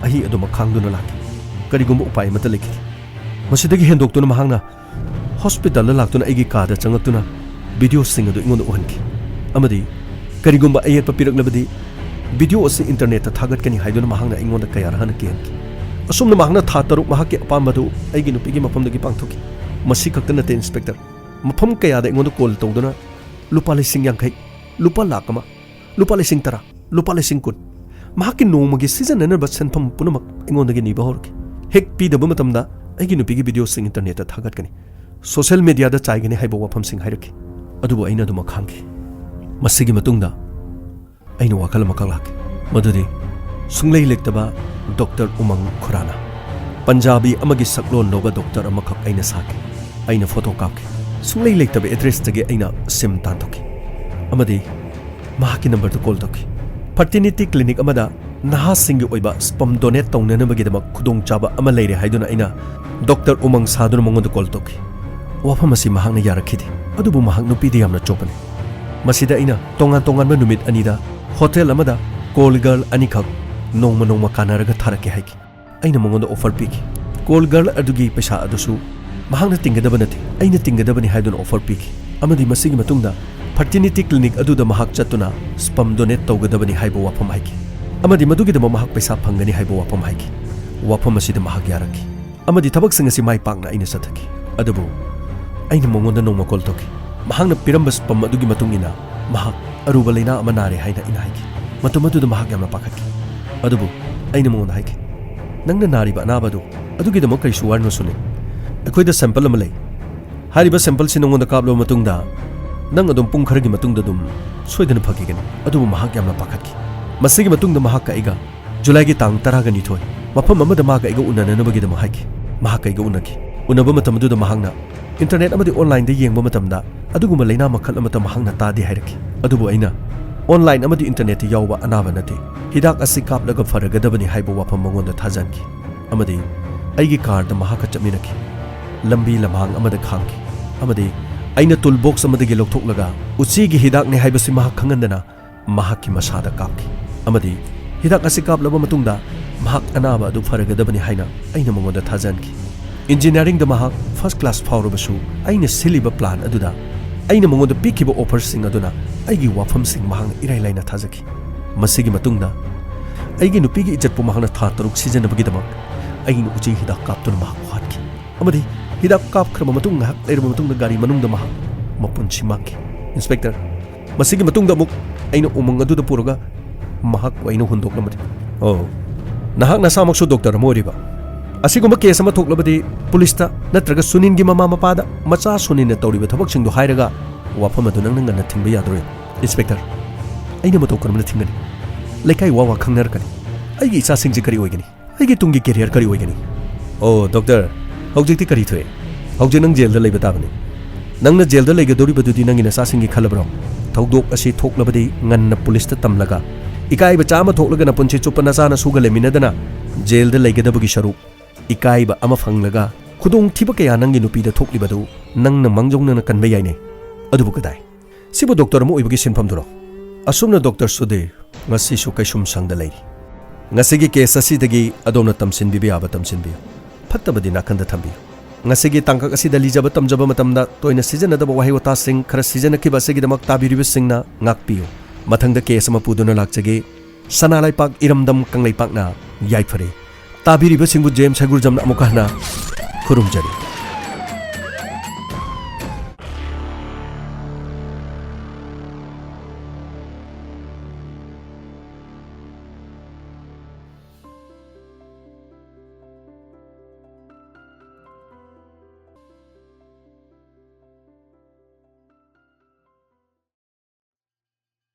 ꯑꯩ ꯑꯗꯨꯃꯛ ꯈꯥꯡꯗꯨꯅ ꯂꯥꯛꯈꯤ꯫ ꯀꯔꯤꯒꯨꯝꯕ ꯎꯄꯥꯏ ꯑꯃꯠꯇ ꯂꯩꯈꯤꯗꯦ꯫ ꯃꯁꯤꯗꯒꯤ ꯍꯦꯟꯗꯣꯛꯇꯨꯅ ꯃꯍꯥꯛꯅ ꯍꯣꯁꯄꯤꯇꯥꯜꯗ ꯂꯥꯛꯇꯨꯅ ꯑꯩꯒꯤ ꯀꯥꯗ ꯆꯪꯂꯛꯇꯨꯅ ꯚꯤꯗꯤꯑꯣꯁꯤꯡ ꯑꯗꯨ ꯑꯩꯉꯣꯟꯗ ꯎꯍꯟꯈꯤ꯫ ꯑꯃꯗꯤ ꯀꯔꯤꯒꯨꯝꯕ ꯑꯌꯦꯠꯄ ꯄꯤꯔꯛꯂꯕꯗꯤ ꯚꯤꯗꯤꯑꯣ ꯑꯁꯤ ꯏꯟꯇꯔꯅꯦꯠꯇ ꯊꯥꯒꯠꯀꯅꯤ ꯍꯥꯏꯗꯨꯅ ꯃꯍꯥꯛꯅ ꯑꯩꯉꯣꯟꯗ ꯀꯌꯥꯔꯛ ꯍꯟꯅ ꯀꯤꯍꯟꯈꯤ꯫ ꯑꯁꯨꯝꯅ ꯃꯍꯥꯛꯅ ꯊꯥ ꯇꯔꯨꯛ ꯃꯍꯥꯛꯀꯤ ꯑꯄꯥꯝꯕꯗꯨ ꯑꯩꯒꯤ ꯅꯨꯄꯤꯒꯤ ꯃꯐꯝꯗꯒꯤ ꯄꯥꯡꯊꯣꯛꯈꯤ꯫ ꯃꯁꯤ ꯈꯛꯇ ꯅꯠꯇꯦ ꯏꯟꯁꯄꯦꯛꯇꯔ, ꯃꯐꯝ ꯀꯌꯥꯗ ꯑꯩꯉꯣꯟꯗ ꯀꯣꯜ ꯇꯧꯗꯨꯅ ꯂꯨꯄꯥ ꯂꯤꯁꯤꯡ ꯌꯥꯡꯈꯩ, ꯂꯨꯄꯥ ꯂꯥꯈ ꯑꯃ, ꯂꯨꯄꯥ ꯂꯤꯁꯤꯡ ꯇꯔꯥ, ꯂꯨꯄꯥ ꯂꯤꯁꯤꯡ ꯀꯨꯟ, ꯃꯍꯥꯛꯀꯤ ꯅꯣꯡꯃꯒꯤ ꯁꯤꯖꯤꯟꯅꯅꯕ ꯁꯦꯟꯐꯝ ꯄꯨꯝꯅꯃꯛ ꯑꯩꯉꯣꯟꯗꯒꯤ ꯅꯤꯕ ꯍꯧꯔꯛꯈꯤ꯫ ꯍꯦꯛ ꯄꯤꯗꯕ ꯃꯇꯝꯗ ꯑꯩꯒꯤ ꯅꯨꯄꯤꯒꯤ ꯚꯤꯗꯤꯑꯣꯁꯤꯡ ꯏꯟꯇꯔꯅꯦꯠꯇ ꯊꯥꯒꯠꯀꯅꯤ, ꯁꯣꯁꯤꯌꯦꯜ ꯃꯤꯗꯤꯌꯥꯗ ꯆꯥꯏꯒꯅꯤ ꯍꯥꯏꯕ ꯋꯥꯐꯝꯁꯤꯡ ꯍꯥꯏꯔꯛꯈꯤ꯫ ꯑꯗꯨꯕꯨ ꯑꯩꯅ ꯑꯗꯨꯃꯛ ꯈꯥꯡꯈꯤ꯫ ꯃꯁꯤꯒꯤ ꯃꯇꯨꯡꯗ ꯑꯩꯅ ꯋꯥꯈꯜ ꯑꯃꯈꯛ ꯂꯥꯛꯈꯤ, ꯃꯗꯨꯗꯤ ꯁꯨꯡꯂꯩ ꯂꯩꯇꯕ ꯗꯣꯛꯇꯔ ꯎꯃꯪ ꯈꯨꯔꯥꯅꯥ꯫ ꯄꯟꯖꯥꯕꯤ ꯑꯃꯒꯤ ꯁꯛꯂꯣꯟ ꯂꯧꯕ ꯗꯣꯛꯇꯔ ꯑꯃꯈꯛ ꯑꯩꯅ ꯁꯥꯈꯤ꯫ ꯑꯩꯅ ꯐꯣꯇꯣ ꯀꯥꯞꯈꯤ꯫ ꯁꯨꯡꯂꯩ ꯂꯩꯇꯕ ꯑꯦꯗ꯭ꯔꯦꯁꯇꯒꯤ ꯑꯩꯅ ꯁꯤꯝ ꯇꯥꯟꯊꯣꯛꯈꯤ ꯑꯃꯗꯤ ꯃꯍꯥꯛꯀꯤ ꯅꯝꯕꯔꯗꯨ ꯀꯣꯜ ꯇꯧꯈꯤ꯫ ꯐꯔꯇꯤꯅꯤꯇꯤ ꯀ꯭ꯂꯤꯅꯤꯛ ꯑꯃꯗ ꯅꯍꯥꯁꯤꯡꯒꯤ ꯑꯣꯏꯕ ꯁ꯭ꯄꯝ ꯗꯣꯅꯦꯠ ꯇꯧꯅꯅꯕꯒꯤꯗꯃꯛ ꯈꯨꯗꯣꯡꯆꯥꯕ ꯑꯃ ꯂꯩꯔꯦ ꯍꯥꯏꯗꯨꯅ ꯑꯩꯅ ꯗꯣꯛꯇꯔ ꯎꯃꯪ ꯁꯥꯗꯨꯅ ꯃꯉꯣꯟꯗ ꯀꯣꯜ ꯇꯧꯈꯤ꯫ ꯋꯥꯐꯝ ꯑꯁꯤ ꯃꯍꯥꯛꯅ ꯌꯥꯔꯛꯈꯤꯗꯦ, ꯑꯗꯨꯕꯨ ꯃꯍꯥꯛ ꯅꯨꯄꯤꯗ ꯌꯥꯝꯅ ꯆꯣꯞꯄꯅꯤ꯫ ꯃꯁꯤꯗ ꯑꯩꯅ ꯇꯣꯉꯥꯟ ꯇꯣꯉꯥꯟꯕ ꯅꯨꯃꯤꯠ ꯑꯅꯤꯗ ꯍꯣꯇꯦꯜ ꯑꯃꯗ ꯀꯣꯜ ꯒꯔꯜ ꯑꯅꯤꯈꯛ ꯅꯣꯡꯃ ꯅꯣꯡꯃ ꯀꯥꯟꯅꯔꯒ ꯊꯥꯔꯛꯀꯦ ꯍꯥꯏꯈꯤ꯫ ꯑꯩꯅ ꯃꯉꯣꯟꯗ ꯑꯣꯐꯔ ꯄꯤꯈꯤ꯫ ꯀꯣꯜ ꯒꯔꯜ ꯑꯗꯨꯒꯤ ꯄꯩꯁꯥ ꯑꯗꯨꯁꯨ ꯃꯍꯥꯛꯅ ꯇꯤꯡꯒꯗꯕ ꯅꯠꯇꯦ, ꯑꯩꯅ ꯇꯤꯡꯒꯗꯕꯅꯤ ꯍꯥꯏꯗꯨꯅ ꯑꯣꯐꯔ ꯄꯤꯈꯤ꯫ ꯑꯃꯗꯤ ꯃꯁꯤꯒꯤ ꯃꯇꯨꯡꯗ ꯐꯔꯇꯤꯅꯤꯇꯤ ꯀ꯭ꯂꯤꯅꯤꯛ ꯑꯗꯨꯗ ꯃꯍꯥꯛ ꯆꯠꯇꯨꯅ ꯁ꯭ꯄꯝ ꯗꯣꯅꯦꯠ ꯇꯧꯒꯗꯕꯅꯤ ꯍꯥꯏꯕ ꯋꯥꯐꯝ ꯍꯥꯏꯈꯤ꯫ ꯑꯃꯗꯤ ꯃꯗꯨꯒꯤꯗꯃꯛ ꯃꯍꯥꯛ ꯄꯩꯁꯥ ꯐꯪꯒꯅꯤ ꯍꯥꯏꯕ ꯋꯥꯐꯝ ꯍꯥꯏꯈꯤ꯫ ꯋꯥꯐꯝ ꯑꯁꯤꯗ ꯃꯍꯥꯛ ꯌꯥꯔꯛꯈꯤ꯫ ꯑꯃꯗꯤ ꯊꯕꯛꯁꯤꯡ ꯑꯁꯤ ꯃꯥꯏ ꯄꯥꯛꯅ ꯑꯩꯅ ꯆꯠꯊꯈꯤ꯫ ꯑꯗꯨꯕꯨ ꯑꯩꯅ ꯃꯉꯣꯟꯗ ꯅꯣꯡꯃ ꯀꯣꯜ ꯇꯧꯈꯤ꯫ ꯃꯍꯥꯛꯅ ꯄꯤꯔꯝꯕ ꯁ꯭ꯄꯝ ꯑꯗꯨꯒꯤ ꯃꯇꯨꯡ ꯏꯟꯅ ꯃꯍꯥꯛ ꯑꯔꯨꯕ ꯂꯩꯅꯥ ꯑꯃ ꯅꯥꯔꯦ ꯍꯥꯏꯅ ꯑꯩꯅ ꯍꯥꯏꯈꯤ꯫ ꯃꯇꯝ ꯑꯗꯨꯗ ꯃꯍꯥꯛ ꯌꯥꯝꯅ ꯄꯥꯈꯠꯈꯤ꯫ ꯑꯗꯨꯕꯨ ꯑꯩꯅ ꯃꯉꯣꯟꯗ ꯍꯥꯏꯈꯤ, "ꯅꯪꯅ ꯅꯥꯔꯤꯕ ꯑꯅꯥꯕ ꯑꯗꯨ ꯑꯗꯨꯒꯤꯗꯃꯛ ꯀꯔꯤꯁꯨ ꯋꯥꯔꯨꯅꯨ ꯁꯨꯅꯤꯜ꯫ ꯑꯩꯈꯣꯏꯗ ꯁꯦꯝꯄꯜ ꯑꯃ ꯂꯩ꯫ ꯍꯥꯏꯔꯤꯕ ꯁꯦꯝꯄꯜꯁꯤ ꯅꯉꯣꯟꯗ ꯀꯥꯞꯂꯕ ꯃꯇꯨꯡꯗ ꯅꯪ ꯑꯗꯨꯝ ꯄꯨꯡ ꯈꯔꯒꯤ ꯃꯇꯨꯡꯗ ꯑꯗꯨꯝ ꯁꯣꯏꯗꯅ ꯐꯈꯤꯒꯅꯤ"꯫ ꯑꯗꯨꯕꯨ ꯃꯍꯥꯛ ꯌꯥꯝꯅ ꯄꯥꯈꯠꯈꯤ꯫ ꯃꯁꯤꯒꯤ ꯃꯇꯨꯡꯗ ꯃꯍꯥꯛꯀ ꯑꯩꯒ ꯖꯨꯂꯥꯏꯒꯤ ꯇꯥꯡ ꯇꯔꯥꯒ ꯅꯤꯊꯣꯏ ꯃꯐꯝ ꯑꯃꯗ ꯃꯥꯒ ꯑꯩꯒ ꯎꯅꯅꯅꯕꯒꯤꯗꯃꯛ ꯍꯥꯏꯈꯤ꯫ ꯃꯍꯥꯛꯀ ꯑꯩꯒ ꯎꯅꯈꯤ꯫ ꯎꯅꯕ ꯃꯇꯝ ꯑꯗꯨꯗ ꯃꯍꯥꯛꯅ ꯏꯟꯇꯔꯅꯦꯠ ꯑꯃꯗꯤ ꯑꯣꯟꯂꯥꯏꯟꯗ ꯌꯦꯡꯕ ꯃꯇꯝꯗ ꯑꯗꯨꯒꯨꯝꯕ ꯂꯩꯅꯥ ꯃꯈꯜ ꯑꯃꯠꯇ ꯃꯍꯥꯛꯅ ꯇꯥꯗꯦ ꯍꯥꯏꯔꯛꯈꯤ꯫ ꯑꯗꯨꯕꯨ ꯑꯩꯅ ꯑꯣꯟꯂꯥꯏꯟ ꯑꯃꯗꯤ ꯏꯟꯇꯔꯅꯦꯠꯇ ꯌꯥꯎꯕ ꯑꯅꯥꯕ ꯅꯠꯇꯦ, ꯍꯤꯗꯥꯛ ꯑꯁꯤ ꯀꯥꯞꯂꯒ ꯐꯔꯒꯗꯕꯅꯤ ꯍꯥꯏꯕ ꯋꯥꯐꯝ ꯃꯉꯣꯟꯗ ꯊꯥꯖꯍꯟꯈꯤ꯫ ꯑꯃꯗꯤ ꯑꯩꯒꯤ ꯀꯥꯔꯗ ꯃꯍꯥꯛꯀ ꯆꯠꯃꯤꯟꯅꯈꯤ꯫ ꯂꯝꯕꯤ ꯂꯝꯍꯥꯡ ꯑꯃꯗ ꯈꯥꯝꯈꯤ꯫ ꯑꯃꯗꯤ ꯑꯩꯅ ꯇꯨꯜ ꯕꯣꯛꯁ ꯑꯃꯗꯒꯤ ꯂꯧꯊꯣꯛꯂꯒ ꯎꯆꯤꯒꯤ ꯍꯤꯗꯥꯛꯅꯤ ꯍꯥꯏꯕꯁꯤ ꯃꯍꯥꯛ ꯈꯪꯍꯟꯗꯅ ꯃꯍꯥꯛꯀꯤ ꯃꯁꯥꯗ ꯀꯥꯞꯈꯤ꯫ ꯑꯃꯗꯤ ꯍꯤꯗꯥꯛ ꯑꯁꯤ ꯀꯥꯞꯂꯕ ꯃꯇꯨꯡꯗ ꯃꯍꯥꯛ ꯑꯅꯥꯕ ꯑꯗꯨ ꯐꯔꯒꯗꯕꯅꯤ ꯍꯥꯏꯅ ꯑꯩꯅ ꯃꯉꯣꯟꯗ ꯊꯥꯖꯍꯟꯈꯤ꯫ ꯏꯟꯖꯤꯅꯤꯌꯥꯔꯤꯡꯗ ꯃꯍꯥꯛ ꯐꯥꯔꯁ ꯀ꯭ꯂꯥꯁ ꯐꯥꯎꯔꯕꯁꯨ ꯑꯩꯅ ꯁꯤꯜꯂꯤꯕ ꯄ꯭ꯂꯥꯟ ꯑꯗꯨꯗ ꯑꯩꯅ ꯃꯉꯣꯟꯗ ꯄꯤꯈꯤꯕ ꯑꯣꯐꯔꯁꯤꯡ ꯑꯗꯨꯅ ꯑꯩꯒꯤ ꯋꯥꯐꯝꯁꯤꯡ ꯃꯍꯥꯛꯅ ꯏꯔꯥꯏ ꯂꯥꯏꯅ ꯊꯥꯖꯈꯤ꯫ ꯃꯁꯤꯒꯤ ꯃꯇꯨꯡꯗ ꯑꯩꯒꯤ ꯅꯨꯄꯤꯒꯤ ꯏꯖꯠꯄꯨ ꯃꯍꯥꯛꯅ ꯊꯥ ꯇꯔꯨꯛ ꯁꯤꯖꯤꯟꯅꯕꯒꯤꯗꯃꯛ ꯑꯩꯅ ꯎꯆꯤ ꯍꯤꯗꯥꯛ ꯀꯥꯞꯇꯨꯅ ꯃꯍꯥꯛꯄꯨ ꯍꯥꯠꯈꯤ꯫ ꯑꯃꯗꯤ ꯍꯤꯗꯥꯛ ꯀꯥꯞꯈ꯭ꯔꯕ ꯃꯇꯨꯡ ꯉꯥꯏꯍꯥꯛ ꯂꯩꯔꯕ ꯃꯇꯨꯡꯗ ꯒꯥꯔꯤ ꯃꯅꯨꯡꯗ ꯃꯍꯥꯛ ꯃꯄꯨꯟꯁꯤ ꯃꯥꯡꯈꯤ꯫ ꯏꯟꯁꯄꯦꯛꯇꯔ, ꯃꯁꯤꯒꯤ ꯃꯇꯨꯡꯗ ꯑꯃꯨꯛ ꯑꯩꯅ ꯎꯃꯪ ꯑꯗꯨꯗ ꯄꯨꯔꯒ ꯃꯍꯥꯛꯄꯨ ꯑꯩꯅ ꯍꯨꯟꯗꯣꯛꯂꯝꯕꯅꯤ꯫ ꯑꯣ, ꯅꯍꯥꯛ ꯅꯁꯥꯃꯛꯁꯨ ꯗꯣꯛꯇꯔ ꯑꯃ ꯑꯣꯏꯔꯤꯕ? ꯑꯁꯤꯒꯨꯝꯕ ꯀꯦꯁ ꯑꯃ ꯊꯣꯛꯂꯕꯗꯤ ꯄꯨꯂꯤꯁꯇ ꯅꯠꯇ꯭ꯔꯒ ꯁꯨꯅꯤꯟꯒꯤ ꯃꯃꯥ ꯃꯄꯥꯗ ꯃꯆꯥ ꯁꯨꯅꯤꯟꯅ ꯇꯧꯔꯤꯕ ꯊꯕꯛꯁꯤꯡꯗꯨ ꯍꯥꯏꯔꯒ ꯋꯥꯐꯝ ꯑꯗꯨ ꯅꯪꯅ ꯉꯟꯅ ꯊꯤꯡꯕ ꯌꯥꯗꯣꯔꯤ꯫ ꯏꯟꯁꯄꯦꯛꯇꯔ, ꯑꯩꯅ ꯃꯇꯧ ꯀꯔꯝꯅ ꯊꯤꯡꯒꯅꯤ? ꯂꯩꯀꯥꯏ ꯋꯥ ꯋꯥ ꯈꯪꯅꯔꯛꯀꯅꯤ꯫ ꯑꯩꯒꯤ ꯏꯆꯥꯁꯤꯡꯁꯤ ꯀꯔꯤ ꯑꯣꯏꯒꯅꯤ? ꯑꯩꯒꯤ ꯇꯨꯡꯒꯤ ꯀꯦꯔꯤꯌꯔ ꯀꯔꯤ ꯑꯣꯏꯒꯅꯤ? ꯑꯣ ꯗꯣꯛꯇꯔ, ꯍꯧꯖꯤꯛꯇꯤ ꯀꯔꯤ ꯊꯣꯛꯑꯦ? ꯍꯧꯖꯤꯛ ꯅꯪ ꯖꯦꯜꯗ ꯂꯩꯕ ꯇꯥꯕꯅꯤ꯫ ꯅꯪꯅ ꯖꯦꯜꯗ ꯂꯩꯒꯗꯧꯔꯤꯕꯗꯨꯗꯤ ꯅꯪꯒꯤ ꯅꯆꯥꯁꯤꯡꯒꯤ ꯈꯜꯂꯕ꯭ꯔꯣ? ꯊꯧꯗꯣꯛ ꯑꯁꯤ ꯊꯣꯛꯂꯕꯗꯤ ꯉꯟꯅ ꯄꯨꯂꯤꯁꯇ ꯇꯝꯂꯒ, ꯏꯀꯥꯏꯕ ꯆꯥꯃ ꯊꯣꯛꯂꯒ ꯅꯄꯨꯟꯁꯤ ꯆꯨꯞꯄ ꯅꯆꯥ ꯅꯁꯨꯒ ꯂꯩꯃꯤꯟꯅꯗꯅ ꯖꯦꯜꯗ ꯂꯩꯒꯗꯕꯒꯤ ꯁꯔꯨꯛ, ꯏꯀꯥꯏꯕ ꯑꯃ ꯐꯪꯂꯒ ꯈꯨꯗꯣꯡꯊꯤꯕ ꯀꯌꯥ ꯅꯪꯒꯤ ꯅꯨꯄꯤꯗ ꯊꯣꯛꯂꯤꯕꯗꯨ ꯅꯪꯅ ꯃꯥꯡꯖꯧꯅꯅ ꯀꯟꯕ ꯌꯥꯏꯅꯦ꯫ ꯑꯗꯨꯕꯨ ꯀꯗꯥꯏ? ꯁꯤꯕꯨ ꯗꯣꯛꯇꯔ ꯑꯃ ꯑꯣꯏꯕꯒꯤ ꯁꯤꯟꯐꯝꯗꯨꯔꯣ? ꯑꯁꯨꯝꯅ ꯗꯣꯛꯇꯔ ꯁꯨꯙꯤꯔ ꯉꯁꯤꯁꯨ ꯀꯩꯁꯨꯝꯁꯪꯗ ꯂꯩꯔꯤ꯫ ꯉꯁꯤꯒꯤ ꯀꯦꯁ ꯑꯁꯤꯗꯒꯤ ꯑꯗꯣꯝꯅ ꯇꯝꯁꯤꯟꯕꯤꯕ ꯌꯥꯕ ꯇꯝꯁꯤꯟꯕꯤꯌꯨ, ꯐꯠꯇꯕꯗꯤ ꯅꯥꯀꯟꯗ ꯊꯝꯕꯤꯌꯨ꯫ ꯉꯁꯤꯒꯤ ꯇꯥꯡꯀꯛ ꯑꯁꯤꯗ ꯂꯤꯖꯕ ꯇꯝꯖꯕ ꯃꯇꯝꯗ ꯇꯣꯏꯅ ꯁꯤꯖꯤꯟꯅꯗꯕ ꯋꯥꯍꯩ ꯋꯥꯇꯥꯁꯤꯡ ꯈꯔ ꯁꯤꯖꯤꯟꯅꯈꯤꯕ ꯑꯁꯤꯒꯤꯗꯃꯛ ꯇꯥꯕꯤꯔꯤꯕꯁꯤꯡꯅ ꯉꯥꯛꯄꯤꯌꯨ꯫ ꯃꯊꯪꯗ ꯀꯦꯁ ꯑꯃ ꯄꯨꯗꯨꯅ ꯂꯥꯛꯆꯒꯦ꯫ ꯁꯅꯥ ꯂꯩꯄꯥꯛ ꯏꯔꯝꯗꯝ ꯀꯪꯂꯩꯄꯥꯛꯅ ꯌꯥꯏꯐꯔꯦ꯫ ꯇꯥꯕꯤꯔꯤꯕꯁꯤꯡꯕꯨ ꯖꯦꯝꯁ ꯍꯩꯒ꯭ꯔꯨꯖꯝꯅ ꯑꯃꯨꯛꯀ ꯍꯟꯅ ꯈꯨꯔꯨꯝꯖꯔꯤ꯫